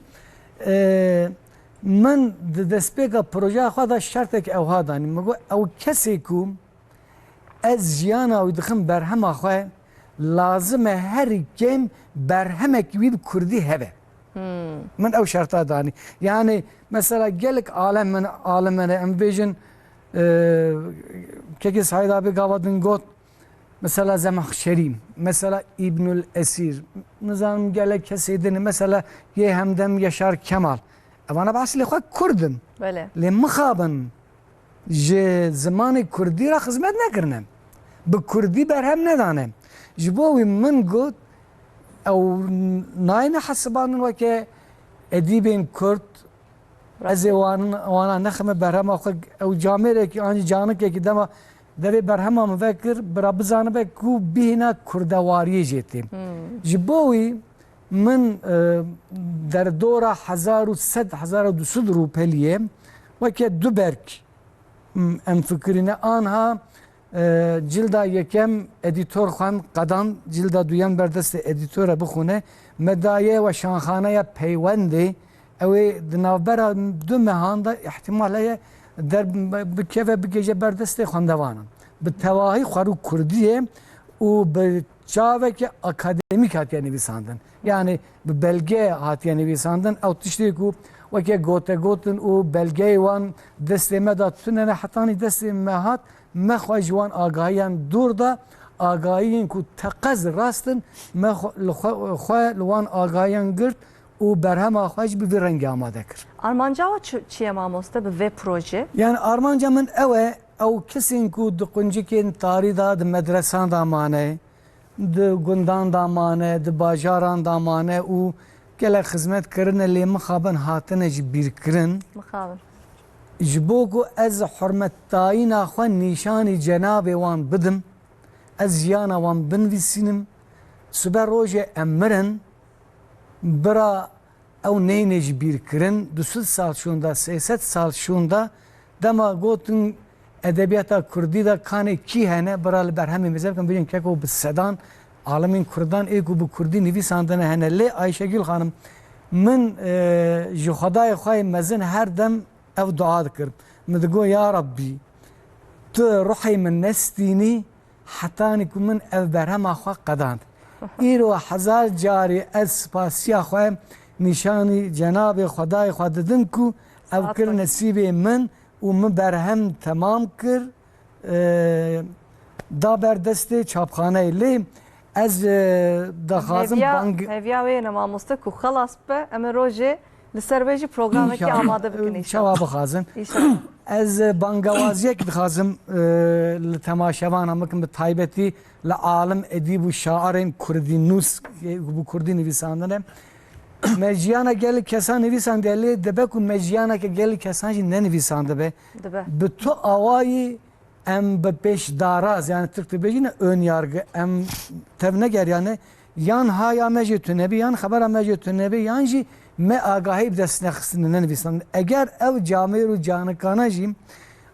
Ee, min di destpêka projeya xwe de şertek ewha danî. Min got, ew kesê ku ez jiyana wî dixim berhema xwe, lazim e herî kêm berhemek wî bi kurdî hebe. Hmm. Min ew şerta danî. Yani mesela gelek alem min, alem min, em bêjin, e, kekê Seîd abi gava din got, mesela Zemexşerî, mesela Îbnül Esîr, nizanim gelek kesê din, mesela yê hemdem Yaşar Kemal. Evana behs lê xwe kurd in. Belê. Lê mixabin ji zimanê kurdî re xizmet nekirine. Bi kurdî berhem nedane. Ji bo wî min got, ew nayne hesibandin weke edîbên kurd, ez ê wan, wana nexime berhema xwe, ew camêrekî an jî canikekî dema devê berhema min vekir, bira bizanibe ku bîhna kurdewariyê jê tê. Hmm. Ji bo wî min, e, derdora hezar û sed, hezar û du sed rûpeliyê weke du berg, m, em fikirîne. Anha, e, cilda yekem edîtor xwend qedan, cilda duyem ber destê edîtora bixwîne. Me daye weşanxaneya Peywendê, ew ê di navbera du mehan de îhtimal heye der bikeve bigêje ber destê xwendevanan. Bi tevahî xwerû kurdî ye û bi çaveke akademîk hatiye nivîsandin. Yani bi belge hatiye nivîsandin. Ew tiştê ku weke gotegotin û belgeyê wan destê me de tune ne, hetanî destê me hat, me xwe ji wan agahiyan dûr da, agahiyên ku teqez rast in, me xwe, li xwe, xwe li wan agahiyan girt û berhema xwe jî bi vî rengî amade kir. Armanca we çi, çi ye mamoste bi vê proje? Yani armanca min ew e, ew kesên ku di quncikên tarî de, di medresan de mane, di gundan de mane, di bajaran de mane û gelek xizmet kirine, lê mixabin hatine ji bîrkirin. Mixabin. Ji bo ku ez hurmetdayîna xwe nîşanî cenabê wan bidim, ez jiyana wan binivîsînim, sibe rojê em mirin, bira ew neyne ji bîr kirin, du sed sal şûnda, sê sed sal şûnda, dema gotin edebiyata kurdî de kanê kî hene, bira li berhemê mêze bikin, bêjin keko bi sedan alimên kurdan ê ku bi kurdî nivîsandine hene. Lê Ayşegül Xanim, min, e, ji Xwedayê xwe yê mezin her dem ev dua dikir. Min digot, ya Rabbî, tu ruhê min nestînî, hetanî ku min ev berhema xwe qedand. Îro hezar carî ez spasiya xwe nîşanî cenabê Xwedayê xwe didim ku ew kir nesîbê min û min berhem temam kir, e, da ber destê çapxaneyê. Lê ez, e, daxwazim bang... Hêviya wê yene mamoste ku xelas bibe, em ê rojê li ser vê jî programekî amade bikin înşallah. Çawa bixwazin? Înşallah. Ez, e, bangawaziyek dixwazim, e, li temaşevana bikim, bi taybetî li alim, edîb û şairên kurdî nûs, e, bi kurdî nivîsandine. Me jiyana gelek kesan nivîsandiye, lê dibe ku me jiyaneke gelek kesan jî nenivîsandibe. Dibe. Bi tu awayî em bi pêşdaraz, yani Tirk dibêjine ön yargı, em tev negeriyane, yan haya me jê tune bî, yan xebera me jê tune bî, yan jî me agahî bi dest nexistine, nenivîsandine. Eger ev camêr û canikana jî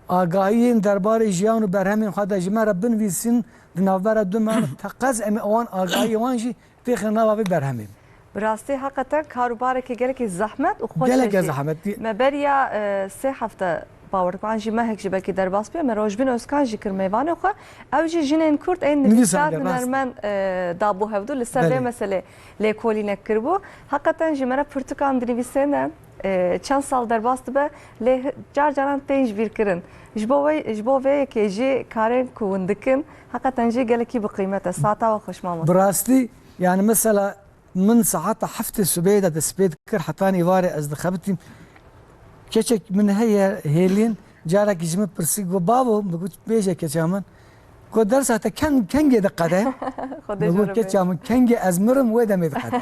agahiyên derbarê jiyan û berhemên xwe de ji me re binivîsin, di navbera du me teqez em ê wan agahiyê wan jî têxin nava vê berhemê. Bi rastî heqeten kar û barekî gelekî zehmet û xweş e jî. Gelekî zehmet. Me beriya, e, sê hefte, bawer dikim, an jî mehek jî belkî derbas bûye, me Rojbîn Özkan jî kir mêvanê xwe. Ew jî jinên kurd ên nivîskar, hunermend, e, dabû hevdû, li ser vê meselê lêkolînek kiribû. Heqeten jî me re pirtûkan dinivîsêne, e, çend sal derbas dibe, lê car caran tên ji bîr kirin. Ji bo wê, ji bo vê yekê jî karên ku hûn dikin, heqeten jî gelekî bi qîmet e. Saeta we xweş mamoste. Bi rastî, yani mesela, min saeta heftê sibê de dest pê dikir, hetanî êvarê ez dixebitîm. Keçek min heye hêlîn, carekî ji min pirsî, got, "Bavo," min got, "Bêje keça min." Got, "Dersa te ken-, kengê diqede?" Xwedê Min ji got, we re "Keça bê. Min, kengê ez mirim, wê demê diqede."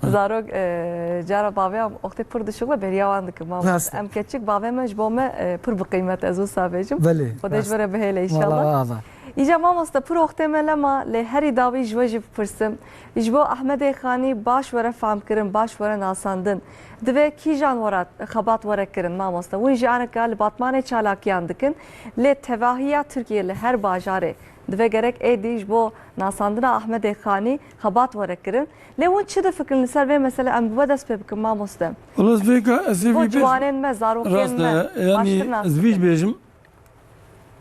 Zarok, e, cara bavê em wextê pir dişuxile bêriya wan dikim, mamoste. Rast e. Em keçik bavê me ji bo me, e, pir bi qîmet, ez wisa bêjim. Belê, Xwedê ji rast. We re bihêle înşallah. Wala ava. Îca mamoste, pir wextê me lema, lê herî dawî ji we jî bipirsim. Ji bo Ehmedê Xanî baş were fehmkirin, baş were nasandin. Divê kîjan were xebat were kirin, mamoste? Hûn jî aneka li Batmanê çalakiyan dikin. Lê tevahiya Tirkiyê li her bajarê divê gerek êdî ji bo nasandina Ehmedê Xanî xebat were kirin. Lê hûn çi difikirin li ser vê mesele? Em bi we dest pê bikin, mamoste. Wala ez vêka, ez ê Bo vî bêjim. Ciwanên me, zarokên Rast me, e, yanî baştir nas ez vî bikin. Bêjim,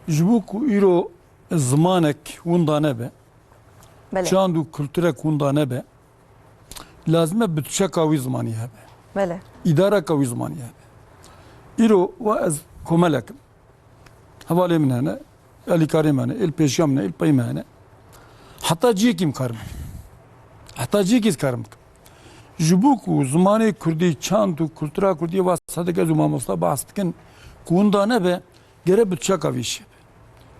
ji bo ku îro zimanek winda nebe, Belê. çand û kulturek winda nebe, lazim e bi çeka wî zimanî hebe. Belê. Îdareka wî zimanî hebe. Îro wa ez komelek im. Hevalê min hene, alîkarê min hene, êl pêşiya min hene, êl pey min hene. Heta ciyekî min kar min. Heta ciyekî ez kar min dikim. Ji bo ku zimanê kurdî, çand û kultura kurdî va sedek ez û mamosta behs dikin, ku winda nebe, gere bi çeka vî şê be.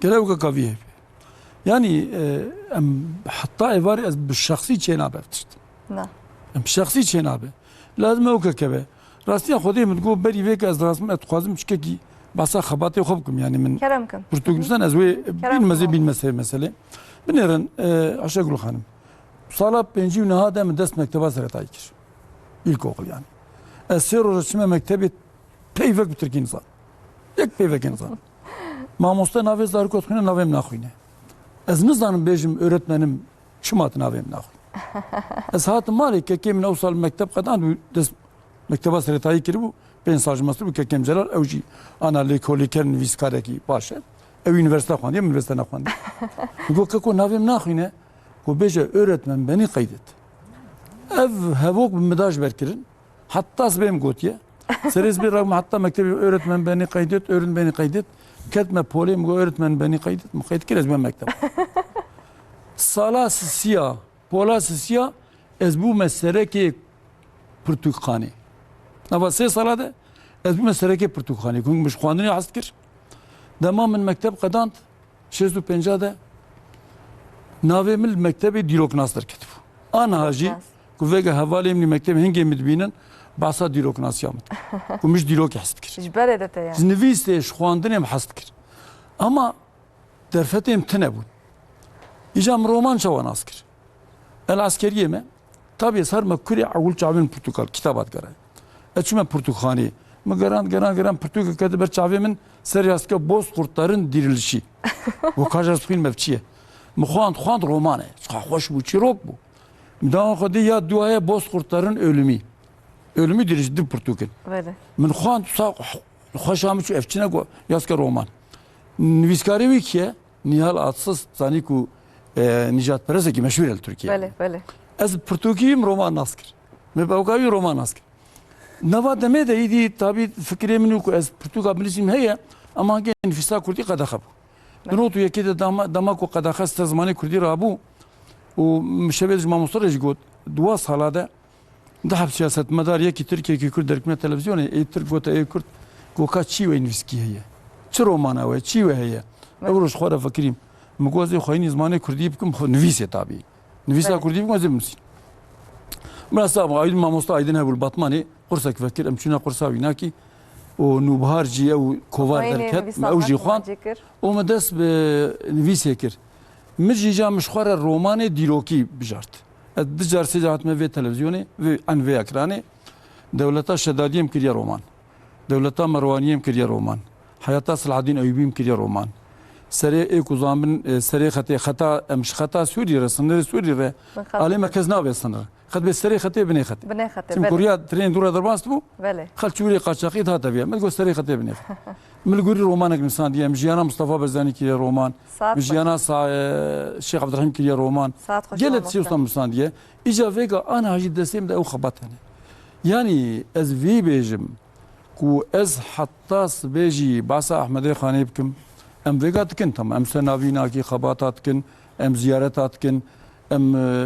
Gere wekeka vî hebe. Yanî, e, em heta êvarê ez bi şexsî çênabe ev tişt. Na. Em bi şexsî çênabe. Lazim e wekeke be. Rastiya Xwedê min digot, berî vê ke ez dirazim, ez dixwazim çikekî behsa xebatê xwe bikim. Yanî min Kerem kin. pirtûk nivîsan, ez wê Kerem bînim, ez ê kin. bînim mesele, meselê. Binêrin, e, Ayşegul Xanim. Sala pêncî û neha de min dest mekteba seretayî kir. İlkokul yani. Ez sê roja çime mektebê peyvek bi tirkî nizan. Yek peyvekê nizan. Mamoste navê zarokê dixwîne, navê min naxwîne. Ez nizanim bêjim öğretmenim çima tu navê min naxwîne. Ez hatim malê, kekê min ew sal mekteb qedand û dest mekteba seretayî kiribû, pênc sal ji me zêdetir bû, kekê min Celal, ew jî ana lêkolîker, nivîskarekî baş e. Ew unîversîte xwendiye, min unîversîte nexwendiye. Min got, "Keko, navê min naxwîne." Got, "Bêje öğretmen beni kaydet." Ev hevok bi min da ji ber kirin. Heta sibê min gotiye. Serê sibê re min heta mektebê öğretmen beni kaydet, öğretmen beni kaydet. Ketme polê, min got, "Öğretmen beni kaydet." Min qeyd kir, ez bûme mekteb. Sala sisiya, pola sisiya, ez bûme serekê pirtûkxanê. Nava sê sala de ez bûme serekê pirtûkxanê. Ku min ji xwendinê hez kir. Dema min mekteb qedand, şêst û pênc de navê min li mektebê dîroknas derketibû. Aniha jî Dîroknas. ku vêga hevalê min li mektebê hingê min dibînin, behsa dîroknasiya min dike. Ku min ji dîrokê hez dikir. Ji berê de te yani. Ji nivîsê, ji xwendinê min hez dikir. Ama derfetê min tune bûn. Îca min roman çawa nas kir? El Eskeriyê me, tabî ez her me kurê ewil çavên pirtûkal, kitaba digeray. Ez çûme pirtûkxaneyê. Min geran, geran, geran, pirtûkeke di ber çavê min, serê ya dike Bozkurtların Dirilişi. Got, "Ka ji ez dixwînim ev çi ye?" Min xwend, xwend, roman e. Çiqa xweş bû, çîrok bû. Min dema xwe dî ya duwaye Bozkurtların Ölümü. Ölümü Dirilişi, du pirtûk in. Belê. Min xwend, sa xweşa min çû, ev çi ne, got, "Ya dike roman." Nivîskarê wî kî ye? Nihal Atsız, zanî ku, e, nîjadperesekî meşhûr e li Tirkiyeyê. Belê, belê. Ez pirtûkî wî min roman nas kir. Me bi ewka wî roman nas kir. Nava demê de îdî tabî fikirê min û ku ez pirtûka binivîsîm heye, ama hingê nivîsa kurdî qedexe bû. Belê. Di not û yekê de dema, dema ku qedexe ser zimanê kurdî rabû û min şevê ji mamoste re jî got, di wa sala de Di heb siyasetmedar, yekî Tirk, yekî Kurd derketine televîzyonê, ê Tirk gote ê Kurd, got, "Ka çi wê nivîskî heye? Çi romana we, çi wê heye?" Evet. Ew roj xwe re fikirîm. Min got, "Ez ê xweyînî zimanê kurdî bikim, xwe nivîsê tabî. Nivîsa Evet. kurdî bikim, ez ê binivîsîm." Min hesab, Aydin, mamosta Aydin hebû li Batmanê, qursek vekir, em çûne qursa wî nakî. Û Nûbihar jî ew kovar Xweyînê derket, nivîsa ew jî Fatma xwend. Cekir. Û min dest bi nivîsê kir. Min jî ca min ji xwe re romanê dîrokî bijart. Ez du car sê car hatime vê televîzyonê, vê, en vê ekranê. Dewleta Şedadiyê min kiriye roman. Dewleta Merwaniyê min kiriye roman. Heyata Selahedîn Eyûbî min kiriye roman. Serê ê ku zanbin, e, serê xetê, xeta, em ji xeta Sûrî re, sinirê Sûrî re, Min xet alê me kes nabe sinir. Xet bê serê xetê, binê xetê. Binê xetê, Çim belê. Kurya trên dû re derbas bû. Belê. Xelk çûrê qaçaxî dihate vê. Me got serê xetê, binê xetê. Min li gorî romanek nivîsandiye. Min jiyana Mustafa Barzanî kiriye roman. Saet Min xweş. jiyana Sa-, e, Şêx Abdurehîm kiriye roman. Saet xweş Gelek mamoste. Siyostan nivîsandiye. Îca vêga aniha jî destê min de ew xebat hene. Yanî ez vî bêjim ku ez heta sibê jî behsa Ehmedê Xanê bikim. Em vêga dikin, tamam. Em ser navî nakî xebata dikin. Em ziyareta dikin. Em, e,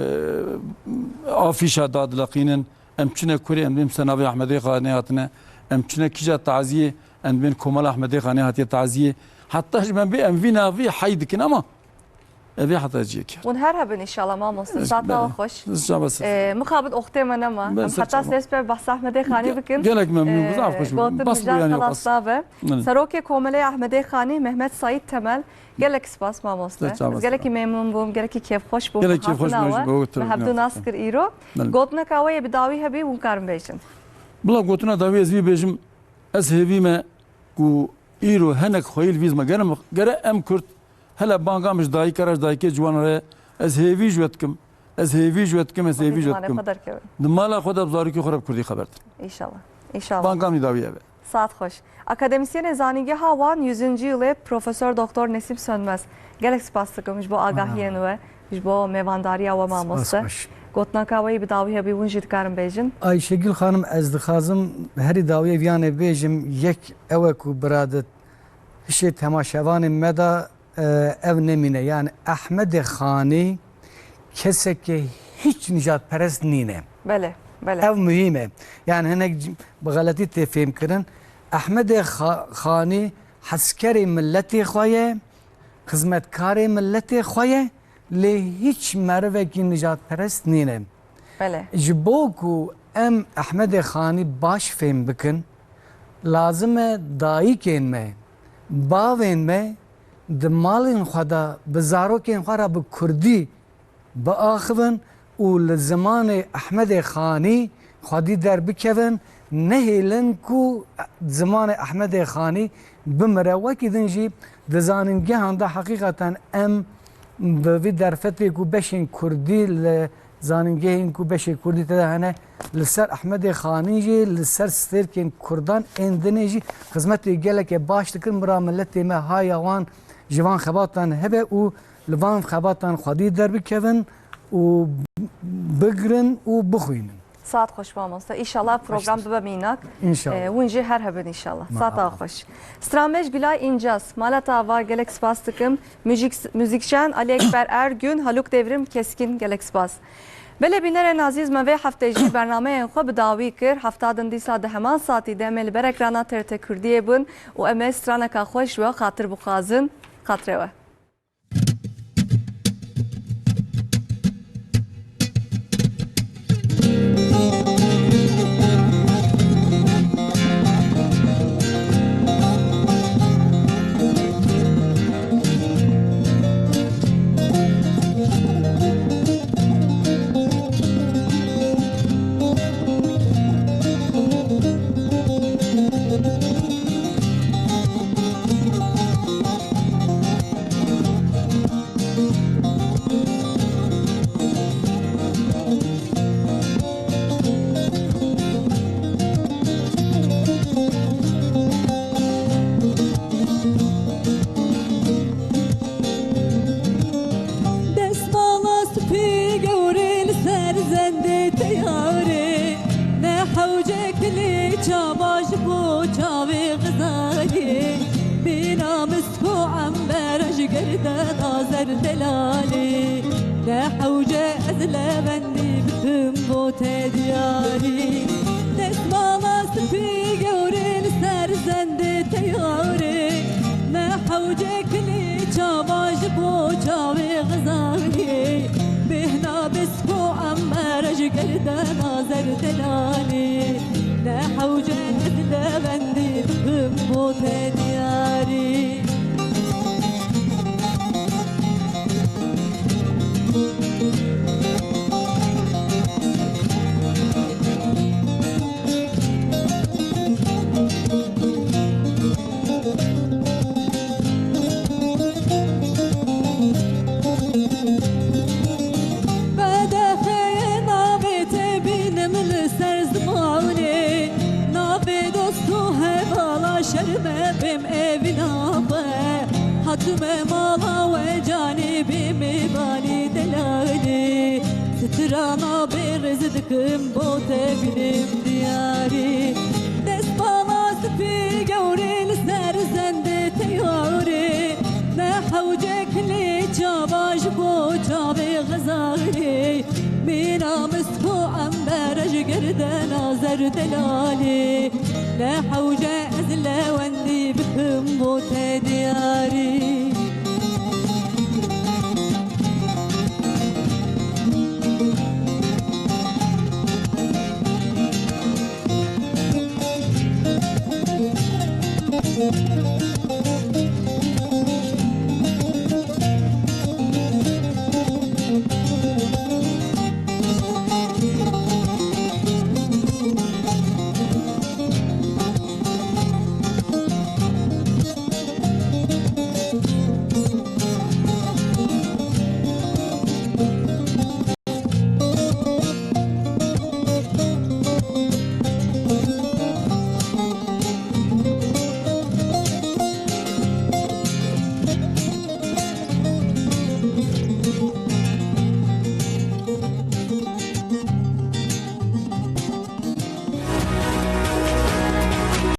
afîşa dadileqînin. Em çine kurê, em dibêm ser navê Ehmedê Xanê hatine. Em çine kîja taziyê, em bên Komala Ehmedê Xanê hatiye taziyê. Heta ji me bê em vî navî hey dikin ama ev ê heta ciyekî. Hûn her hebin înşallah mamoste. Saeta we xweş. Ee, mixabin oxtê me nema. Em heta sesper behsa Ehmedê Xanî bikin. Gelek memnûn, zaf xweş bû. Gotin mijar xelas nabe. Serokê Komelê Ehmedê Xanî Mehmet Saîd Temel. Gelek spas mamoste. Ez gelekî memnûn bûm, gelekî kêfxweş bûm. Gelek kêfxweş bûm. Me hebdû nas kir îro. Gotineka we yê bi dawî hebî hûn karin bêjin. Bila gotina dawî ez vî bêjim, ez hêvî me ku îro hinek xweyî li vî ziman gere, gere em Kurd hele banga min ji dayika re, ji dayikê ciwan re, ez hêvî ji we dikim. Ez hêvî ji we dikim, ez hêvî ji we dikim. Di mala xwe de bi zarokê xwe re bi kurdî xeber din. Înşallah. Înşallah. Banga min dawî ev e. Saet xweş. Akademîsyenê Zanîngeha Wan yüzüncü yılê Profesor Doktor Nesim Sönmez. Gelek spas dikim ji bo agahiyên we, ji bo mêvandariya we mamoste. Gotinaka we yê bi dawî hebî hûn jî dikarin bêjin. Ayşegül Xanim, ez dixwazim herî dawiyê viyanê bêjim, yek ew e ku bira di hişê temaşevanên me de, e, ev nemîne. Yani Ehmedê Xanî keseke hiç nijadperest nîne. Belê, belê. Ev muhîm e. Yani hinek c-, bi xeletî tê fêmkirin. Ehmedê Xa-, Xanî heskerê miletê xwe ye, xizmetkarê miletê xwe ye, lê hiç merivekî nijadperest nîne. Belê. Ji bo ku em Ehmedê Xanî baş fêm bikin, lazim e dayikên me, bavên me di malên xwe de bi zarokên xwe re bi kurdî biaxivin û li zimanê Ehmedê Xanî xwedî derbikevin, nehêlin ku zimanê Ehmedê Xanî bimire. Wekî din jî di zanîngehan de heqîqeten em bi vî derfetê ku beşên kurdî li zanîngehên ku beşê kurdî tê de hene, li ser Ehmedê Xanî jî, li ser stêrkên kurdan ên dinê jî xizmetê geleke baş dikin. Bira miletê me haya wan ji van xebatan hebe û li van xebatan xwedî derbikevin û bigrin û bixwînin. Saet xweş mamoste. Înşallah program bibe mînak. Înşallah. Ee, hûn jî her hebin înşallah. Saeta xweş. Stranbêj Gülay İncaz, maleta ava gelek spas dikim. Müzik, müzikjen Ali Ekber Ergün, Haluk Devrim Keskin, gelek spas. Belê bînerên azîz, me vê heftê jî bernameyên xwe bi dawî kir. Hefta din dîsa di heman saetî de em ê li ber ekrana T R T Kurdiyê bin û em ê straneka xweş ji we xatir bixwazin. Xatirê we. Destmala spî gewrê li ser zendê teyarê, ne hewce kilê çava ji bo çavê xizarê, bîna misk û embere ji gerdena zer delalê, ne hewce ez levendî bikim bo te diyarî. Destmala spî gewrê li ser zendê teyarê, ne hewce kilê çava ji bo çavê xizarê, bêhna bisk û embere ji gerdena zer delalê, ne hewce ez levendî bikim bo te diyarî. Qedexeyê navê te bînim li ser zimanê, navê dost û hevala şerme bêm evîna xwe. Hatime mala we canê bê mêvanî delalê, strana bê rêz dikim bo te bînim diyarî. Destmala spî gewrê li ser zendê teyarê, ne hewce kilê çava ji bo çavê xizarê, mîna misk û ember Re ji gerdena zer delalê, ne hewce ez lewendî bikim bo te diyarî.